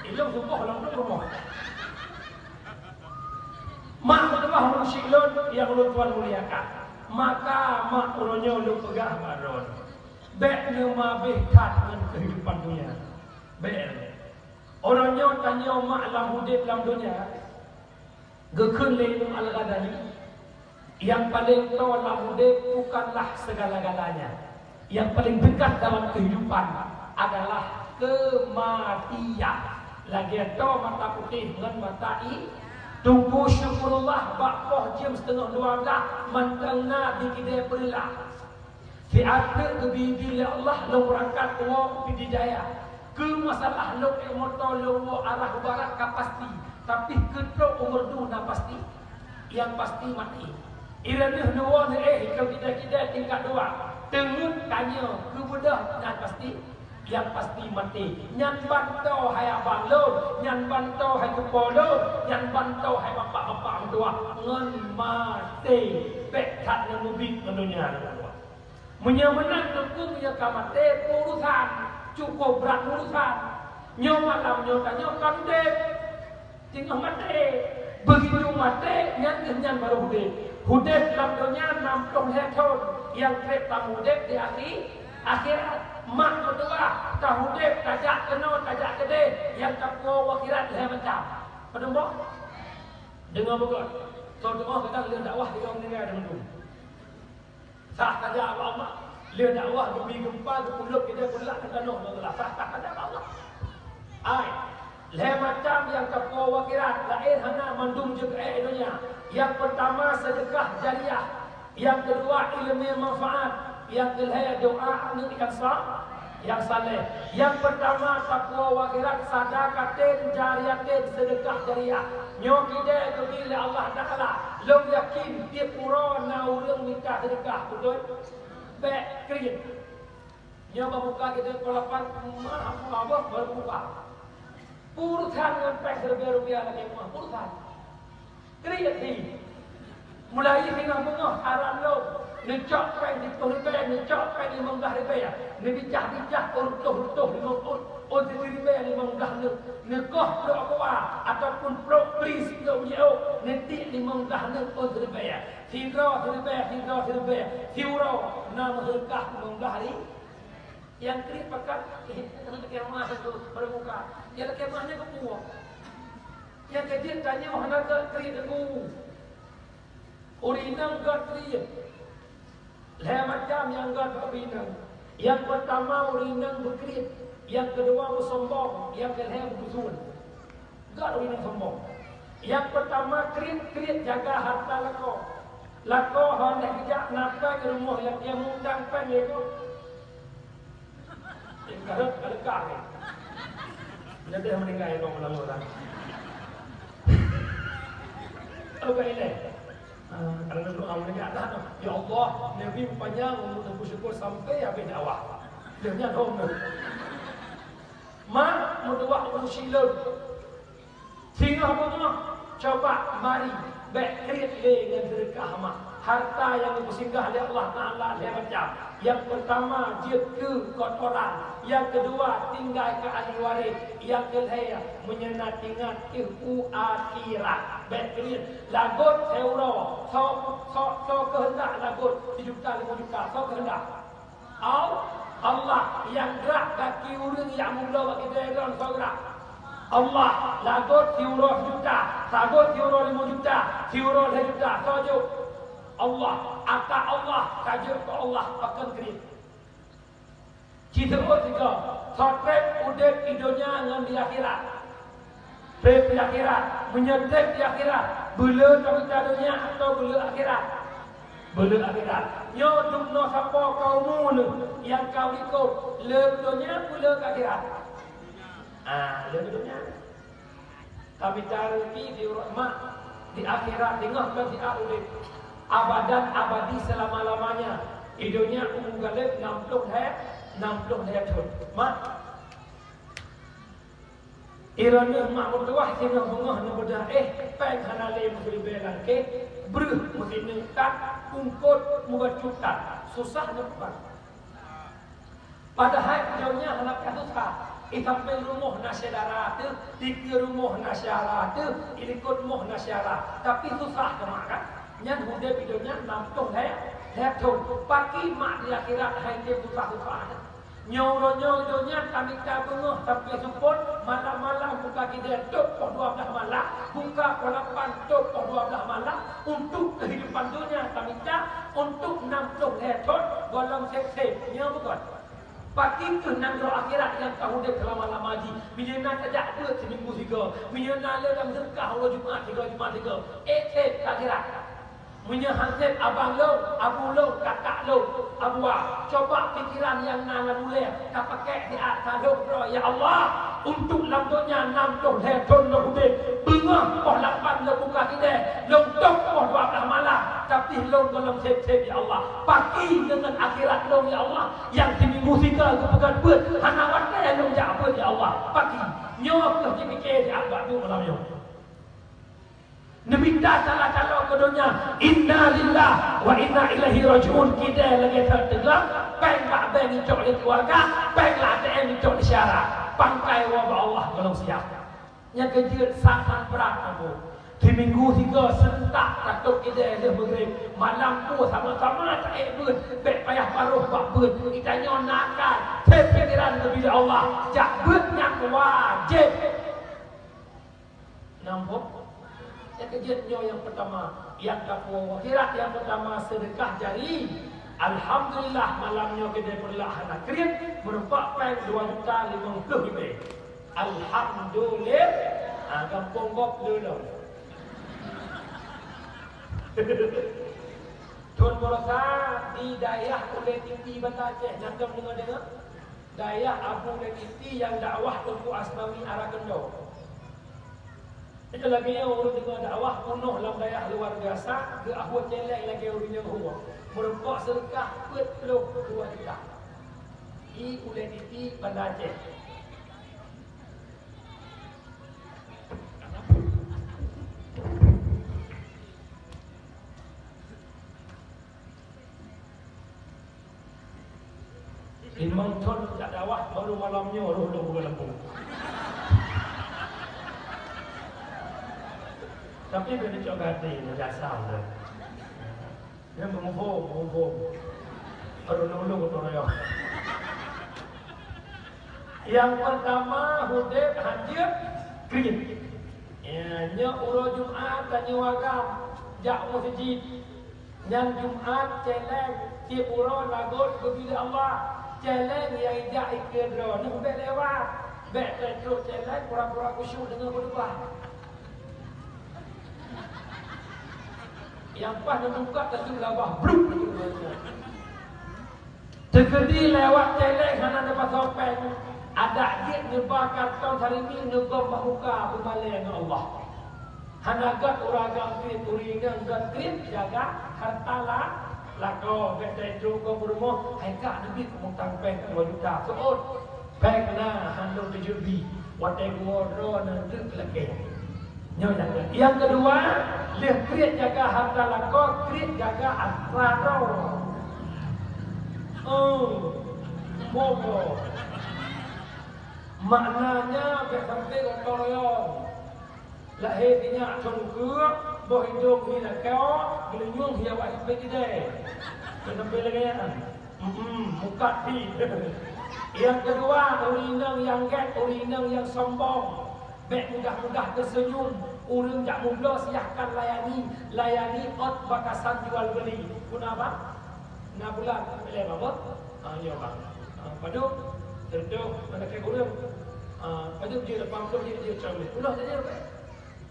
Ilong subuh, langsung rumah. Mak meutuah ureueng syik lôn nyang ulôn tuan muliakan. Maka mak uroe nyoe lôn peugah bak droeneuh, bèk neumabéh that ngon keuhidupan donya. Bèk. Uroe nyoe tanyoe mak lam udép lam donya, geukheun lé Imam Al-Ghazali, nyang paleng toe lam udép bukanlah segala-galanya. Nyang paleng dekat dalam kehidupan adalah kematian. Lagèe toe mata putéh ngon mata i-, Teungku syukurullah bak poh jeuem siteungoh dua blah mantong na di Kidai Peureulak. Siat teuk geubi-bi lé Allah lôn beurangkat woe u Pidie Jaya. Keu masalah lôn ék moto lôn woe arah u barat ka pasti, tapi keu trok u Meureudu na pasti. Nyang pasti maté. Ireuleuh neuwoe neuéh keu kidai-kidai tingkat dua. Teungeut tanyoe keu beudôh nyan pasti. Nyang pasti maté. Nyan ban toe hai abang lôn, nyan ban toe hai cupo lôn, nyan ban toe hai bapak-bapak meutuah ngon maté. Bèk that neumubiet ngon donya. Meunyoe meunan teungku, meunyoe ka maté, peurusan, cukup brat urusan. Nyoe malam nyoe tanyoe ka udép, teungoh maté. Begitu maté, nyan, nyan baru udép. Udép lam donya nam ploh lhèe thon, nyang trép tameudép di akhi-, akhirat. Mak meutuah, ka udép, tajak keunoe, tajak keudéh, nyang tapuwoe u akhirat lhèe macam. Padum boh? Deungoe beugöt. Soe tu'oh kadang lheueh dakwah di ureueng meuninggai deungon. Sah saja bak Allah. Lheueh dakwah geubi geumpa, geupeuleueb kidai peureulak keu tanoh, Allah sah, sah saja bak Allah. Ai, lhèe macam nyang tapuwoe u akhirat, laén hana, mandum jeuet keu ék donya. Nyang peurtama, seudeukah jariah. Nyang keudua, ileumèe manfaat. Nyang keulhèe, doa aneuk nyang sa-, nyang saleh. Nyang peurtama, tapuwoe u akhirat, sadaqatin jariyatin, seudeukah jariah. Nyoe kidai geubi lé Allah Taala. Lôn yakin tiep uroe na ureueng mita seudeukah, beutôi? Bèk kriet. Nyoe bak muka kidai pukon lapan, mah, mah, baru buka. Peurusan ngon péng siribèe rupiah lagèe meuh, peurusan. Kriet jih. Mulai singoh beungoh haram lom. Neucok péng siplôh ribèe, neucok péng limong blah ribèe. Neubicah-bicah ôn reutôh-reutôh limong ôn, ôn siribèe limong blah neuk. Neukoh plôk aqua ataupun plôk pris, plôk jiôh, neutiek limong blah neuk ôn siribèe. Sidroe siribèe, sidroe siribèe. Siuroe na meuseudeukah limong blah ri-, nyang kriet pakat, eh, lakèe mah tu, baru buka. Nyang lakèe mah nyan keupeue. Nyang keujeuet tanyoe hana gét kriet teungku. Ureueng inong gét kriet. Lhèe macam nyang gét bak ureueng inong. Nyang peurtama ureuëng inong beukriet, nyang keudua meusombong, nyang keulhée meudusun. Göt ureuëng inong sombong. Nyang peurtama kriet-kriet jaga hareuta lakoe. Lakoe hana geujak na péng rumoh nyang dia mutang péng lé gob. Kareueng ka leuka lé. Leubeh meuninggai lom lam ureuëng. Oke, ilée. Ah, karena doa mereka dah, "Ya Allah, Nabi panyang umur Teungku Syukur sampai habis dakwah." Dia nyan hom tu. Mak, meutuwah ureuëng silon. Singoh beungoh, coba mari, bék kriet lé ngon seudeukah mak. Harta nyang geupeusinggah lé Allah Taala lhée macam. Nyang peurtama jeuet keu kotoran, nyang keudua tinggai keu ahli waréh, nyang keulhée meunyoe na teuingat keu u akhirat. Bék kriet, lagot siuroe, soe, soe, soe keuheundak lagot sijuta limong juta, soe keuheundak? Al-, Allah. Nyang grak gaki ureuëng nyang meubloe bak kitab droe soe grak? Allah. Lagot siuroe sijuta, sagot siuroe limong juta, siuroe lhée juta, soe jok? Allah. Ata Allah, ka jeuet keu Allah, pakon kriet. Ci seuôt sigoe, soe treb udeb di donya ngon di akhirat. Treb di akhirat, meunyoe treb di akhirat, beuleu tamita donya atawa beuleu akhirat? Beuleu akhirat. Nyoe dum noe sapo kaum ureuëng nyang ka likot, le keu donya peue le keu akhirat? Ah, le keu donya. Tamita rezeki di rahmat di akhirat, teungoh ka siat udeb abadan abadi seulama-lamanya. Di donya umu galeb nam ploh lhée, nam ploh lhée thon. Mak, droeneuh mak meutuwah singoh beungoh neubeudah éh, péng hana lé meuseuribée langkée, breuh meusineuk that, ungkot meubacut that, susah neupeukat. Padahai donya hana payah susah. Di sampéng rumoh na syedara teuh, dikeue rumoh na syedara teuh, di likot moh na syedara. Tapi susah teuma kan? Nyan udeb di donya nam ploh lhée, lhée thon. Pakri mak di akhirat hai tem susah-susah nyan. Nyoe uroe nyoe donya tamita beungoh sampoe seupôt, malam-malam buka kidée tôp poh dua blaih malam, buka poh lapan tôp poh dua blaih malam, untuk kehidupan donya tamita, untuk nam ploh lhée thon gohlom seb-seb. Nyoe beugöt. Pakri kheueh nanggroe akhirat nyang ka udeb seulama-lama jih. Meunyoe na tajak beuet siminggu sigoe, meunyoe na le lam seudeukah uroe Jumat sigoe, Jumat sigoe, ék seb keu akhirat. Meunyoe han seb abang lôn, abu lôn, kakak lôn, abuwa, cuba pikeran nyang na lam ulée tapakék siat sadôk droe, "Ya Allah, untuk lam donya nam ploh lhée thon lôn udeb, beungoh poh lapan lôn buka kidée, lôn tôp poh dua blaih malam, tapi lôn gohlom seb-seb, ya Allah. Pakri deungon akhirat lôn, ya Allah, nyang siminggu sigoe geupeugöt beuet, hana watée lôn jak beuet, ya Allah. Pakri." Nyoe kheueh jipike siat bak duek malam nyoe. Neumita cala-cala keu donya, "Inna lillahi wa inna ilaihi raji'un," kidée lagée that teuglang, péng bak bank icok lé keuluwarga, péng lam A T M icok lé syedara, pangkai woe bak Allah gohlom siab. Nyang keujeuet sangat brat, Abu. Siminggu sigoe serentak tatôp kidée lheueh Maghrib, malam peue sama-sama taék beuet, bék payah barôh bak beuet. Geutanyoe nakal, seb pikeran geubri lé Allah, jak beuet nyan wajéb. Nampak? Nyang keujeuet nyoe nyang peurtama, nyang ka puwoe akhirat nyang peurtama seudeukah jari. Alhamdulillah, malam nyoe keudeh peureulak hana kriet, meureumpok péng dua juta limong ploh ribée. Alhamdulillah. Ha, gampông gob lé lom. Thon baroesa di dayah Ulée Titi Banda Aceh, nyan tom deungoe-deungoe. Dayah Abu Ulée Titi nyang dakwah Teungku Asnawi Ara Keundoe. Nyoe lagée nyoe ureuëng deungoe dakwah peunoh lam dayah luar biasa, geuahu céléng lagée ureuëng nyang huwoe. Meureumpok seudeukah peuet ploh dua juta. Di Ulée Titi Banda Aceh. Limong thon jak dakwah, baru malam nyoe roh lôn buka lampôh. Tapi bèk neucok gaki, neucok asam deh. Nyan meungumpul, meungumpul. Baru lôn-lôn teuroyoh. Nyang peurtama, udeb hanjeuet kriet. Ya, nyoe uroe Jumat tanyoe agam jak u meuseujid. Nyan Jumat céléng, tieb uroe lagot geubri lé Allah. Céléng nyang ijak ikeue droeneuh bèk lewat. Bèk teutrok céléng pura-pura khusyuk deungon khutubah. Nyang paih neubuka teuntèe labah, bluk. Teukeudi lewat céléng hana neupasoe péng, adak jeuet neuba karton sarimi neugom bak muka beumalèe ngon Allah. Hana gèt ureueng agam kriet, ureueng inong gèt kriet jaga hareuta la-, lakoe, bèk teutrok keu peurumoh, hai ka neubiet mutang péng dua juta seuôt. Péng na hana teujeuet bi, watèe geuwoe droeneuh teuk lakèe. Nyoe nyang keu-, nyang keudua, lheueh kriet jaga hareuta lakoe, kriet jaga atra droe. Oh, monggo. Maknanya bèk sampai gotong royong. Lahé sinyak congkeuk, boh idông hi lakoe, geulinyueng hi awak sampai kidai. Bèk sampai lagèe nyan. Hmm, mukat pih. Nyang keudua, ureueng inong nyang gèt, ureueng inong nyang sombong. Bèk mudah-mudah teuseunyum. Ureueng jak mubloe, silahkan layani. Layani ot batasan jual beli. Peue na, Bang? Na bulan, lé, Bang, beuh? Ah, nyoe, Bang. Ah, padub? Teuntèe, na lakèe ureueng. Ah, padub jeuet, lapan ploh jeuet, jeuet, cok lé. Ploh saja, Bang.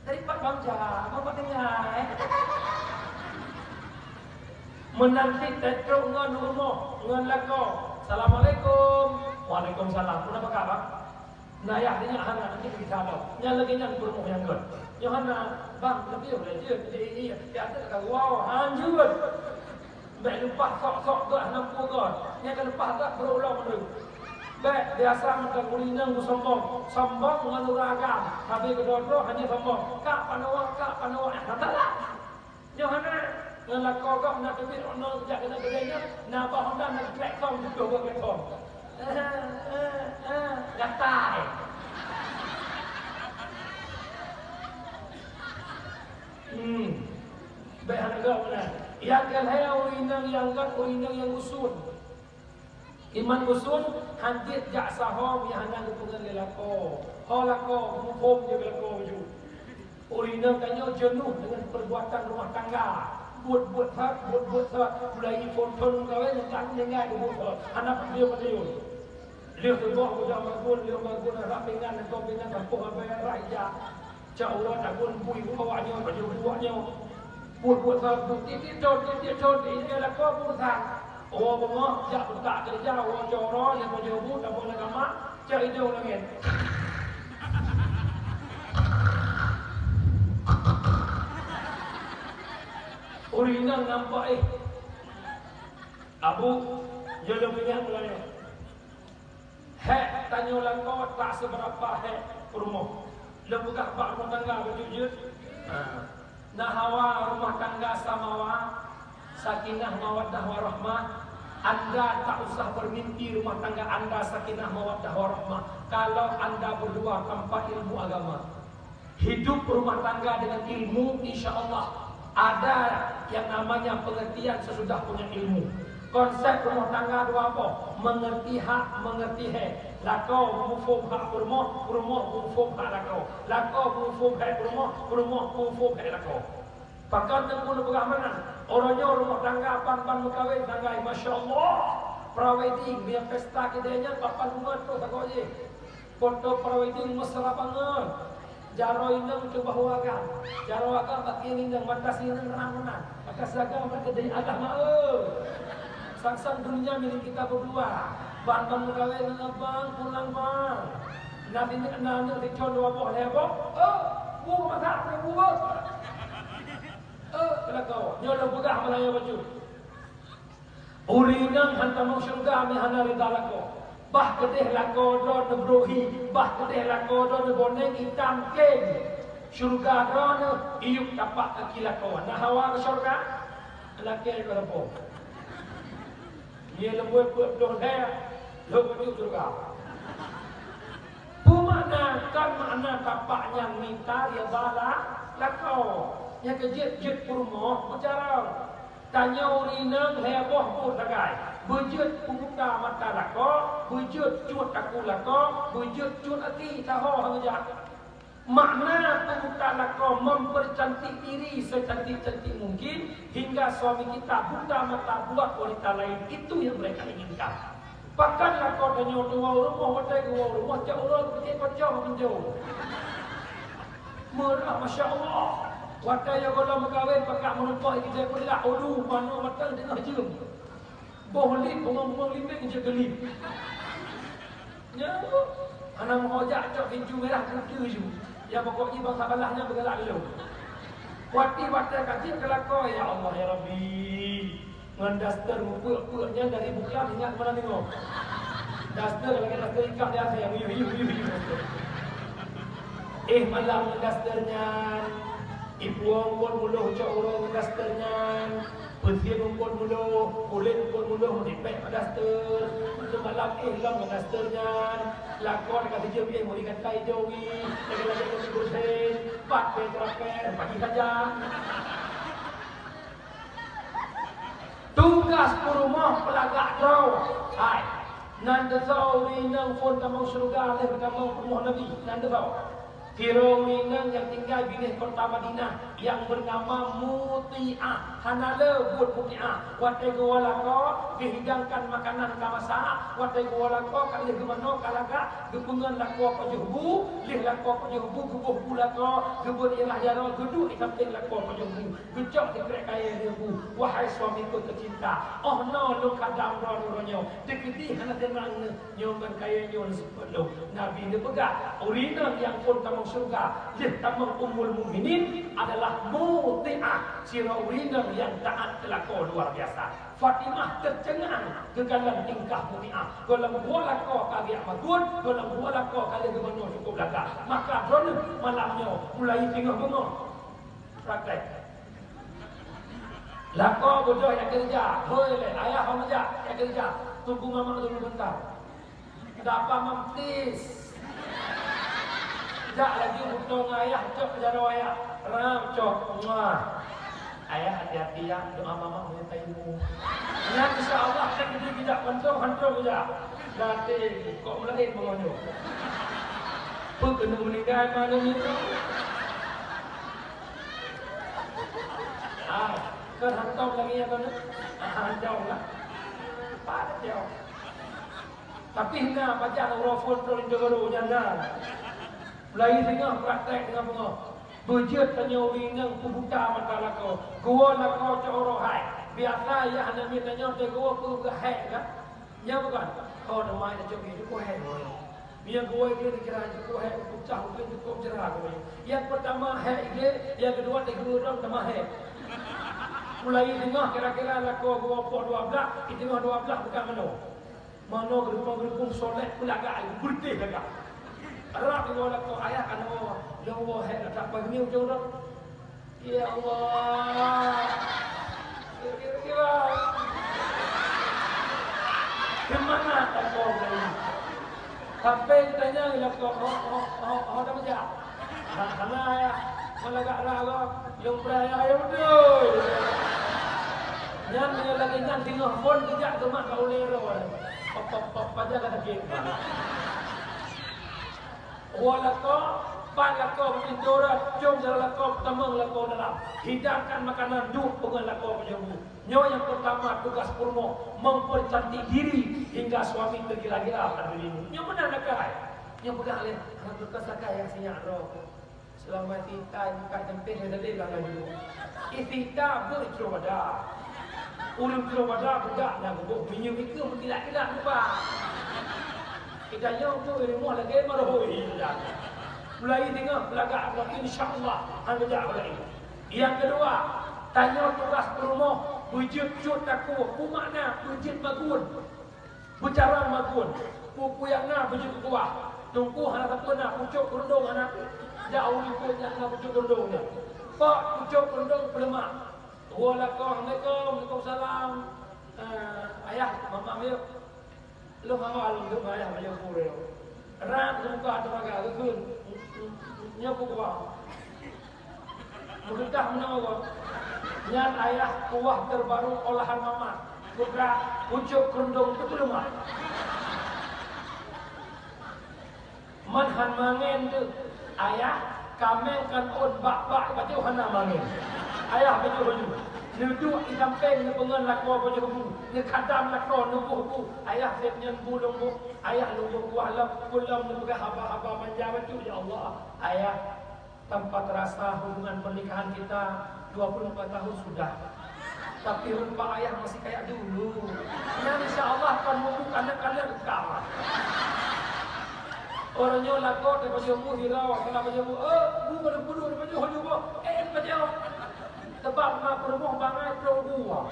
Dari pat Bang Jah, Bang pat tinggai. Meunan cit teutrok ngon rumoh, ngon lakoe. "Assalamualaikum." "Waalaikumsalam." "Peue na peugah, Bang?" "Na yah nyak hana, nanti bisa lom." Nyan lagèe nyan peurumoh nyang gèt. "Nyoe hana, Bang, leubeh lé jeuet." "Iya, iya, iya." Tiap-tiap ka geuwoe, hanjeuet. Bèk leupah sok-sok gèt hana peue gèt. Nyan ka leupah gèt beureuloh meunurot. Bèk biasa mantong ureueng inong beusombong. Sombong ngon ureueng agam. Habéh keudroe-droe hana sombong. Kak panoe, kak panoe. Nyang hana galak. Ngon lakoe gob na teubiet, 'oh noe jak keunan keudè nyan, na bah Honda na platform tutoh bak platform. Eh, eh, eh, gatai. Hmm. Bèk hana gob meunan. Nyang keu lhèe ureueng inong nyang gèt, ureueng inong nyang usun. Iman usun, hanjeuet jak saho nyang hana geupeungeut lé lakoe. Ho lakoe, muphom jeuet lakoe bacut. Ureueng inong tanyoe jeunuh deungon peurbuatan rumah tangga. Buet-buet that, buet-buet that, mulai phôn thôn kawén nyang ka meuninggai geubuet that. Hana peudeuh-peudeuh. Lheueh suboh beudoh magun, lheueh magun rap pingan, lheueh pingan sampôh abée rap ija. Cak uroe tagun bui bu awak nyoe, baju bu awak nyoe. Buet-buet salah buet, tiep-tiep thon, tiep-tiep thon, di lakoe peurusan. Woe beungoh, jak peutak keureuja, woe coro, lheueh pajoh bu, tabông lam kama, cak idong langét. Ureueng inong nampak, eh. Abu, jeuet lôn ingat mulai. Hék tanyoe lakoe tak seubeurapa hék peurumoh. Lôn peugah bak rumoh tangga beujeuet-jeuet. Ha. Na hawa rumoh tangga samawa, sakinah mawaddah warahmah. Anda tak usah bermimpi rumah tangga anda sakinah mawaddah warahmah kalau anda berdua tanpa ilmu agama. Hidup rumah tangga dengan ilmu, insya Allah ada yang namanya pengertian sesudah punya ilmu. Konsep rumah tangga dua boh, mengerti hak, mengerti hék. Lakoe muphom hak peurumoh, peurumoh muphom hak lakoe. Lakoe muphom hék peurumoh, peurumoh muphom hék lakoe. Pakon teungku neupeugah meunan, uroe nyoe rumoh tangga ban-ban meukawen tanggai, masya Allah, pre-wedding, meunyo pesta keudè nyan, papan bunga troh sagoe jih. Foto pre-wedding mesra banget. Jaroe inong cuma huagan. Jaroe agam bak inong, mata sinong rang meunan. Mata sagam bak keudeh agam, eh. Sang-sang dunia milik kita berdua. Ban-ban meukawen ngon abang, pulang bang. Na sinong, na aneuk sicon dua boh, lhèe boh. Eh, bu masak, bu, bu. Eh, keuneuk nyoe lôn peugah meulayeue bacut. Ureueng inong han tamong syeuruga meuhana rida lakoe. Bah keudeh lakoe droe neubrôk hi, bah keudeh lakoe droe neuboneng itam keng. Syeuruga droeneuh iyup tapak kaki lakoe. Na hawa keu syeuruga? Lakèe keu lakoe. Nyoe leumbôi peuet ploh lhèe, lhok bacut syeuruga. Peue makna, kon makna tapak nyan mita rida la-, lakoe. Nyang keu jeuet-jeuet peurumoh meucara. Tanyoe ureueng inong lhèe boh buet sagai, beujeuet peubuta mata lakoe, beujeuet cut takue lakoe, beujeuet cut até saho hana jak. Makna peubuta lakoe mempercantik diri secantik-cantik mungkin hingga suami kita buta mata buat wanita lain itu yang mereka inginkan. Pakon lakoe tanyoe tuwoe u rumoh, watèe geuwoe u rumoh, cok uroe pike kocong pintoe. Meurah, masya Allah. Watèe nyoe gohlom meukawen, pakat meurumpok ijak peulak, ulu manoe watèe teungoh jeuem. Boh lip, bungong-bungong lipéng jeuet keu lip. Nyan, hana meuho jak cok gincu mirah putih ju. Ya, pokok jih bansa balah nyan beugalak lom. Watèe-watèe ka jeuet keu lakoe, ya Allah, ya Rabbi. Ngon daster meupeuk-peuk nyan dari buklam ingat meunan ingat. Daster lagèe daster ikab di akhé, muyuh-yuh, muyuh-yuh. Eh, malam ngon daster nyan. Ipuwong pot muloh cok uroe ngon daster nyan. Peusiet muphom muloh, kulét muphom muloh meudipék bak daster. Seumalam éh lom ngon daster nyan. Lakoe ka sijeuem éh muri gata ijo wi. Lagèe-lagèe ngon si Husén, pat pèng teurakèe, pagi saja. Tugaih peurumoh peulagak droe. Hai, nan teusoe ureueng inong phon tamong syeuruga lheuh tamong peurumoh Nabi. Nan teusoe. Sidroe ureueng inong nyang tinggai binéh kota Madinah nyang beunama Muti'ah. Hana le buet Muti'ah. Watèe geuwoe lakoe, geuhidangkan makanan ka masak. Watèe geuwoe lakoe, ka lheuh geumanoe ka lagak, geupeungon lakoe pajoh bu. Lheuh lakoe pajoh bu, geuboh bu lakoe, geubeuet irah jaroe, geuduek di sampéng lakoe pajoh bu. Geucok sikrek kayèe lheuh bu. Wahai suamiku tercinta, 'oh noe lôn hadang droeneuh uroe nyoe. Teukeudi hana seunang neuh. Nyoe ngon kayèe nyoe neuseupôt lôn. Nabi neupeugah, ureueng inong nyang phon tamong syeuruga, lheuh tamong Ummul Mukminin adalah Muti'ah, sidroe ureueng inong nyang taát keu lakoe luar biasa. Fatimah teuceungang geukalon tingkah Muti'ah. Gohlom buet lakoe ka geujak magun, gohlom buet lakoe ka lheuh geumanoe cukup lagak. Maka droeneuh malam nyoe mulai singoh beungoh praktek. Lakoe beudôh jak keureuja, hôi lé, ayah hana jak, jak keureuja. Teungku mamak dulu sebentar. Dapa mampis. Jak laju butong ayah cok jaroe ayah. Ram cok. Muah. Ayah hati-hati ya, doa mamak meunyoe tailmu. Nyan insya Allah cek geude geujak mantong hantom geujak. Daté kok meulaén meunyoe. Peu keuneuk meuninggai mana nyoe? Ah, kan hantom lagi ya kan? Ah, hantom lah. Pat jauh. Tapi na pajan uroe phon trok linto baru nyan na. Mulai singoh praktek singoh beungoh. Beujeuet tanyoe ureueng inong peubuta mata lakoe. Geuwoe lakoe cok uroe hai. Biasa ya hana miet tanyoe teuh geuwoe peue geuhèk kan? Nyan bukan? Oh, nama ina cok ni, cok hai. Nyan geuwoe dia dikira cok hai, pecah mungkin cukup jerah geuwoe. Yang pertama hèk dia, yang kedua teuh geuwoe dong sama hèk. Mulai singoh kira-kira lakoe geuwoe poh dua blah, di singoh dua blah bukan manoe. Manoe geureupong-geureupong solek peulagak, beureutéh lagak. Rab ngon lakoe ayah kanoe, lôn woe hèk gata pageumieng ujoe rot. Ya Allah. Kira-kira. Keumangat lakoe tadi? Sampai geutanyong lakoe, oh, oh, oh, oh, dah meujak. Hana, hana ya. Meulagak rara, nyang beuraya ya beutôi. Nyan meunyoe lagèe nyan singoh phon geujak geumat bak ulèe droe. Pop, pop, pop, pajan ka sakét. Woe lakoe, pat lakoe, pintoe rot, com jaroe lakoe, peutamong lakoe dalam. Hidangkan makanan, duek peungon lakoe meunyoe bu. Nyoe nyang peurtama tugaih peurumoh, mempercantik diri hingga suami tergila-gila pada dirimu. Nyoe meunan akai. Nyoe peugah lé, hana teuka sakai nyang sinyak droe. Seulama sita buka tempeh dan tadi lam laju. Istita beucurobada. Ureueng curobada budak na geuboh minyeuk ikeue meutilak-tilak lupa. Kita nyoe tu ilmu lagi marohoi dah. Mulai tengah belagak, insya Allah, hana jak mulai. Yang kedua, tanyoe tugaih peurumoh, beujeuet cut takue, peue makna beujeuet magun. Beucarông magun, peue-peue nyang na beujeuet kuah. Teungku hana sapeue na, pucok keureudueng hana. Jak u likot nyang na pucok keureudueng nyan. Pok pucok keureudueng peuleumak. Woe lakoe, assalamualaikum, waalaikumsalam. Eh, ayah, mama miyueb. Lôn awai lôn deuek ayah bajèe purée. Rab geubuka teumaga geukheun. Nyoe peue kuah. Meugeutah meunoe gob. Nyan ayah kuah terbaru olahan mama. Putra, pucok keureudueng teupeuleumak. Man han mangén teuh. Ayah, kaméng kan ôn bak-bak bajèe hana mangén. Ayah bajèe bajèe. Neuduek i sampéng neupeungon lakoe pajoh bu, neukhadam lakoe neuboh bu. Ayah seb nyan bu lôn boh, ayah lôn boh kuah lom, peulom neupeugah haba-haba manja bacut, "Ya Allah, Ayah, tanpa terasa hubungan pernikahan kita dua puluh empat tahun sudah. Tapi rupa Ayah masih kayak dulu. Nyan insya Allah akan membuka anak kalian." Uroe nyoe lakoe teuh pajoh bu, hirau, keuneuk pajoh bu, "Eh, bu, keuneuk bu, pajoh, pajoh bu." Eh, pajoh. Sabab na peurumoh bangai troh dua.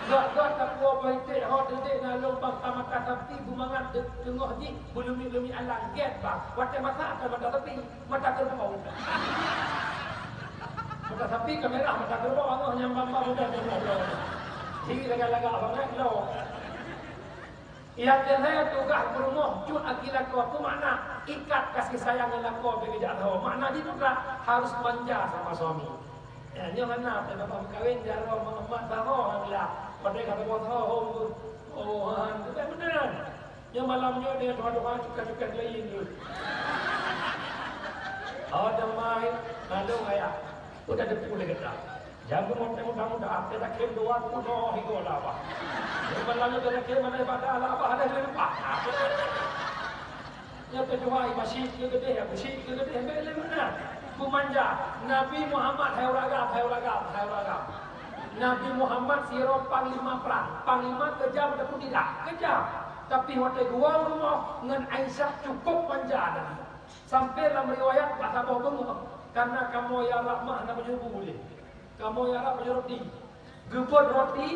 Gak-gak takue bak iték, ho teudik na lôn bang ka mata sapi, beumangat de-, teungoh jih, beulumi-lumi alang, gét bang. Watèe masak ka mata sapi, mata kerbau. Mata sapi ka mirah, mata kerbau angoh nyang bang-bang muda kerbau. Jadi lagak-lagak bangai lôn. Nyang keuhai tugaih peurumoh cut aki lakoe, peue makna? Ikat kasih sayang ngon lakoe bak geujak saho. Makna jih peue? Harus manja sama suami. Ya, nyoe hana, watèe babah meukawen, jaroe mak-mak saho ngon lak. Watèe ka saboh saho, oh, oh, han, tu kan beutôi. Nyoe malam nyoe dia tuha-tuha cukai-cukai lain tu. Oh, damai, lalu ayah. Udah depu lé gata. Jameun watèe muda-muda, teurakém dua puluh noh igoe labah. Nyoe malam nyoe teurakém mandai bada labah lé leupah. Nyoe teujuhai masjid keu geudeh, masjid keu geudeh, bèk lé meunan. Peumanja, Nabi Muhammad hai ureueng agam, hai ureueng agam, hai ureueng agam. Nabi Muhammad sidroe panglima prang, panglima keujam ataupun tidak? Keujam. Tapi watèe geuwoe u rumoh ngon Aisyah cukup manja Nabi. Sampai lam riwayat bak saboh beungoh, karena kamoe nyang rab mah hana pajoh bu lé. Kamoe nyang rab pajoh roti. Geubeuet roti,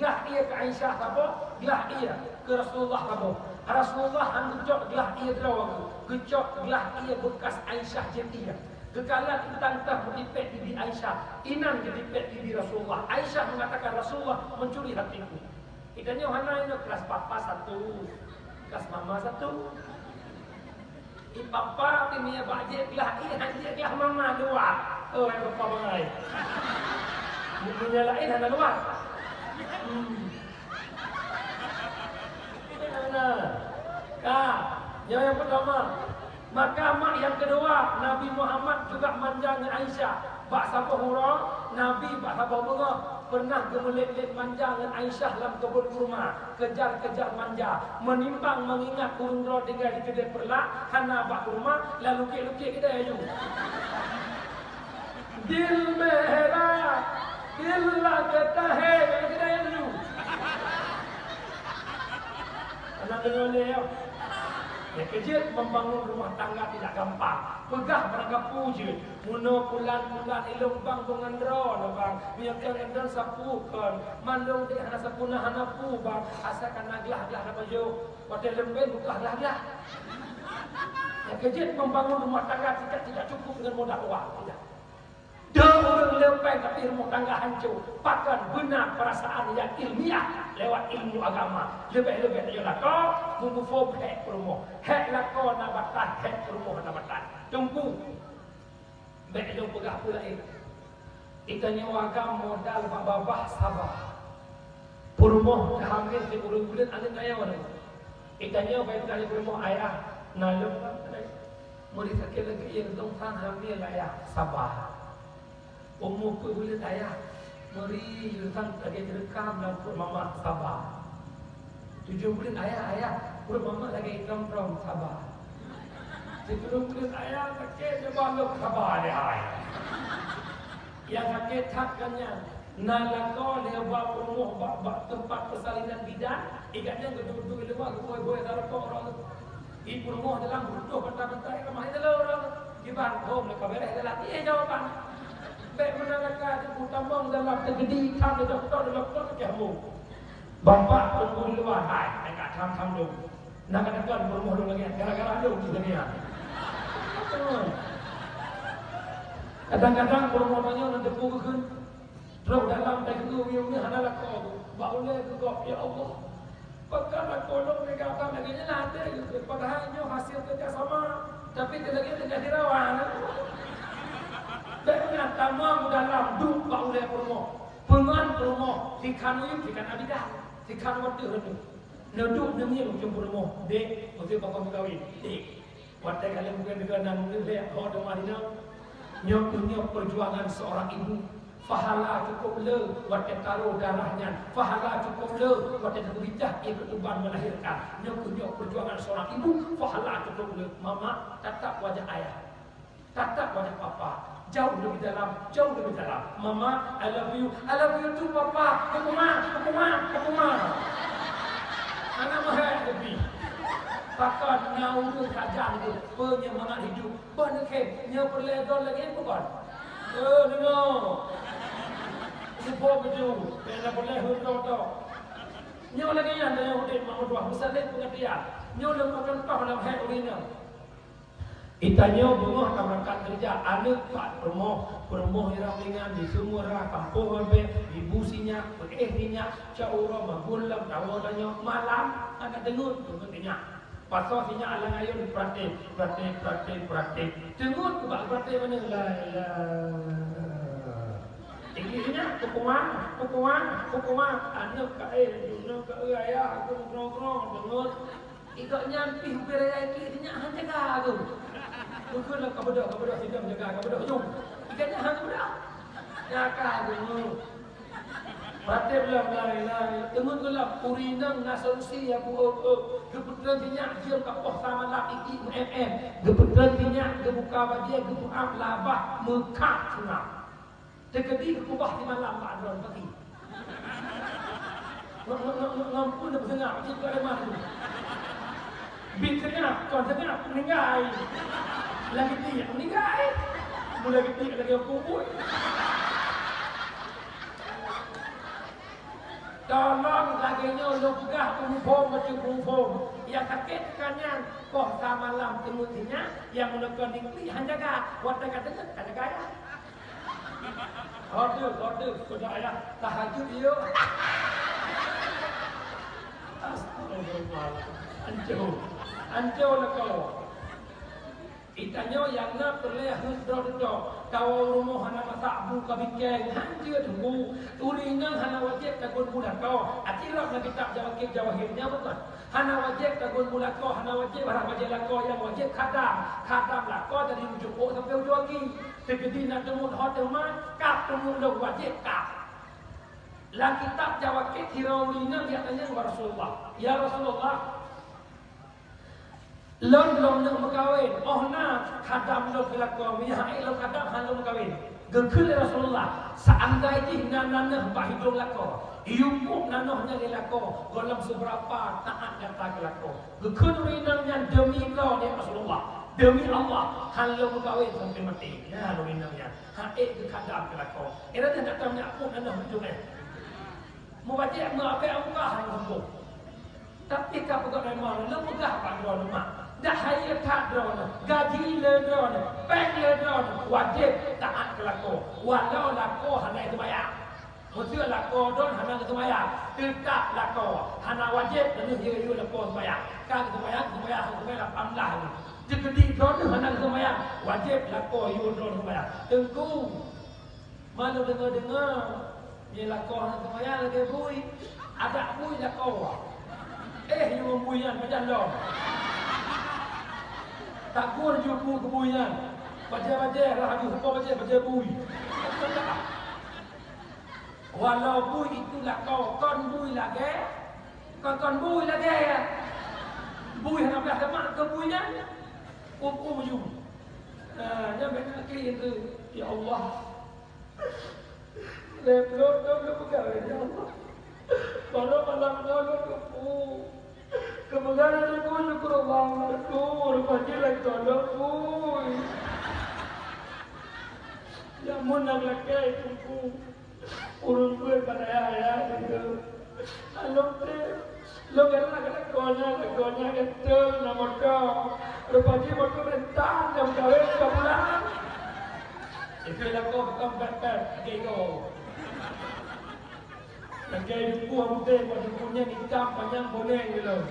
glah ié keu Aisyah saboh, glah ié keu Rasulullah saboh. Rasulullah han geucok glah ié droe geuh, geucok glah ié beukas Aisyah jeuet ié. Geukalon intan teuh meutipék bibi Aisyah, inan geutipék bibi Rasulullah. Aisyah mengatakan, "Rasulullah mencuri hatiku." Geutanyoe hana inoe, kelas papa satu, kelas mama satu. I papa pih meunyo bak jeuet glah ié, han jeuet glah mama dua. Oh, hai papa bangai. Meunyo laén hana dua. Hmm. Hana. Ka, nyoe nyang pertama. Maka mak nyang keudua, Nabi Muhammad juga manja ngon Aisyah. Bak saboh uroe, Nabi bak saboh beungoh pernah geumeulet-let manja ngon Aisyah lam keubon kurma, kejar-kejar manja, menimbang mengingat ureueng droe tinggai di keudè Peureulak, hana bak kurma, lalu lukét-lukét keudè laju. Dil mehra, dil lagèe tahé, lalu keudè laju. Aneuk deungoe lé, ya. Nyang keujeuet, membangun rumah tangga tidak gampang. Peugah barangkapeue jeuet. Meunoe pulan-pulan ilôn bang beungon droe lôn bang. Meunyoe keu ngon droe sapeue kon. Mandum deh hana sapeue na hana peue bang. Asai ka na glah-glah na pajoh. Watèe leumbén bukah glah-glah. Nyang keujeuet, membangun rumah tangga tidak, tidak cukup dengan modal wang. Tidak. Dua ureueng leupah tapi rumah tangga hancô. Pakon? Beuna perasaan nyang ilmiah lewat ilmu agama. Leubeh-leubeh tanyoe lakoe, meumuphom hék peurumoh. Hék lakoe na batai, hék peurumoh na batai. Teungku, bèk lôn peugah peue laén. Geutanyoe agam modal bak babah saba. Peurumoh teuhamé sikureueng buleuen aneuk nyoe. Geutanyoe bèk teuka lé peurumoh, "Ayah, na lôn." Meuri sakét lagèe ié, "Lôn sang hamé, Ayah." Saba. Umu peuet buleuen, "Ayah, meuri lôn sang lagèe teureukam lam pruet mama." Saba. Tujoh buleuen, "Ayah, ayah, pruet mama lagèe itrong-trong." Saba. Sikureueng buleuen, "Ayah, sakét nibak lôn." Saba deh hai. Nyang sakét that kon nyan. Na lakoe lheueh ba peurumoh bak, bak teumpat persalinan bidan, ikat nyan geuduek-duek i luwa, geuboh-boh saroe rukok uroe. Di peurumoh dalam, beureutoh banta-banta i rumoh, i dalam uroe. Kiban, hom, ka bèrèh dalam. Ié jawaban. Bèk meunan lagèe teungku tamong dalam, teugeudi tham lé dokto, dokto teukeubông. Bapak teungku di luwa, hai, hai ka tham-tham dong. Na kadang-kadang peurumoh lôn lagèe nyan, gara-gara lôn jih lagèe nyan. Kadang-kadang peurumoh tanyoe na teupeu geukheun. Trok dalam, tageumeung-meung hana lakoe, bak ulèe geugob, "Ya Allah, pakon lakoe lôn teuga that lagèe nyan?" Hana geukheun, padahai nyoe hasil kerja sama, tapi teuh lagèe teuga dirawa. Bèk meunan tamong dalam, duek bak ulèe peurumoh. Peungon peurumoh, sikhan uyueb, sikhan abidan, sikhan watèe reuneuh. Neuduek neungieng u ceumpue rumoh, "Dek, meusé pakon meukawen?" "Dek." Watèe ka lheueh meukawen, "Dek, na meuneuh lé ho teuma inoe." Nyoe keuh nyoe perjuangan seorang ibu. Pahala cukup le watée taroh darah nyan. Pahala cukup le watée teubidah ié keutuban melahirkan. Nyoe keuh nyoe perjuangan seorang ibu, pahala cukup le. Mama, tatap wajah ayah. Tatap wajah papa. Jauh lebih dalam, jauh lebih dalam. Mama, I love you. I love you too, papa. Papa, mama, papa, mama, papa, mama. Anak mahal lebih. Pakon na ureuëng sajan tu penyemangat hidup. Bah neukheun, nyoe peureulée droe lagée nyan bukon? Eh, deungoe! Muphom baju, bèk na peureulée heuet droe-droe. Nyoe lagée nyan tanyoe udeb mak meutuah, meusaléng peungeurtian. Nyoe lôn meukeuntoh lam hék ureuëng nyoe. Geutanyoe beungoh tameurangkat keureuja, aneuk pat peurumoh, peurumoh irang ringan, di sumur ra, kampông abée, ibu sinyak, peuéh sinyak, cok uroe magun lam tawoe tanyoe, malam hana deungon, deungon sinyak. Pasoe sinyak lam ayôn, pratik, pratik, pratik, pratik. Teungeut ubak pratik meunan, la ilaha. Tinggi sinyak, pukuma, pukuma, pukuma. Aneuk ka éh, jinoe ka éh, ayah, aku ngeurong-ngeurong, teungeut. Ikot nyan pih ubé raya iklik sinyak, han jaga aku. Bukon lah ka beudôh, ka beudôh sidang jaga, ka beudôh ujong. Ikot nyan han ka beudôh. Jaga aku. Patéh lom, lai, lai. Teungeut geulam, ureueng inong na solusi, ya, bu, eu, eu. Geupeutreun sinyak, jeuem ka poh sa malam, iklik meu-em-em. Geupeutreun sinyak, geubuka bajée, geupeuab labah, meukat seunang. Teukeudi geukubah simalam bak droe pagi. Ngon, ngon, ngon, ngon, ngon pun neupeuseunyap, cit keu areuman tu. Bit seungap, kon seungap, meuninggai. Lagèe tiek, meuninggai. Meulagèe tiek, lagèe kubuet. Tolong lagèe nyoe lôn peugah, peumuphom bacut peumuphom. Nyang sakét teuka nyan, poh sa malam teungeut sinyak, nyang meunokon diklik han jaga, watèe ka teungeut, ka jaga ya. Kode, kode, kode ayah tahajud yuk. Astagfirullah. Ancô. Ancô lakoe. Geutanyoe nyang na peureulèe heuet droe dudoe, tawoe u rumoh hana masak bu ka bikeng, han jeuet bu, ureueng inong hana wajéb tagun bu lakoe. Aci lom lam kitab Jawahir, Jawahir nyan bukon? Hana wajéb tagun bu lakoe, hana wajéb rhah bajèe lakoe, nyang wajéb khadam. Khadam lakoe dari ujông ôk sampoe ujông gaki. Teukeudi na teumuet ho teuma, kab teumuet lôn wajéb kab. Lam kitab Jawahir, sidroe ureueng inong geutanyong bak Rasulullah, "Ya Rasulullah, lôn lôn neuk meukawen, óh na khadam lôn keu lakoe, meunyo han ék lôn khadam, han lôn meukawen." Geukheun lé Rasulullah, "Seuandai jih na nanoh bak hidông lakoe, yue pôk nanoh nyan lé lakoe, gohlom seubeurapa taát gata keu lakoe." Geukheun ureueng inong nyan, "Deumi droeneuh, ya Rasulullah, deumi Allah, han lôn meukawen sampoe maté." Nyan ureueng inong nyan, han ék geukhadam keu lakoe. Ék lôn nyan datang nyak pôk nanoh hidông nyan. Mubajèe meuabéh Allah nyang huköm. Tapi ka peugah lé ma, lôn peugah bak droeneuh, mak. Dak hayeue that droeneuh, gaji lé droeneuh, péng lé droeneuh, wajéb taát keu lakoe. Walau lakoe hana geuseumayang. Meuseu lakoe droeneuh hana geuseumayang, teutab lakoe. Hana wajéb droeneuh yue-yue lakoe seumayang. Ka geuseumayang, geuseumayang, geuseumayang lapan blah nyoe. Teukeudi droeneuh hana geuseumayang, wajéb lakoe yue droeneuh seumayang. Teungku, Ma lôn deungoe-deungoe, nyan lakoe hana seumayang lagèe bui. Adak bui lakoe. Éh, nyoe bui nyan pajan lom. Tagur ju bu keu bui nyan. Bajèe-bajèe, rhah ju huköm bajèe, bajèe bui. Walau bui itu lakoe, kon bui lagèe, kon, kon bui lagèe. Bui hana blah teuma keu bui nyan. Um, um ju. Nah, nyan bèk na klik tu. Ya Allah. Lhèe ploh thôn lôn peugah, ya Allah. Baroe malam nyoe lôn teupeu. Keupeugah lôn teupeu, syukur Allah, syukur, pajih lagèe lôn pui. Nyan mun nyang lakèe teupeu. Ureueng peuet bak ayah-ayah nyoe. Along teuh. Lôn galak keu lakoe nyan, lakoe nyan ganteng, na moto. Rupajih moto rentan, nyang meukawen ka pulang. Ikeu lakoe bukon pèt-pèt, lagèe igoe. Lagèe duku Amudeng, bak duku nyan itam panyang boneng geuh lom.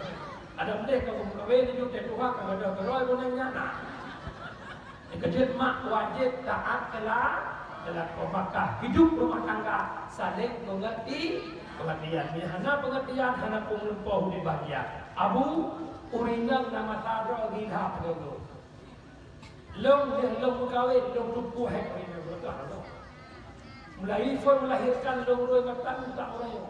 Adak mudeh ka meukawen, laju teuh tuha ka gadôh keurôi boneng nyan na. Nyang keujeuet mak wajéb taát keu la-, keu lakoe. Maka hidup rumah tangga saléng peungeurti-, peungeurtian. Meunyo hana peungeurtian, hana peue-, peue udép bahgia. Abu, ureueng inong na masa droe gila peugogo. Lôn lheueh lôn meukawen, lôn teupeu hék ureueng inong, beutôi hana lôn. Mulai phon melahirkan lôn roi mata utak orang.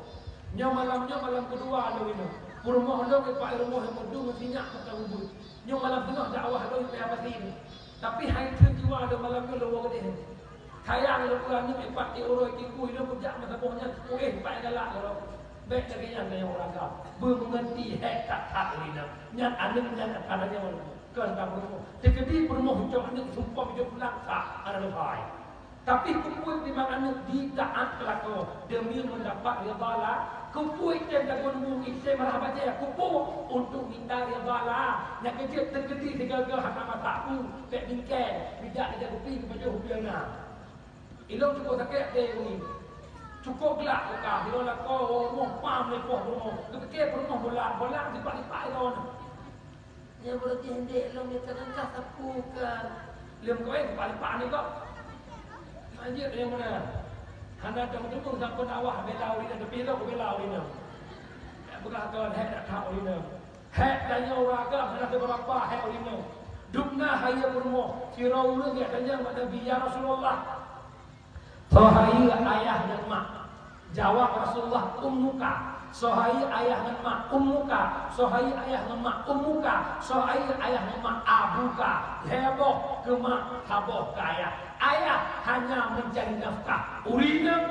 Nyoe malam nyoe malam kedua lôn inong. Peurumoh lôn ipak rumoh nyang meudu meusinyak mata ubit. Nyoe malam teungoh dakwah lôn ipak mati. Tapi hai kheun jiwa lôn malam nyoe lôn woe geudeh. Kayang lôn ureueng nyoe ipak di uroi di kui lôn kujak masa boh nyan kueh ipak galak lôn. Bèk lagèe nyan lagèe ureueng agam. Beumeungerti hèk that-that lé nyan. Nyan aneuk nyan akan nyoe. Kön ka peurumoh. Teukeudi peurumoh ucok aneuk sumpah ucok pulang sa ada leuhai. Tapi keupeue timbang aneuk jitaat keu lakoe deumi meundapat ridha Allah? Keupeue item dagon bu item marah bajèe? Keupeue? Untuk mita ridha Allah. Nyang keujeuet teukeudi sigaga hana masak bu, bèk bingkai, bijak ija kupi keu pajoh ubé na. Ilôn cukup sakét deh bunyi. Cukup glak teuka, ilôn lakoe rumoh pam lé poh rumoh. Geupike peurumoh bola, bola lipat-lipat ilôn. Nyan beureuti ndék lôn nyang kadang ka sapeue ka lôn kawén kepala-kepala ni kok. Lanjut nyang meunan. Hana dong teupeue sapeue dakwah bela ureueng inong, tapi lôn bela ureueng inong. Peugah kön hèk that-that ureueng inong. Hèk tanyoe ureueng agam hana seubeurapa hèk ureueng inong. Dum na hayeue peurumoh, sidroe ureueng geutanyong bak Nabi, "Ya Rasulullah, soe hayeue ayah ngon mak?" Jaweueb Rasulullah, "Ummuka." Soe hayeue ayah ngon mak? "Ummuka." Soe hayeue ayah ngon mak? "Ummuka." Soe hayeue ayah ngon mak? "Abuka." Lhèe boh keu mak, saboh keu ayah. Ayah hanya mencari nafkah. Ureueng inong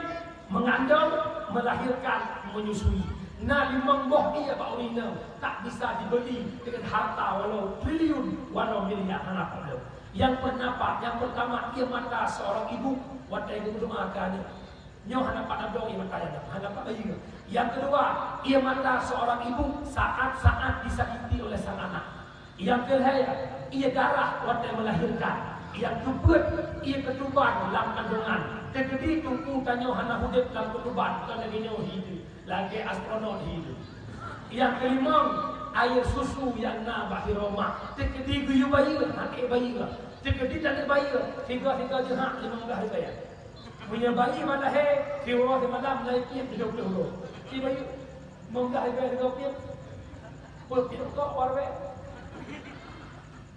mengandung, melahirkan, menyusui. Na limong boh ié bak ureueng inong tak bisa dibeli dengan harta walau triliun, walau miliar, hana padum. Nyang pernah, nyang pertama, ié mata seorang ibu watèe geumeudoa keu aneuk. Nyoe hana pat tabloe ié mata nyan, hana pat bayeue. Nyang keudua, ié mata seorang ibu saat-saat disakiti oleh sang anak. Nyang keulhèe, ié darah watèe melahirkan. Nyang keupeuet, ié keutuban lam kandungan. Teukeudi teungku tanyoe hana udép lam keutuban, kon lagèe nyoe hi teuh. Lagèe astronot hi teuh. Nyang keulimong, air susu nyang na bak sidroe mak. Teukeudi geuyue bayeue, han ék bayeue. Teukeudi taneuk bayeue, sigoe-sigoe jeuhak limong blaih ribèe. Meunyoe bayi ban lahé, siuroe simalam na ipiep tujoh ploh uroe. Ci bayeue, limong blaih ribèe sigoe piep. Peue piep kok uroe ribèe?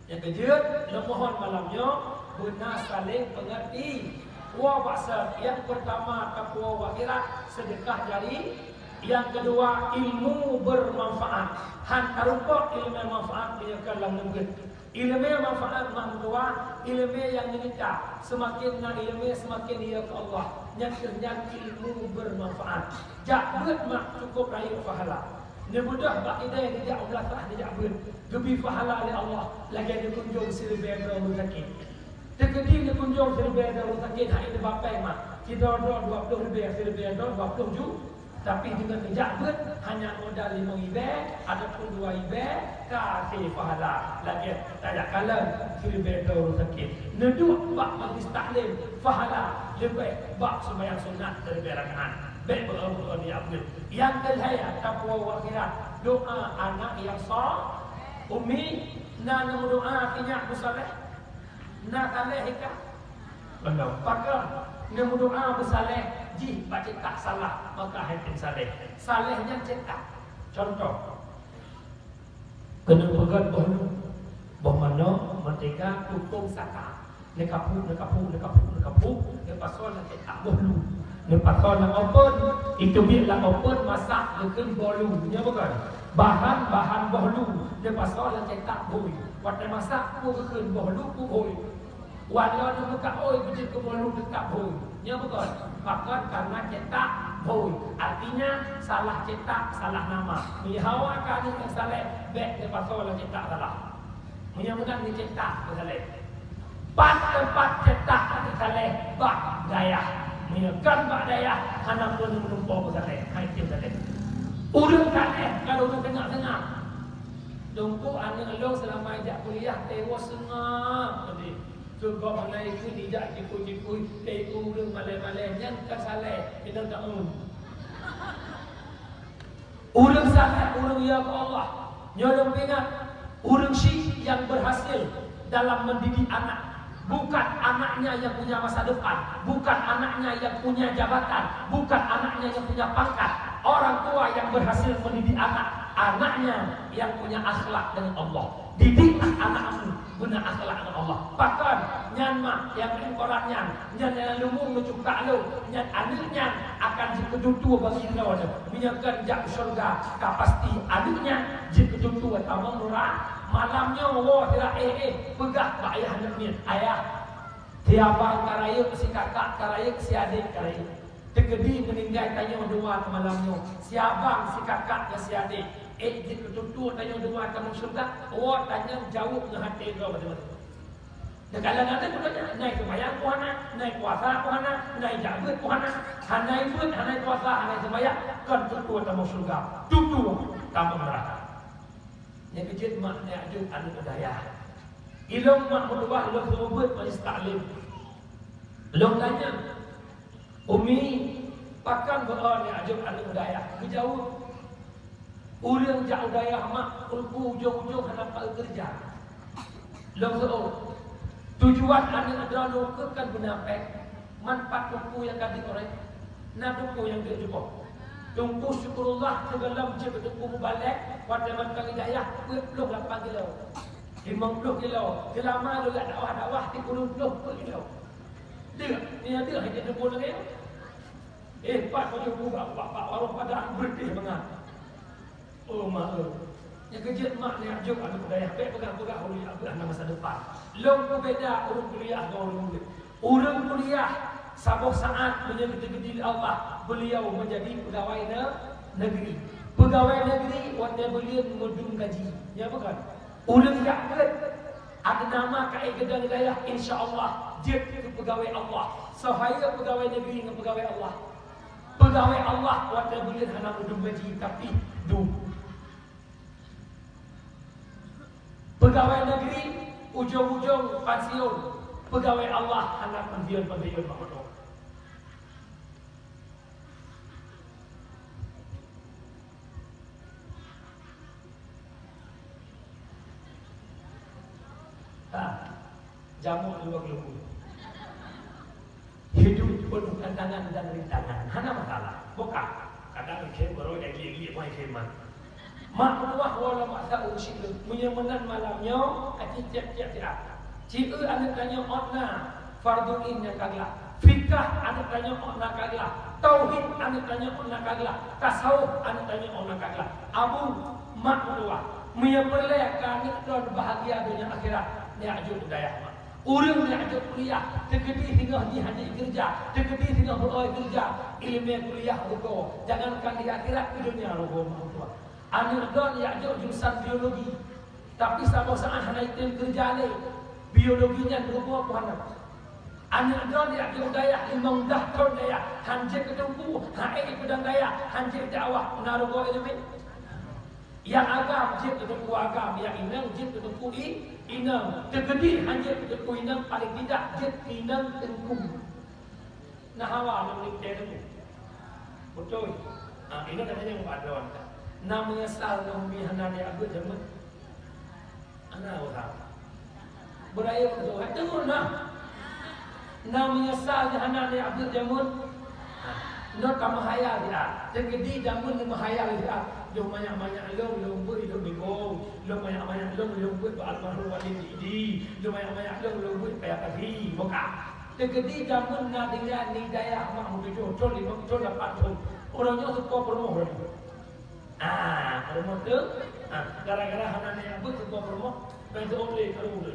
Nyang keujeuet, lôn mohon malam nyoe beuna saléng peungeurti. Dua bak sat, nyang peurtama taqwa akhirat, seudeukah jari, nyang keudua ilmu beumanfaat. Han tarumpok ileumèe manfaat meunyoe kon lam neubeuet. Ileumèe manfaat mak meutuah, ileumèe nyang neumita, seumaken na ileumèe seumaken yö keu Allah. Nyan kheueh nyan ilmu beumanfaat. Jak beuet mak cukup rayeuk pahala. Neubeudôh bak idéh neujak u blah sah neujak beuet, geubri pahala lé Allah lagèe neukunjong siribèe droe ureueng sakét. Teukeudi neukunjong siribèe droe ureueng sakét hana teuba péng mak, sidroe-droe dua ploh ribèe, siribèe droe dua ploh ju. Tapi deungon neujak beuet hanya modal limong ribèe ataupun dua ribèe, ka akhé pahala lagèe tajak kalon siribèe droe ureueng sakét. Neuduek bak majlis taklim pahala leubeh bak seumayang sunat siribèe rakaat. Bèk beu-, beu-, beu-, beu-, Nyang keulhèe, taqwa akhirat, doa anak nyang sa-, umi, na neumeudoa keu nyak beusaleh? Na saleh ka? Beuna. Pakon neumeudoa beusaleh jih bak cetak salah, maka hai tem saleh. Saleh nyan cetak. Contoh, keuneuk peugöt boh lu, boh manok, meutega, tukong saka. Neukapuk, neukapuk, neukapuk, neukapuk, neupasoe lam cetak boh lu. Neupasoe lam open, iteubiet lam open, masak, neukheun boh lu. Nyan bukon? Bahan-bahan boh lu, neupasoe lam cetak bhôi. Watèe masak, peue geukheun boh lu, peue bhôi. Watèe neubuka ôi, beujeuet keu boh lu, teutap bhôi. Nyan bukon? Pakon? Karena cetak bhôi. Artinya, salah cetak, salah nama. Meunyoe hawa keu aneuk nyang saleh, bèk neupasoe lam cetak salah. Meunyoe meunan neucetak beusaleh. Pat teumpat cetak beusaleh bak dayah. Meunyoe kon bak dayah, hana peue neumeutumpôk beusaleh. Hai tem saleh. Ureueng saleh ka lôn deungoe seungab-seungab. Teungku, aneuk lôn seulama ijak kuliah, teungoh seungab teuh. Teungku malaikat ijak jipui-jipui, teungku ureueng malèe-malèe, nyan kon saleh, keuneuk taun. Ureueng saleh, ureueng yö keu Allah. Nyoe lôn peuingat, ureueng syiek nyang berhasil dalam mendidik anak, bukan anaknya yang punya masa depan, bukan anaknya yang punya jabatan, bukan anaknya yang punya pangkat. Orang tua yang berhasil mendidik anak, anaknya yang punya akhlak dengan Allah. Didik aneuk-aneuk beuna akhlak ngon Allah. Pakon nyan mak nyang bri koran nyan, nyan nyang leumo neucuka lôn, nyan aneuk nyan akan jikeututoe bagi droeneuh. Meunyoe kon jak syeuruga, ka pasti aneuk nyan jikeututoe tamong nura-. Malam nyoe woe sira éh-éh, peugah bak ayah aneuk miet, "Ayah, siabang ka rayeuk, sikakak ka rayeuk, siadék ka rayeuk." Teukeudi meuninggai tanyoe dua malam nyoe, siabang, sikakak ngon siadék, ék jeuet keu tutoe tanyoe dua tamong syeuruga, woe tanyoe jaweueb ngon até droe beutôi-beutôi. Teukalon até beutôi nyan, nai seumayang pih hana, nai puasa pih hana, nai jak beuet pih hana, hana beuet, hana puasa, hana seumayang, kon tutoe tamong syeuruga, tutoe tamong neuraka. Nyang keujeuet mak neujak jok aneuk u dayah. Ilôn mak meutuwah lôn seumeubeuet majlis taklim. Lôn tanyong, "Umi, pakon beu-o neujak jok aneuk u dayah?" Geujaweueb, "Ureueng jak u dayah mak, teungku ujong-ujong hana pat keureuja." Lôn seuôt, "Tujuan aneuk droeneuh keu kon beuna péng, manfaat teungku nyang ka deuek uroe, na teungku nyang deuek cupo." Teungku Syukurullah sigohlom jeuet keu Teungku Mubalek, watée mantong i dayah, peuet ploh lapan kilo. Limong ploh kilo, seulama lôn jak dakwah-dakwah sikureueng ploh peuet kilo. Deuek, nyoe deuek hai teungku lagée nyoe. Eh, pat pajoh bubak bak, bak warong padang beureutéh mangat. Oh, ma, eh. Nyang keujeuet mak neujak jok aneuk dayah, bék peugah-peugah ureueng jak beuet hana masa depan. Lôn peubeda ureueng kuliah ngon ureueng murit. Ureueng kuliah saboh saát meunyoe geuteukeudi lé Allah, beuliau meujadi peugawai ne-, negeri. Peugawai negeri watée buleuen meudum gaji. Nyan bukon? Ureueng jak beuet, ada nama ka ék geudong dayah, insya Allah jeuet keu peugawai Allah. Soe hayeu peugawai negeri ngon peugawai Allah? Peugawai Allah watée buleuen hana meudum gaji, tapi dum. Peugawai negeri ujong-ujong pansiun, peugawai Allah hana pansiun-pansiun mak meunoe. Ha, jamoe luwa geulumbung. Hidup penuh tantangan dan rintangan. Hana masalah. Buka. Kadang ikhem baroe jadi gili-gili mai khemah. Mak meutuwah wala maksa ureueng syiek, meunyoe meunan malam nyoe, aci tiep-tiep siat. Cieu aneuk tanyoe ôt na, fardhu ain nyang ka glah. Fikah aneuk tanyoe ôt na ka glah. Tauhid aneuk tanyoe ôt na ka glah. Tasawuf aneuk tanyoe ôt na ka glah. Abu, mak meutuwah, meunyoe peureulée keu aneuk droe bahagia donya akhirat, neujak jok u dayah mak. Ureueng neujak jok kuliah, teukeudi singoh jih hana keureuja, teukeudi singoh beu-o keureuja, ileumé kuliah rugoe, jangankan di akhirat, di donya rugoe mak meutuwah. Aneuk droe neujak jok jurusan biologi, tapi saboh saát hana item keureuja lé, biologi nyan rugoe pih hana. Aneuk droe neujak jok dayah limong blah thon dayah, han jeuet keu teungku, han ék keu dayah, han jeuet dakwah, na rugoe ileumé. Nyang agam jeuet keu teungku agam, nyang inong jeuet keu teungku i-, inong. Teukeudi han jeuet keu teungku inong, paléng tidak jeuet keu inong teungku. Na hawa ngon lintée teungku. Beutôi. Ha, inong na nyang padon. Na meunyeusal ngon mi hana neujak beuet jameun. Hana ureueng. Beuraya beutôi, hai teungeut na. Na meunyeusal di hana neujak beuet jameun. Nyoe ka meuhayal siat. Teukeudi jameun meuhayal siat. Lôn manyak-manyak lôn, lôn beuet lôn bingong. Lôn manyak-manyak lôn, lôn beuet bak almarhum Wali Idi. Lôn manyak-manyak lôn, lôn beuet payah pagi. Buka. Teukeudi jameun na tinggai di dayah mak meutujoh thon, limong thon, lapan thon. Uroe nyoe teuka peurumoh lom. Ah, peurumoh tu, ah, gara-gara hana neujak beuet teuka peurumoh, bèk teuôt lé karu lé.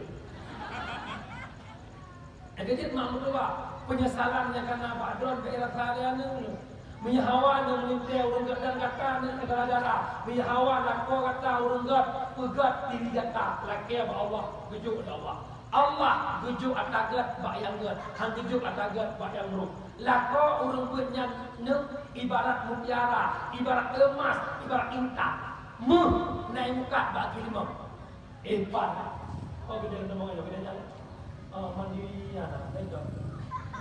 Lagèe jeuet mak meutuwah, peunyesalan nyang ka na bak droe bèk rasa lé aneuk nyoe. Meunyoe hawa nyoe meulintèe ureueng gèt dan gata nyoe gara-gara, meunyoe hawa lakoe gata ureueng gèt, peugèt diri gata, lakèe bak Allah, geujok lé Allah. Allah geujok ata gèt bak nyang gèt, han geujok ata gèt bak nyang brôk. Lakoe ureueng beuet nyan nyoe ibarat mutiara, ibarat eumas, ibarat intan. Méuh na imukat bak geulimong. Eh, pan. Oh, geude nama ya, geude nyan. Oh, mandiri ya, na, na itu.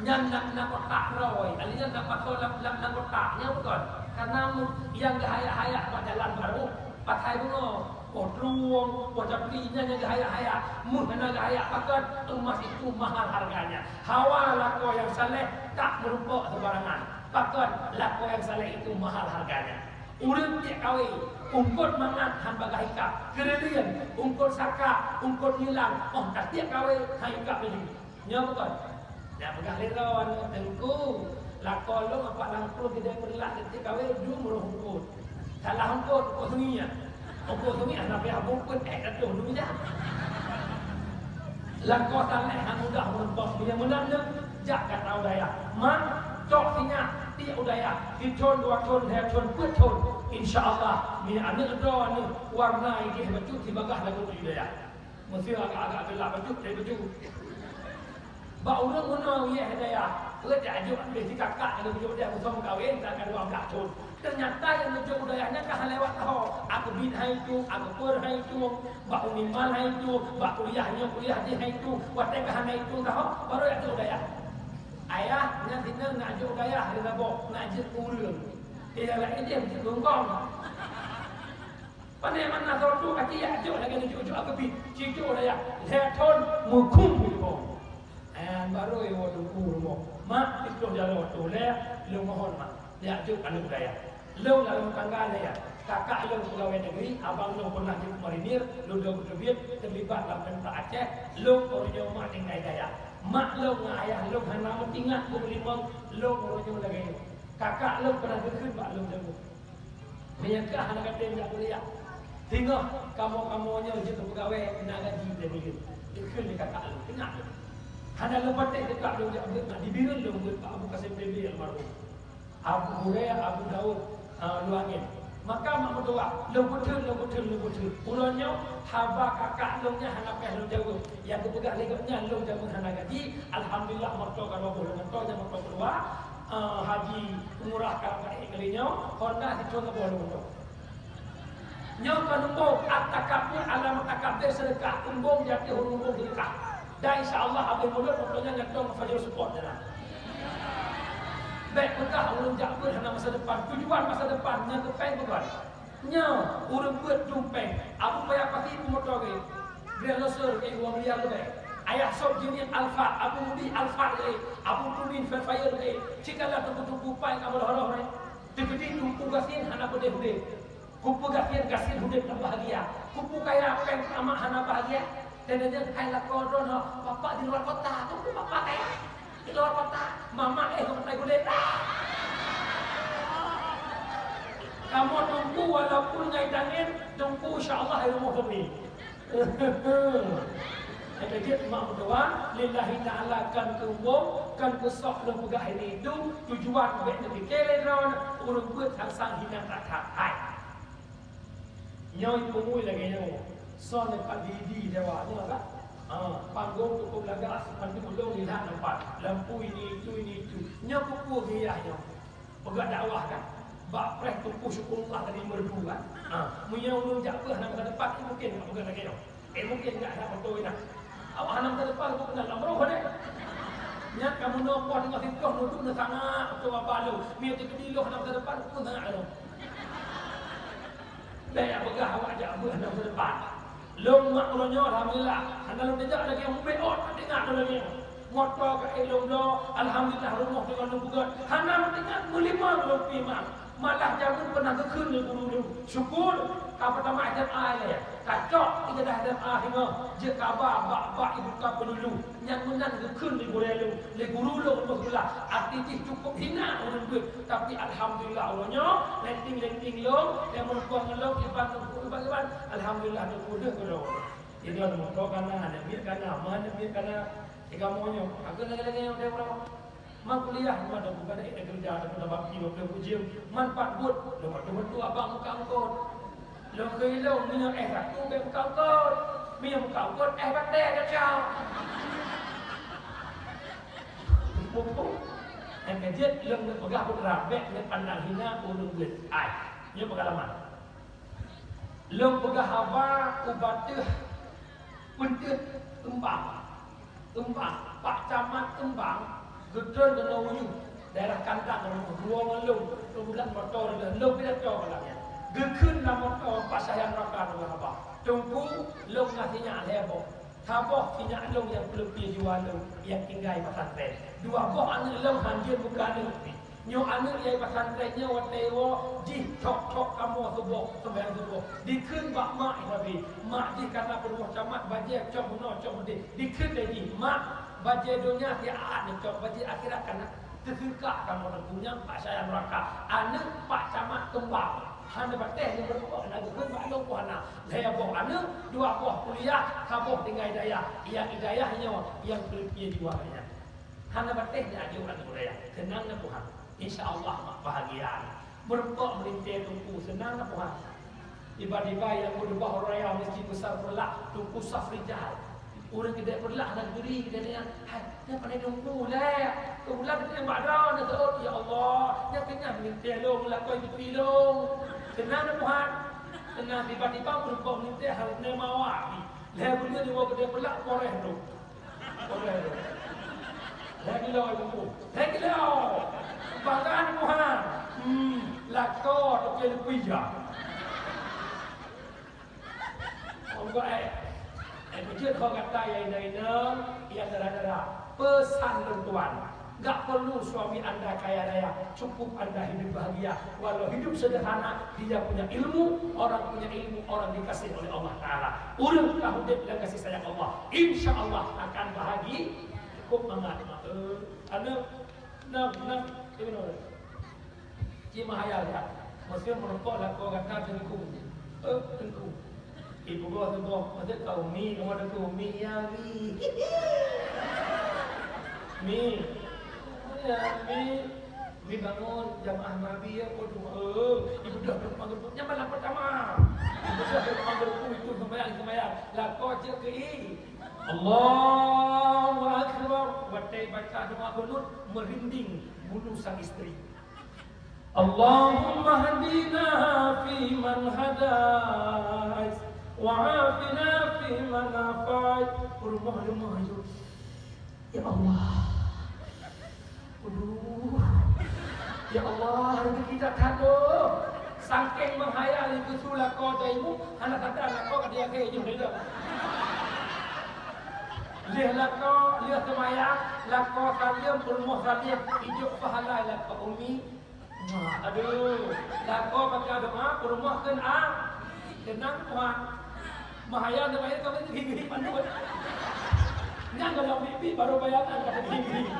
Nyan na, na kotak droe, ali nyan na pasoe lam, lam, lam kotak, nyan bukon. Karena mu-, nyang geuhayak-hayak bak jalan barô, pakai bungoh, poh trueng, poh japli, nyan nyang geuhayak-hayak. Méuh hana geuhayak pakat, emas itu mahal harganya. Hawa lakoe nyang saleh tak meurumpok sembarangan. Pakat lakoe nyang saleh itu mahal harganya. Ureuëng tiek kawé, eungkôt mangat hán bagah ikab. Keureuleuen, eungkôt sakak, eungkôt ngilang, óh ka tiek kawé, hán ikab laju. Nyoe bukon? Nyang peugah lé droeneuh, Teungku, lakoe lôn Apak Langkrueng keudeh peureulak tiek kawé, jeuem roh eungkôt. Salah eungkôt, eungkôt sungi nyan. Eungkôt sungi hana payah bungkôt, ék ka troh dunia. Lakoe saléh hán mudah meureumpok, meunyoe meunan nyoe, jak gata u dayah. Mak, cok sinyak, tiek u dayah. Sithon, dua thon, lhée thon, peuet thon. Insya Allah, meunyoe aneuëk droeneuh warna jih bacut sibagaih lagoe u dayah. Meusé agak-agak geulak bacut, dari bacut. Bak ureuëng meunoe yeh dayah, peue tajok abéh si kakak nyang geujok dayah meusom kawen, ka dua blah thon. Teunyata nyang geujok dayah nyan ka hana lewat taho. Akeubit hai tueng, akeupeur hai tueng, bak uniman hai tueng, bak kuliah nyoe kuliah jih hai tueng. Watée ka hana hai tueng taho, baru jak jok dayah. Ayah, nyan sinan nak jok dayah di Saboh, nak jeuet keu ureuëng. Nyang laén jih jeuet keu gong. Pane mana soe tu aci jak jok lagée neujok-jok akeubit, sijok dayah, lhée thon meukhum di rumoh. Eh, barô iwoe teungku rumoh. Mak, siploh jaroe tu lé, lôn mohon mak, jak jok aneuëk dayah. Lôn lam rumoh tangga lé ya. Kakak lôn peugawée negeri, abang lôn pernah jeuet marinir, lôn dua beuteubiet, teulibat lam tentara Aceh, lôn uroe nyoe mak tinggai dayah. Mak lôn ngon ayah lôn hana meutingat keu meulimong, lôn uroe nyoe lagée nyoe. Kakak lôn pernah geukheun bak lôn teungku. Meunyoe kah hana katem jak kuliah, singoh kamoe-kamoe nyoe jeuet keu peugawée na gaji teubileuen. Dikheun lé kakak lôn, ingat lôn. Hana lôn patéh teuka lôn jak beuet, na di Bireuen lôn beuet bak Abu Kasim P B almarhum. Abu Hurairah, Abu Daud, ah, Luangin. Maka mak meutuah, lôn peutheun, lôn peutheun, lôn peutheun. Uroe nyoe haba kakak lôn nyan hana payah lôn jaweueb. Nyang geupeugah lé gobnyan lôn jameun hana gaji, alhamdulillah moto ka dua boh lôn moto, nyang moto keudua, eh, haji umrah ka rapat ék kali nyoe, Honda sithon saboh lôn moto. Nyoe keuneuk at-takabur alamat takabur seudeukah, umbong di ateueh umbong seudeukah. Dan insya Allah abéh mulod moto nyan nyang tong Fajrul Sport dalam. Bék peugah ureuëng jak beuet hana masa depan. Tujuan masa depan nyan keu péng bukan. Nyoe ureuëng beuet dum péng. Abu payah pasi peumoto gé. Grand Cruiser gé dua miliar leubeh. Ayah sop jeuniet Alphard, Abu Mudi Alphard gé, Abu Tuning Vellfire gé. Cit ka lheueh teungku-teungku pai ka meurôh-rôh gé. Teukeudi teungku gasien hana beudeh udeb. Kupeue gasien, gasien udeb tak bahagia. Kupeue kaya péng amak hana bahagia. Dan dia hai lakoe droeneuh, bapak di luar kota. Kupeue bapak kaya? Di luar kota. Mamak éh keu matai gulét. Kamoe teungku walaupun ngai tangen, teungku insya Allah hai rumoh kami. Hai ka jeuet mak meutuah, lillahi ta'ala kan keu umbong, kan keu sok lôn peugah ini itu, tujuan bék neupike lé droe, ureuëng beuet sang-sang hina that-that. Hai. Nyoe peungui lagée nyoe, son pat di-di dewa nyoe lah. Ha, panggong cukup lagak, sepanduk lôn lihat nampak. Lampu ini itu, ini itu. Nyoe peue-peue gaya nyoe. Peugah dakwah kan? Bak preh tupu syukurullah tadi merdu kan? Ha, meunyoe ulôn jak beuh hana masa depan, eh, mungkin nak peugah lagée nyoe. Eh, mungkin nak, nak beutôi nak. Awak hana masa depan, kok keunan lam roh deh. Nyan kamoe noe poh teungoh siploh nuduek neusangak, beutôi baba lôn. Mie teukeudi lôn hana masa depan, pun sangak lôn. Bék peugah awak jak beuh hana masa depan. Lôn mak uroe nyoe alhamdulillah, hana lôn teujak lagée ubé ot, tak teuingat lôn lagée nyoe. Moto ka ék lôn bloe, alhamdulillah rumoh teungoh lôn peugöt. Hana lôn teuingat meulimong lôn pi mak. Malah jameun pernah geukheun lé guru lôn. Syukur ka peutamah S M A ilée. Ka cok ijazah S M A singoh, jeuet kaba bak-bak ibuka peunulu. Nyang meunan geukheun lé gurée lôn, lé guru lôn rumoh seukolah. Até jih cukup hina ureuëng beuet, tapi alhamdulillah uroe nyoe, leuting-leuting lôn, nyang meureumpok ngon lôn, iban lôn, iban-iban, alhamdulillah lôn peudeuh keudroe. Jadi lôn muto kana, aneuk miet kana, ma aneuk miet kana, di kamoe nyoe, aku lagée-lagée nyoe deh uroe. Man kuliah, man dah bukan eh keureuja, tapi dah bak pih, dah ujeuen, man pat buet, lôn pat buet tu abang muka eungkot. Lôn keu ilôn, meunyoe éh satu, bék muka eungkot. Meunyoe muka eungkot, éh batée cocok. Muphom. Nyang keujeuet lôn neupeugah peue teuma, bék neupandang hina ureuëng beuet. Ai, nyoe peungalaman. Lôn peugah haba u Bateueh Peunteut Eumbang. Eumbang, Pak Camat Eumbang, geutreun keunoe u Yup, daerah Kandang, rumoh dua ngon lôn, lôn bulan moto lôn, lôn pidato bak lagée nyan. Geukheun lam moto Pak Syah Yan Raka dua haba. Teungku, lôn na sinyak lhée boh. Saboh sinyak lôn nyang peuleupie jiwa lôn nyang tinggai pesantren. Dua boh aneuk lôn hanjeuet buka aneuk. Nyoe aneuk nyang pesantren nyoe watèe woe jih cok-cok kamoe suboh, seumayang suboh. Dikheun bak mak, tapi mak jih ka na peurumoh camat, bajèe cok bunoe, cok beudeh. Dikheun lé jih, "Mak, bajèe donya siat neucok, bajèe akhirat ka na." Teuseukak kamoe teungku nyan bak saya neuraka. Aneuk pak camat tumbang. Hana patéh nyoe beureumpok na geukheun bak lôn ku hana. Lhèe boh aneuk, dua boh kuliah, saboh tinggai dayah. Nyang i dayah nyoe nyang keu-, keu jiwa nyan. Hana patéh nyoe ajoh aneuk dayah. Keunong na Tuhan. Insya Allah mak bahagia. Meureumpok meulintèe teungku, seunang na Tuhan. Tiba-tiba nyang geudeubah raya Mesjid Besar Peureulak, Teungku Safrijal. Ureueng keudéh Peureulak hana geuturi, geutanyong, "Hai, nyan pane Teungku lé? Keu bulan geutanyong bak droeneuh seuôt, ya Allah, nyan keunong meulintèe lôn, lakoe geuturi lôn." Seunang na Tuhan. Seunang tiba-tiba meureumpok meulintèe hana mawa. Lhèe buleuen jiwoe keudéh Peureulak, poreh droe. Lhèe kilo ibu. Lhèe kilo. Bangga Tuhan. Hmm, lakoe toke leupie ja. Monggo, eh. Eh, beujeuet ho gata ya inong-inong, ya dara-dara. Peusan lôn tuan. Gak perlu suami anda kaya raya, cukup anda hidup bahagia. Walau hidup sederhana, dia punya ilmu, orang punya ilmu, orang dikasih oleh Allah Ta'ala. Ureueng ka udép dalam kasih sayang Allah, insya Allah akan bahagia. Cukup mangat. Eh, aneuk, nam, nam, eh, benar. Cik Mahayal, ya. Maksudnya meureumpok lakoe gata teungku. Eh, teungku. Ibu gua tu boh, maksud kau Umi, kamu ada tu Umi, ya, Mi. Mi. Ya, Mi. Mi bangun, jamaah Nabi, ya, kau tu. Eh, ibu dah berumah gerbong. Yang malam pertama. Ibu dah berumah gerbong itu sembahyang, sembahyang. Lakoe cek ke i. Allahu Akbar. Watèe baca doa kunut, merinding bulu sang istri. Allahumma hdina fiman hadait, wa afina fiman afait. Peurumoh leumoh yue. Ya Allah. Aduh. Ya Allah, rezeki that-that, oh. Sangkéng meuhayal lé keu su lakoe daimu, hana sadar lakoe ka diakhé jih dah. Lheueh lakoe, lheueh seumayang, lakoe saleuem, peurumoh saleuem, ijok pahala lakoe Umi. Aduh, lakoe baca doa, peurumoh kheun a. Keunong Tuhan. Meuhayal, meuhayal, kamu itu gigit mandum. Nyang dalam mimpi baru bayangan kata gigit.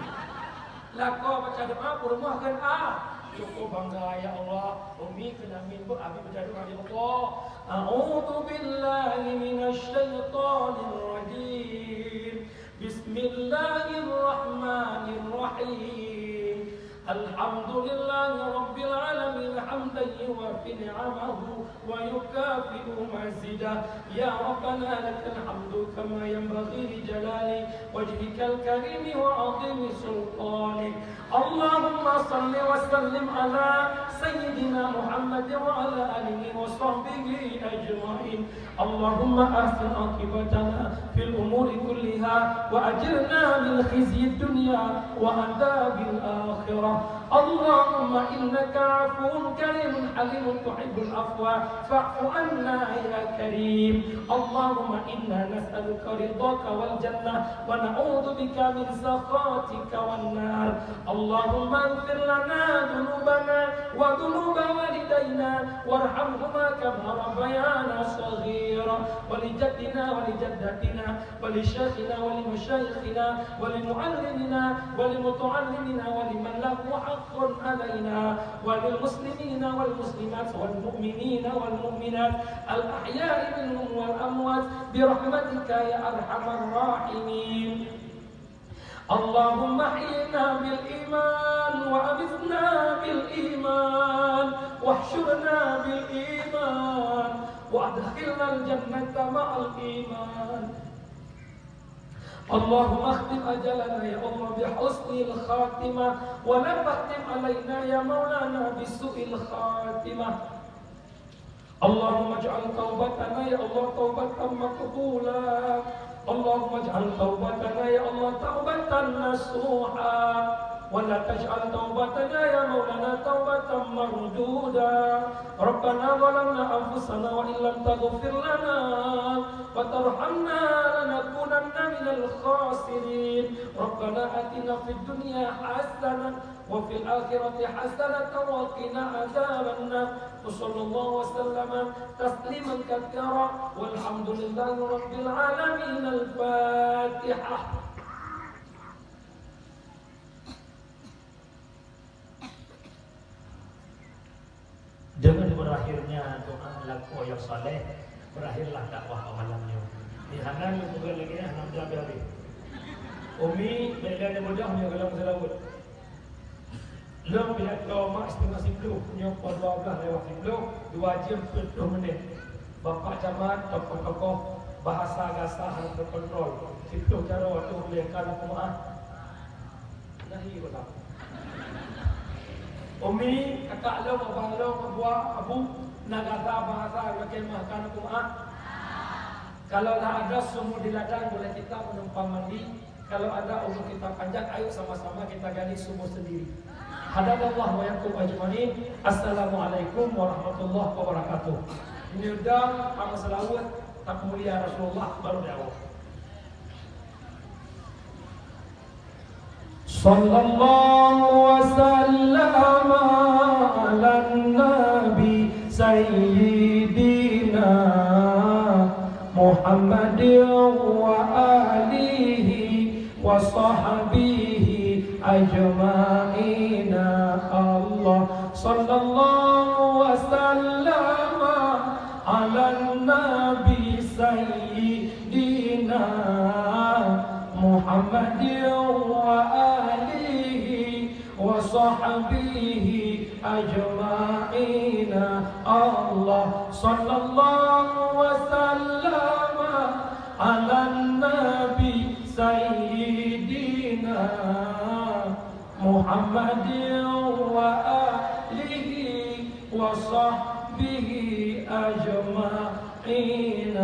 Lakoe baca doa, peurumoh kheun a. Cukup bangga, ya Allah. Umi kheun amin, bu, abi baca doa, ya Allah. A'udzu billahi minasy syaithanir rajim. Bismillahirrahmanirrahim. Alhamdulillahi rabbil alamin, hamdan yuwafi ni'amahu wa yukafi'u mazidah. Ya Rabbana lakal hamdu kama yanbaghi li jalali wajhikal karimi wa azimi sultanik. Allahumma salli wa sallim ala sayyidina Muhammad wa ala alihi wa sahbihi ajma'in. Allahumma ahsin aqibatana fil umuri kulliha wa ajirna min khizyid dunya wa adzabil akhirah. Allahumma innaka afuwun karimun halimun tuhibbul afwa fa'fu anna ya karim. Allahumma inna nas'aluka ridhaka wal jannah wa na'udzu bika min sakhatika wan nar. Allahumma ighfir lana dzunubana wa dzunuba walidayna warhamhuma kama rabbayana shaghira, wa li jaddina wa li jaddatina wa li syaikhina wa li masyayikhina wa li muallimina wa li muta'allimina wa liman lahu haqqun alaina wa lil muslimina wal muslimat wal mu'minina wal mu'minat al ahya'i minhum wal amwat bi rahmatika ya arhamar rahimin. اللهم أحينا بالإيمان وأمتنا بالإيمان واحشرنا بالإيمان وأدخلنا الجنة مع الإيمان. اللهم اختم أجلنا يا الله بحسن الخاتمة ولا تختم علينا يا مولانا بسوء الخاتمة. اللهم اجعل توبتنا يا الله توبة مقبولة. اللهم اجعل توبتنا يا الله توبة نصوحا. ولا تجعل توبتنا يا مولانا توبة مردودة. ربنا ظلمنا أنفسنا وإن لم تغفر لنا وترحمنا لنكونن من الخاسرين. ربنا آتنا في الدنيا حسنة وفي الآخرة حسنة وقنا عذاب النار. وصلى الله وسلم تسليما كثيرا. والحمد لله رب العالمين. الفاتحة. Dengan berakhirnya doa lakoe nyang saleh, berakhirlah dakwah malam nyoe. Di hana nyoe bukan lagi, hana mudah habéh-habéh. Umi, bela ni mudah nyoe dalam selawat. Lom pihak keu mak setengah siploh, nyoe pukul dua belas lewat siploh, dua jam sepuluh menit. Bapak camat, tokoh-tokoh, bahasa gasa harus terkontrol. Siploh cara waktu boleh kan aku maaf. Nahi ulang. Umi, kakak lom, abang lom, abuah, abu, na gata bahasa, na kemah kan aku maaf. Kalau na ada sumur di ladang, boleh kita menumpang mandi. Kalau ada umur kita panjang, ayo sama-sama kita gali sumur sendiri. Hadanallah wa iyyakum ajma'in. Assalamualaikum warahmatullahi wabarakatuh. Ini udah sama selawat, tak mulia Rasulullah, baru di awal. صلى الله وسلم على النبي سيدنا محمد وآله وصحبه أجمعين. الله صلى الله وسلم على النبي سيدنا محمد وآله وصحبه أجمعين. الله صلى الله وسلم على النبي سيدنا محمد وآله وصحبه أجمعين.